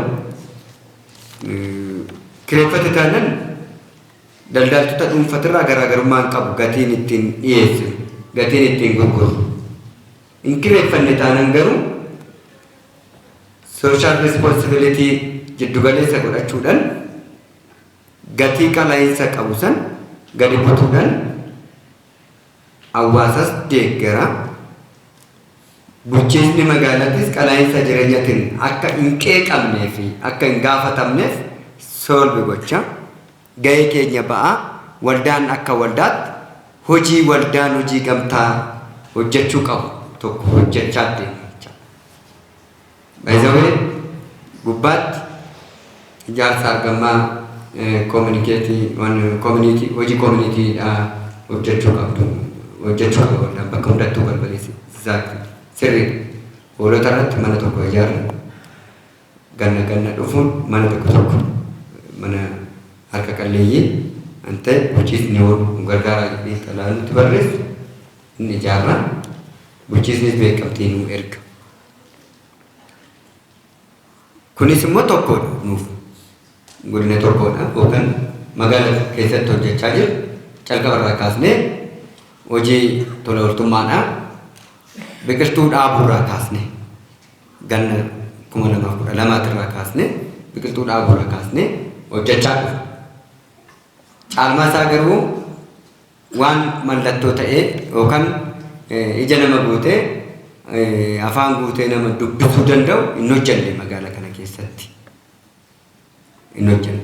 Kireeffate taanaan daldaaltota dhuunfatirraa garaagarummaa hin qabu gatiin ittiin dhiyeessinu, gatiin ittiin gurgurru. Hin kireeffanne taanaan garuu social responsibility jiddugaleessa godhachuudhaan gatii qalaa'insa qabu san gadi butuudhaan hawaasas deeggara. Bulchiinsi magaalattis qalaa'insa jireenyatiin akka hin qeeqamnee fi akka hin gaafatamneef solve gocha gahee keenya ba'aa. Waldaan akka waldaatti hojii waldaan hojii gamtaa hojjechuu qabu tokko hojjechaa deema jecha. By the way, gubbaatti ijaarsa argamaa community community hojii communitydha hojjechuu qabdu, hojjechuu qaba waldaan bakka hundattuu balbaleessisaatti sirriidha. Hoolota irratti mana tokko ijaarra, ganna ganna dhufuun mana tokko tokko, mana harka qalleeyyii an ta'e, bulchiisni nu gargaaraa jedhee xalaa nutti barreessu inni ijaarra. Bulchiisnis beekamtii nuu erga. Kunis immoo tokkodha nuuf. Godina tokkodha yookaan magaala keessatti hojjechaa jiru. Calqabarraa kaasnee hojii tola ooltummaadhaan biqiltuu dhaabuurraa kaasnee ganna 2012 irraa kaasnee biqiltuu dhaabuurraa kaasnee hojjechaa dhufa. Caalmaa isaa garuu waan mallattoo ta'ee yookaan ija nama guutee, afaan guutee nama dubbisuu danda'u hin hojjenne magaalaa kana keessatti. Hin hojjenne.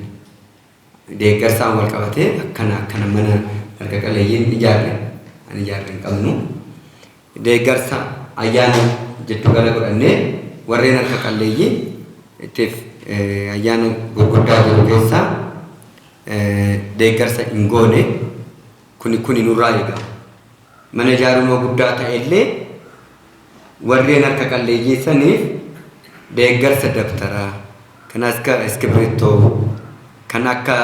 Deeggarsaan wal qabatee akkana akkana mana harka qalleeyyiin ijaarre an ijaarre hin qabnu. Deeggarsa ayyaana jiddu gala godhannee warreen harka qalleeyyii ittiif ayyaana gurguddaa jiru keessaa deeggarsa hin goone. Kuni nurraa eegama. Mana ijaaruun guddaa ta'e illee warreen harka qalleeyyii saniif deeggarsa dabtaraa, kan akka iskibirittoo, kan akka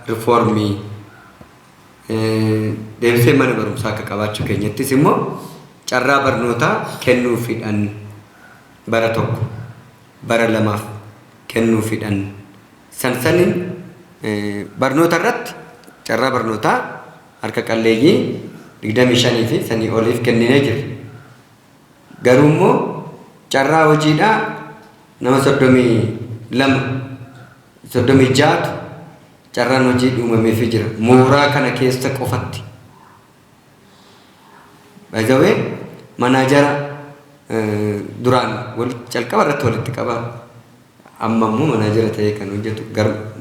rifoormii, deebisee mana barumsaa akka qabaachuu keenyattis immoo carraa barnootaa kennuufiidhaan bara tokko bara lamaaf kennuufiidhaan sansaniin barnoota irratti carraa barnootaa harka qalleeyyii 25 fi sanii oliif kenninee jira. Garuu immoo carraa hojiidhaa nama 32, 36tu carraan hojii uumameefii jira. Mooraa kana keessa qofatti. Baay'ee manaajara duraan calqaba irratti walitti qaba. Amma immoo manaajara ta'ee kan hojjetu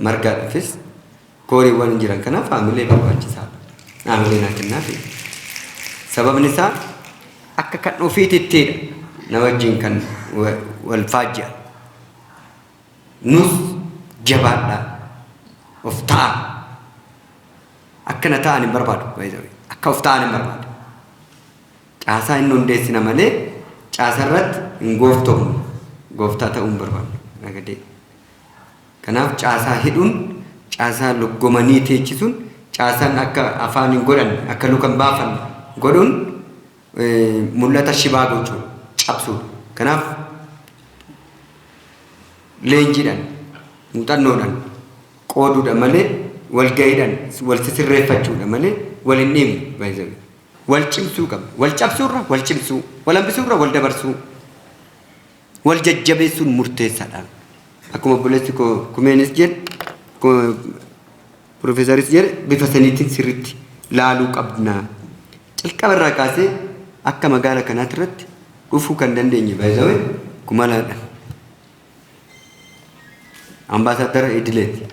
margaadhaafis kooriiwwan jiran kanaaf haamilee barbaachisaadha. Haamilee naa kennaafi. Sababni isaa akka kan ofiitittiidha nama wajjin kan wal faajji'an. Nus jabaadhaa, of ta'a. Akkana ta'an hin barbaadu. Akka of ta'an hin barbaadu. Caasaa inni hundeessina malee caasa irratti hin gooftomnu. Gooftaa ta'uu hin barbaadu. Nagadee. Kanaaf caasaa hidhuun, caasaa loggomanii teechisuun, caasaan akka afaan hin godhanne, akka luka hin baafanne godhuun mul'ata shibaa gochuudha, cabsuudha. Kanaaf leenjiidhaan, muuxannoodhaan qooduudha malee, walga'iidhaan wal sisirreeffachuudha malee wal hin dhiibnu baay'ee. Wal cimsuu qabna. Wal cabsuurra wal cimsuu, wal hambisuurra wal dabarsuu, wal jajjabeessuun murteessaadha. Akkuma obboleessi koo Kumeenis jedhe, akkuma Piroofeesaris jedhe, bifa saniitiin sirriitti laaluu qabna. Calqaba irraa kaasee akka magaala kanaatti irratti dhufuu kan dandeenye baay'ee kumalaadha. Ambaasaaddara idileeti.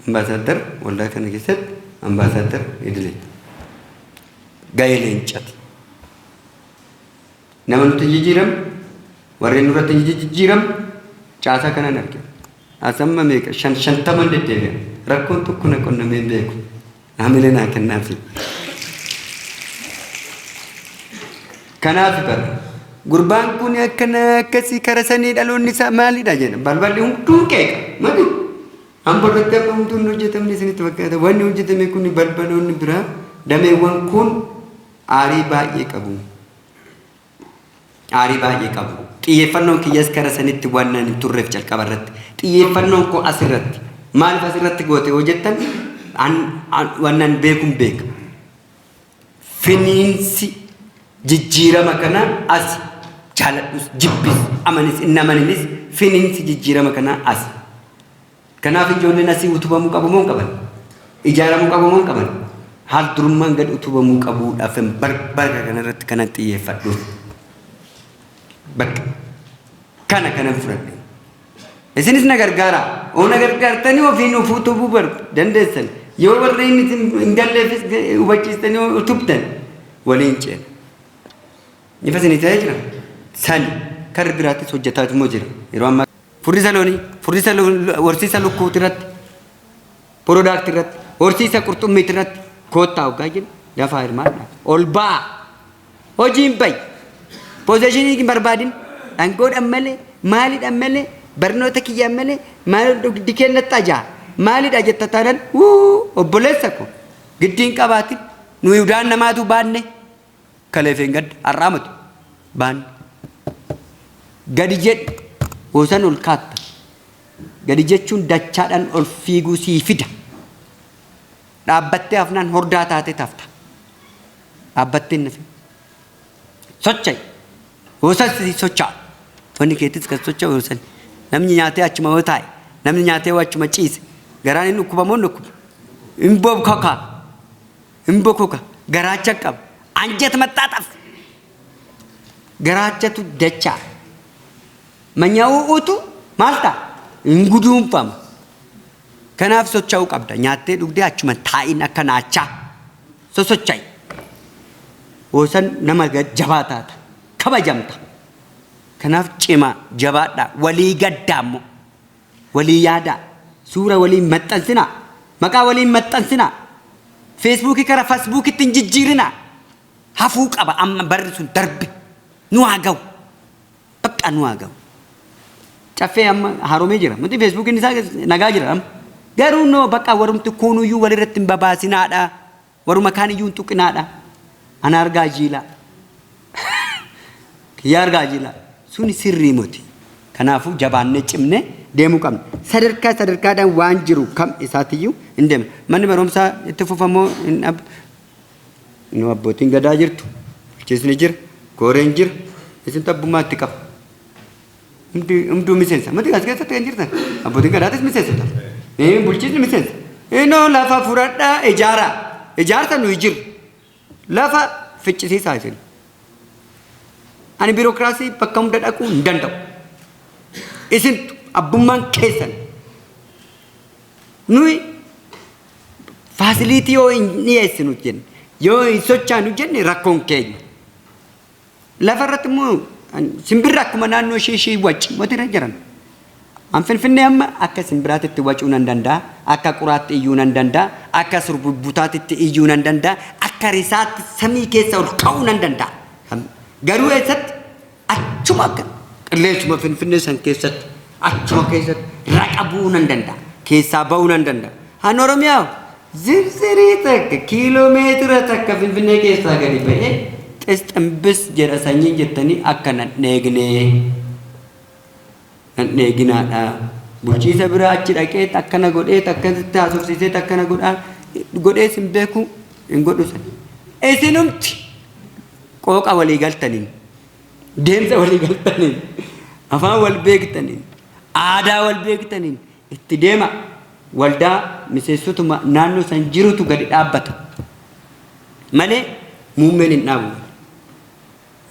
Ambaasaaddara waldaa kana keessatti ambaasaaddara idileeti. Gahee leencati. Nama nuti jijjiiramne, warreen nurratti jijjiiramne caasaa kanaan argina. Asamma meeqa shan shantaman deddeebi'a. Rakkoon tokko na qunnamee hin beeku. Haamilee naa kennaafi. Kanaaf bara gurbaan kun akkana akkasii kara sanii dhaloonni isaa maalidha jedha. Balballi hunduu qeeqa. Mali? Hamba irratti amma hunduu hin hojjetamne isinitti fakkaata. Wanni hojjetame kun balbaloonni biraa dameewwan kun aarii baay'ee qabu. Aarii baay'ee qabu. Xiyyeeffannoon kiyyas kara sanitti waan hin turreef calqaba irratti. Xiyyeeffannoon koo asirratti. Maaliif asirratti goote yoo jettan, waan beekuun beeka. Finiinsi jijjiirama kanaa as, jaaladhus jibbis, amanis hin amaninis, finiinsi jijjiirama kanaa as. Kanaaf ijoolleen asii utubamuu qabu moo hin qaban? Ijaaramuu qabu moo hin qaban? Haal durummaan gad utubamuu qabuudhaaf barbara kanarratti kanan xiyyeeffadhuuf. Bakka kana kanan fudhadhe. Isinis na gargaara. Oo na gargaartanii ofiin of utubuu dandeessan. Yoo warreen isin hin galleefis hubachiistanii utubtan waliin ceena. Ifa isinii ta'ee jira. Sani karri biraattis hojjetaa immoo jira. Yeroo ammaa furrisa loonii, furrisa horsiisa lukkuuti irratti, product irratti, horsiisa qurxummiiti irratti koottaa hoggaa jennu dafaa hirmaadhaa. Ol ba'a. Hojiin bayi. Position hin barbaadin. Dhangoodhaan malee, maaliidhaan malee, barnoota kiyyaan malee, maal dugdi kennatti ajaa. Maalidha jetta taanaan, wuu obboleessa ko giddiin qabaatin nuyi udaan namaatu baanne. Kalee fi gadda har'aa matu baan gadi jedhi hoosan ol kaatta. Gadi jechuun dachaadhaan ol fiiguu sii fida. Dhaabbattee hafnaan hordaa taatee tafta. Dhaabbattee hin hafin. Socho'i. Hoosan si socho'a. Wanni keettis kan socho'u hoosan. Namni nyaatee achuma yoo taa'e, namni nyaatee yoo achuma ciise, garaan hin dhukkuba moo hin dhukkubu? Hin bokoka. Hin bokoka. Garaacha qaba. Anjet maxxaxaf. Garaachatu dachaa. Manyaa'uutu maal ta'a? Hin guduunfama. Kanaaf socho'uu qabda. Nyaattee dhugdee achuma taa'in akka naachaa. Sosocho'i. Hoosan nama jabaa taata. Kabajamta. Kanaaf cimaa jabaadhaa. Walii gaddaa immoo. Walii yaadaa. Suura waliin maxxansinaa. Maqaa waliin maxxansinaa. Feesbuukii kara Faasbuukitti hin jijjiirinaa. Hafuu qaba amma barri sun darbe. Nu haa ga'u. Bakka nu haa ga'u. Caffee amma haaromee jira. Miti Feesbuukiin isaa nagaa jira amma. Garuu noo bakka warumti kunuyyuu walirratti hin babaasinaadha. Waruma kaaniyyuu hin tuqinaadha. Ana argaa jiilaa. Kiyya argaa jiilaa. Suni sirrii miti. Kanaafuu jabaannee cimnee deemuu qabna. Sadarkaa sadarkaadhaan waan jiru kam isaatiyyuu hin deemna. Manni barumsaa itti fufamoo hin dhab. Nu abbootiin gadaa jirtu. Bulchiisni jira. Kooreen jira. Isin abbummaa itti qaba. Hunduu miseensa. Miti as keessatti kan jirtan. Abbootiin gadaatis miseensota. Bulchiisni miseensa. Inoo lafa fudhadhaa ijaaraa. Ijaarsa nuyi jiru. Lafa ficcisiisaa isin. Ani biirokiraasii bakka hunda dhaquu hin danda'u. Isin abbummaan keessan. Nuyi facility yoo hin dhiyeessinu jenne yoo hin sochaanu jenne rakkoon keenya. Lafa irratti immoo simbirri akkuma naannoo ishee ishee wacci moti irra jiran. An Finfinnee amma akka simbiraatitti wacuu nan danda'a, akka quraatti iyyuu nan danda'a, akka surbubbutaatitti iyyuu nan danda'a, akka risaatti samii keessa ol ka'uu nan danda'a. Garuu eessatti achuma akka qilleensuma Finfinnee san keessatti achuma keessatti raqa bu'uu nan danda'a, keessaa ba'uu nan danda'a. Han Oromiyaa zirzirii takka kiiloomeetira takka Finfinnee keessaa gadi ba'ee xisxambis jedha sanyiin jettanii akka nan dheegnee. Nan dheeginaadha. Bulchiisa biraa achi dhaqee akkana godhee akkasitti haasofsiisee akkana godhaa godhees hin beeku hin godhu san. Isinumti qooqa walii galtaniin deemsa walii galtaniin afaan wal beektaniin aadaa wal beektaniin itti deema. Waldaa miseensotuma naannoo san jirutu gadi dhaabbata malee muummeen hin dhaabu.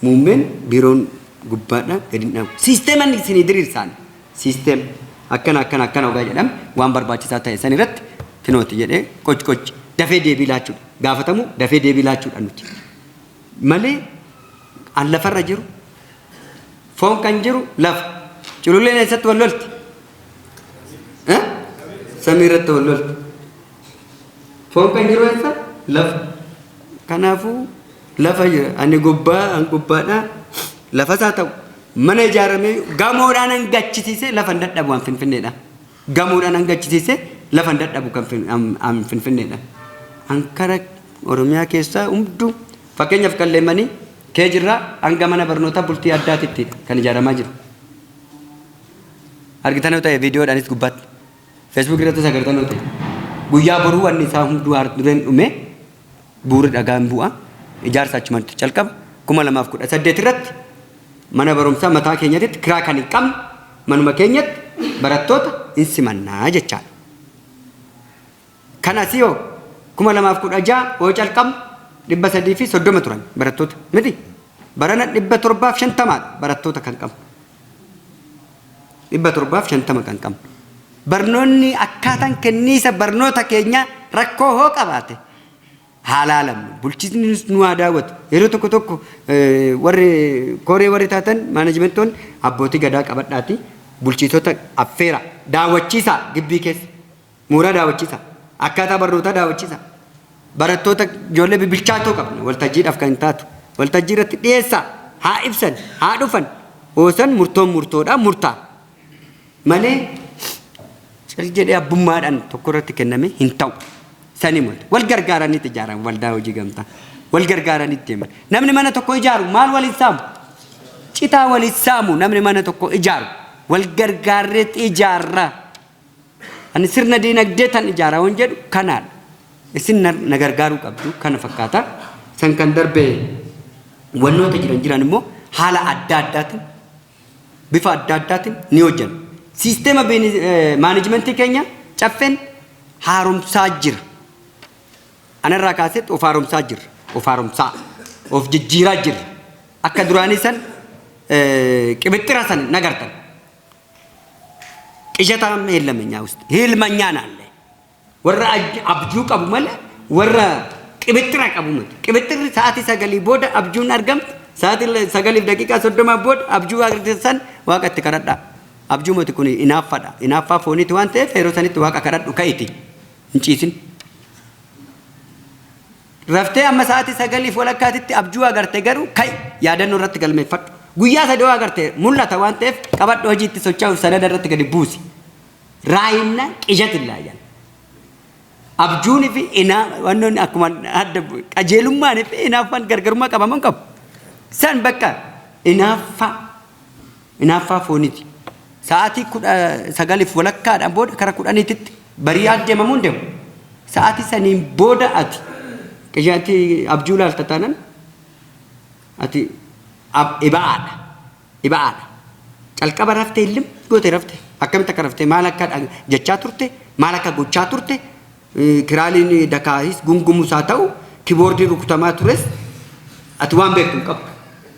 Muummeen biiroon gubbaadha gadi hin dhaabu. Siisteeman isinii diriirsaan siisteem akkana akkana akkana ogaa jedhame waan barbaachisaa ta'e san irratti kinooti jedhee qoc qoc dafee deebii laachuudha. Gaafatamu dafee deebii laachuudha nuti. Malee an lafarra jiru foon kan jiru lafa. Cululleen eessatti wal lolti? Samii irratti wal lolti. Foon kan jiru eessa? Lafa. Kanaafuu lafa jira. Ani gubbaa an gubbaadha. Lafas haa ta'u mana ijaaramee gamoodhaan an gachisiisee lafa hin dadhabu an Finfinneedha. Gamoodhaan an gachisiisee lafa hin dadhabu kan an Finfinneedha. Ankara Oromiyaa keessaa hunduu fakkeenyaaf kan leemmanii kee jirraa hanga mana barnootaa bultii addaatitti kan ijaaramaa jiru. Argitan yoo ta'e viidiyoodhaanis gubbaatti. Facebook irrattis agartan yoo ta'e. Guyyaa boruu wanni isaa hunduu dureen dhume bu'uurri dhagaan bu'a. Ijaarsa achumatti calqaba. 2018 irratti mana barumsaa mataa keenyatti kiraa kan hin qabne manuma keenyatti barattoota hin simannaa jechaadha. Kan asii hoo 2016 hoo calqabnu 330 turan barattoota miti. Barana 750 barattoota kan qabnu. 750 kan qabnu. Barnoonni akkaataan kenniisa barnoota keenyaa rakkoo hoo qabaate haa laalamu. Bulchiisni nu haa daawwatu. Yeroo tokko tokko warri koree warri taatan maanajimentoonni abbootii gadaa qabadhaati bulchiisota affeera daawwachiisaa gibbii keessa mooraa daawwachiisaa akkaataa barnootaa daawwachiisaa barattoota ijoollee bibilchaatoo qabna waltajjiidhaaf kan taatu waltajjii irratti dhiyeessaa haa ibsan haa dhufan hoosan murtoon murtoodha murtaa malee cal jedhee abbummaadhaan tokko irratti kenname hin ta'u. Sani moti wal gargaaraniiti ijaaran waldaa hojii gamtaa. Wal gargaaranii deeman. Namni mana tokko ijaaru maal waliin saamu? Citaa waliin saamu namni mana tokko ijaaru. Wal gargaarreetti ijaarra. Ani sirna diinagdee tan ijaaraa waan jedhu kanaadha. Isin na gargaaruu qabdu kana fakkaata. San kan darbe wannoota jiran immoo haala adda addaatiin bifa adda addaatiin ni hojjenna. Siisteema maanajimentii keenya caffeen haaromsaa jira. Anarraa kaasetti of haaromsaa jirra. Of haaromsaa. Of jijjiiraa jirra. Akka duraanii san qibixxira san nagartan. ቅዠታም የለም እኛ ውስጥ ህልመኛ ናለ warra abjuu qabu malee warra qibixxira qabu miti. Qibixxirri sa'aatii 9 booda abjuun argamti. Sa'aatii 9:30 booda abjuu argisan waaqa itti kadhadhaa. Abjuu miti kun inaaffaadha. Inaaffaa fooniiti waan ta'eef yeroo sanitti waaqa kadhadhu ka'iti. Hin ciisin. Raftee amma sa'aatii 9:15 abjuu agarte garuu ka'i yaadannoo irratti galmeeffadhu. Guyyaa sadii agarte mul'ata waan ta'eef qabadhu hojiitti socho'uuf sanada irratti gadi buusi. Raayinna qijat illaayan. Abjuunii fi wannoonni akkuma adda qajeelummaanii fi inaaffaan gargarummaa qabaman qabu. San bakka inaaffaa fooniiti. Sa'aatii 9:15 booda kara 10tti barii deemamuu hin deemu. Sa'aatii saniin booda ati qijaatii abjuu laalta taanan ati iba'aadha. Iba'aadha. Calqaba raftee illim goote rafte. Akkamitti akka raftee maal akka jechaa turte maal akka gochaa turte kiraaliin dakaayis gungumus haa ta'u kiboordii rukutamaa tures ati waan beektu hin qabdu.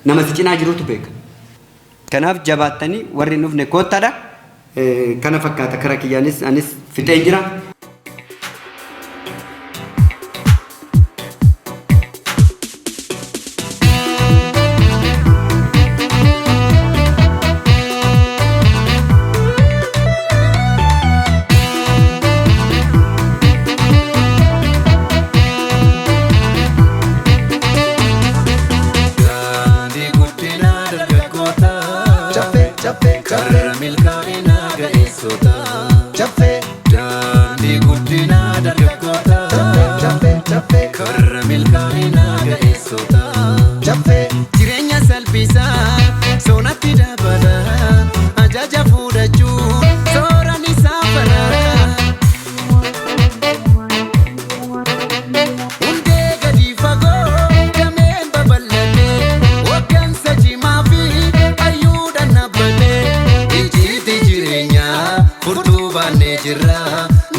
Nama si cinaa jirutu beeka. Kanaaf jabaattanii warri hin dhufne koottaadha. Kana fakkaata kara kiyyaanis anis fixeen jira. Daandii guddinaa dargaggootaa. Karra milkaa'inaa ga'eessotaa. Daandii guddinaa dargaggootaa. Karra milkaa'inaa ga'eessotaa. Jireenya salphisaa soonatti dabala. Ajaja fudhachuun sooraan isaa bara. Hundee gadi fagoo dameen babal'atee hoggansa cimaa fi hayyuudhaan dhaabbatee ijjiitii jireenyaa furtuu baannee jirra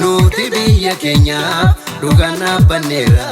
nuti biyya keenyaaf dhugaan dhaabbanneerra.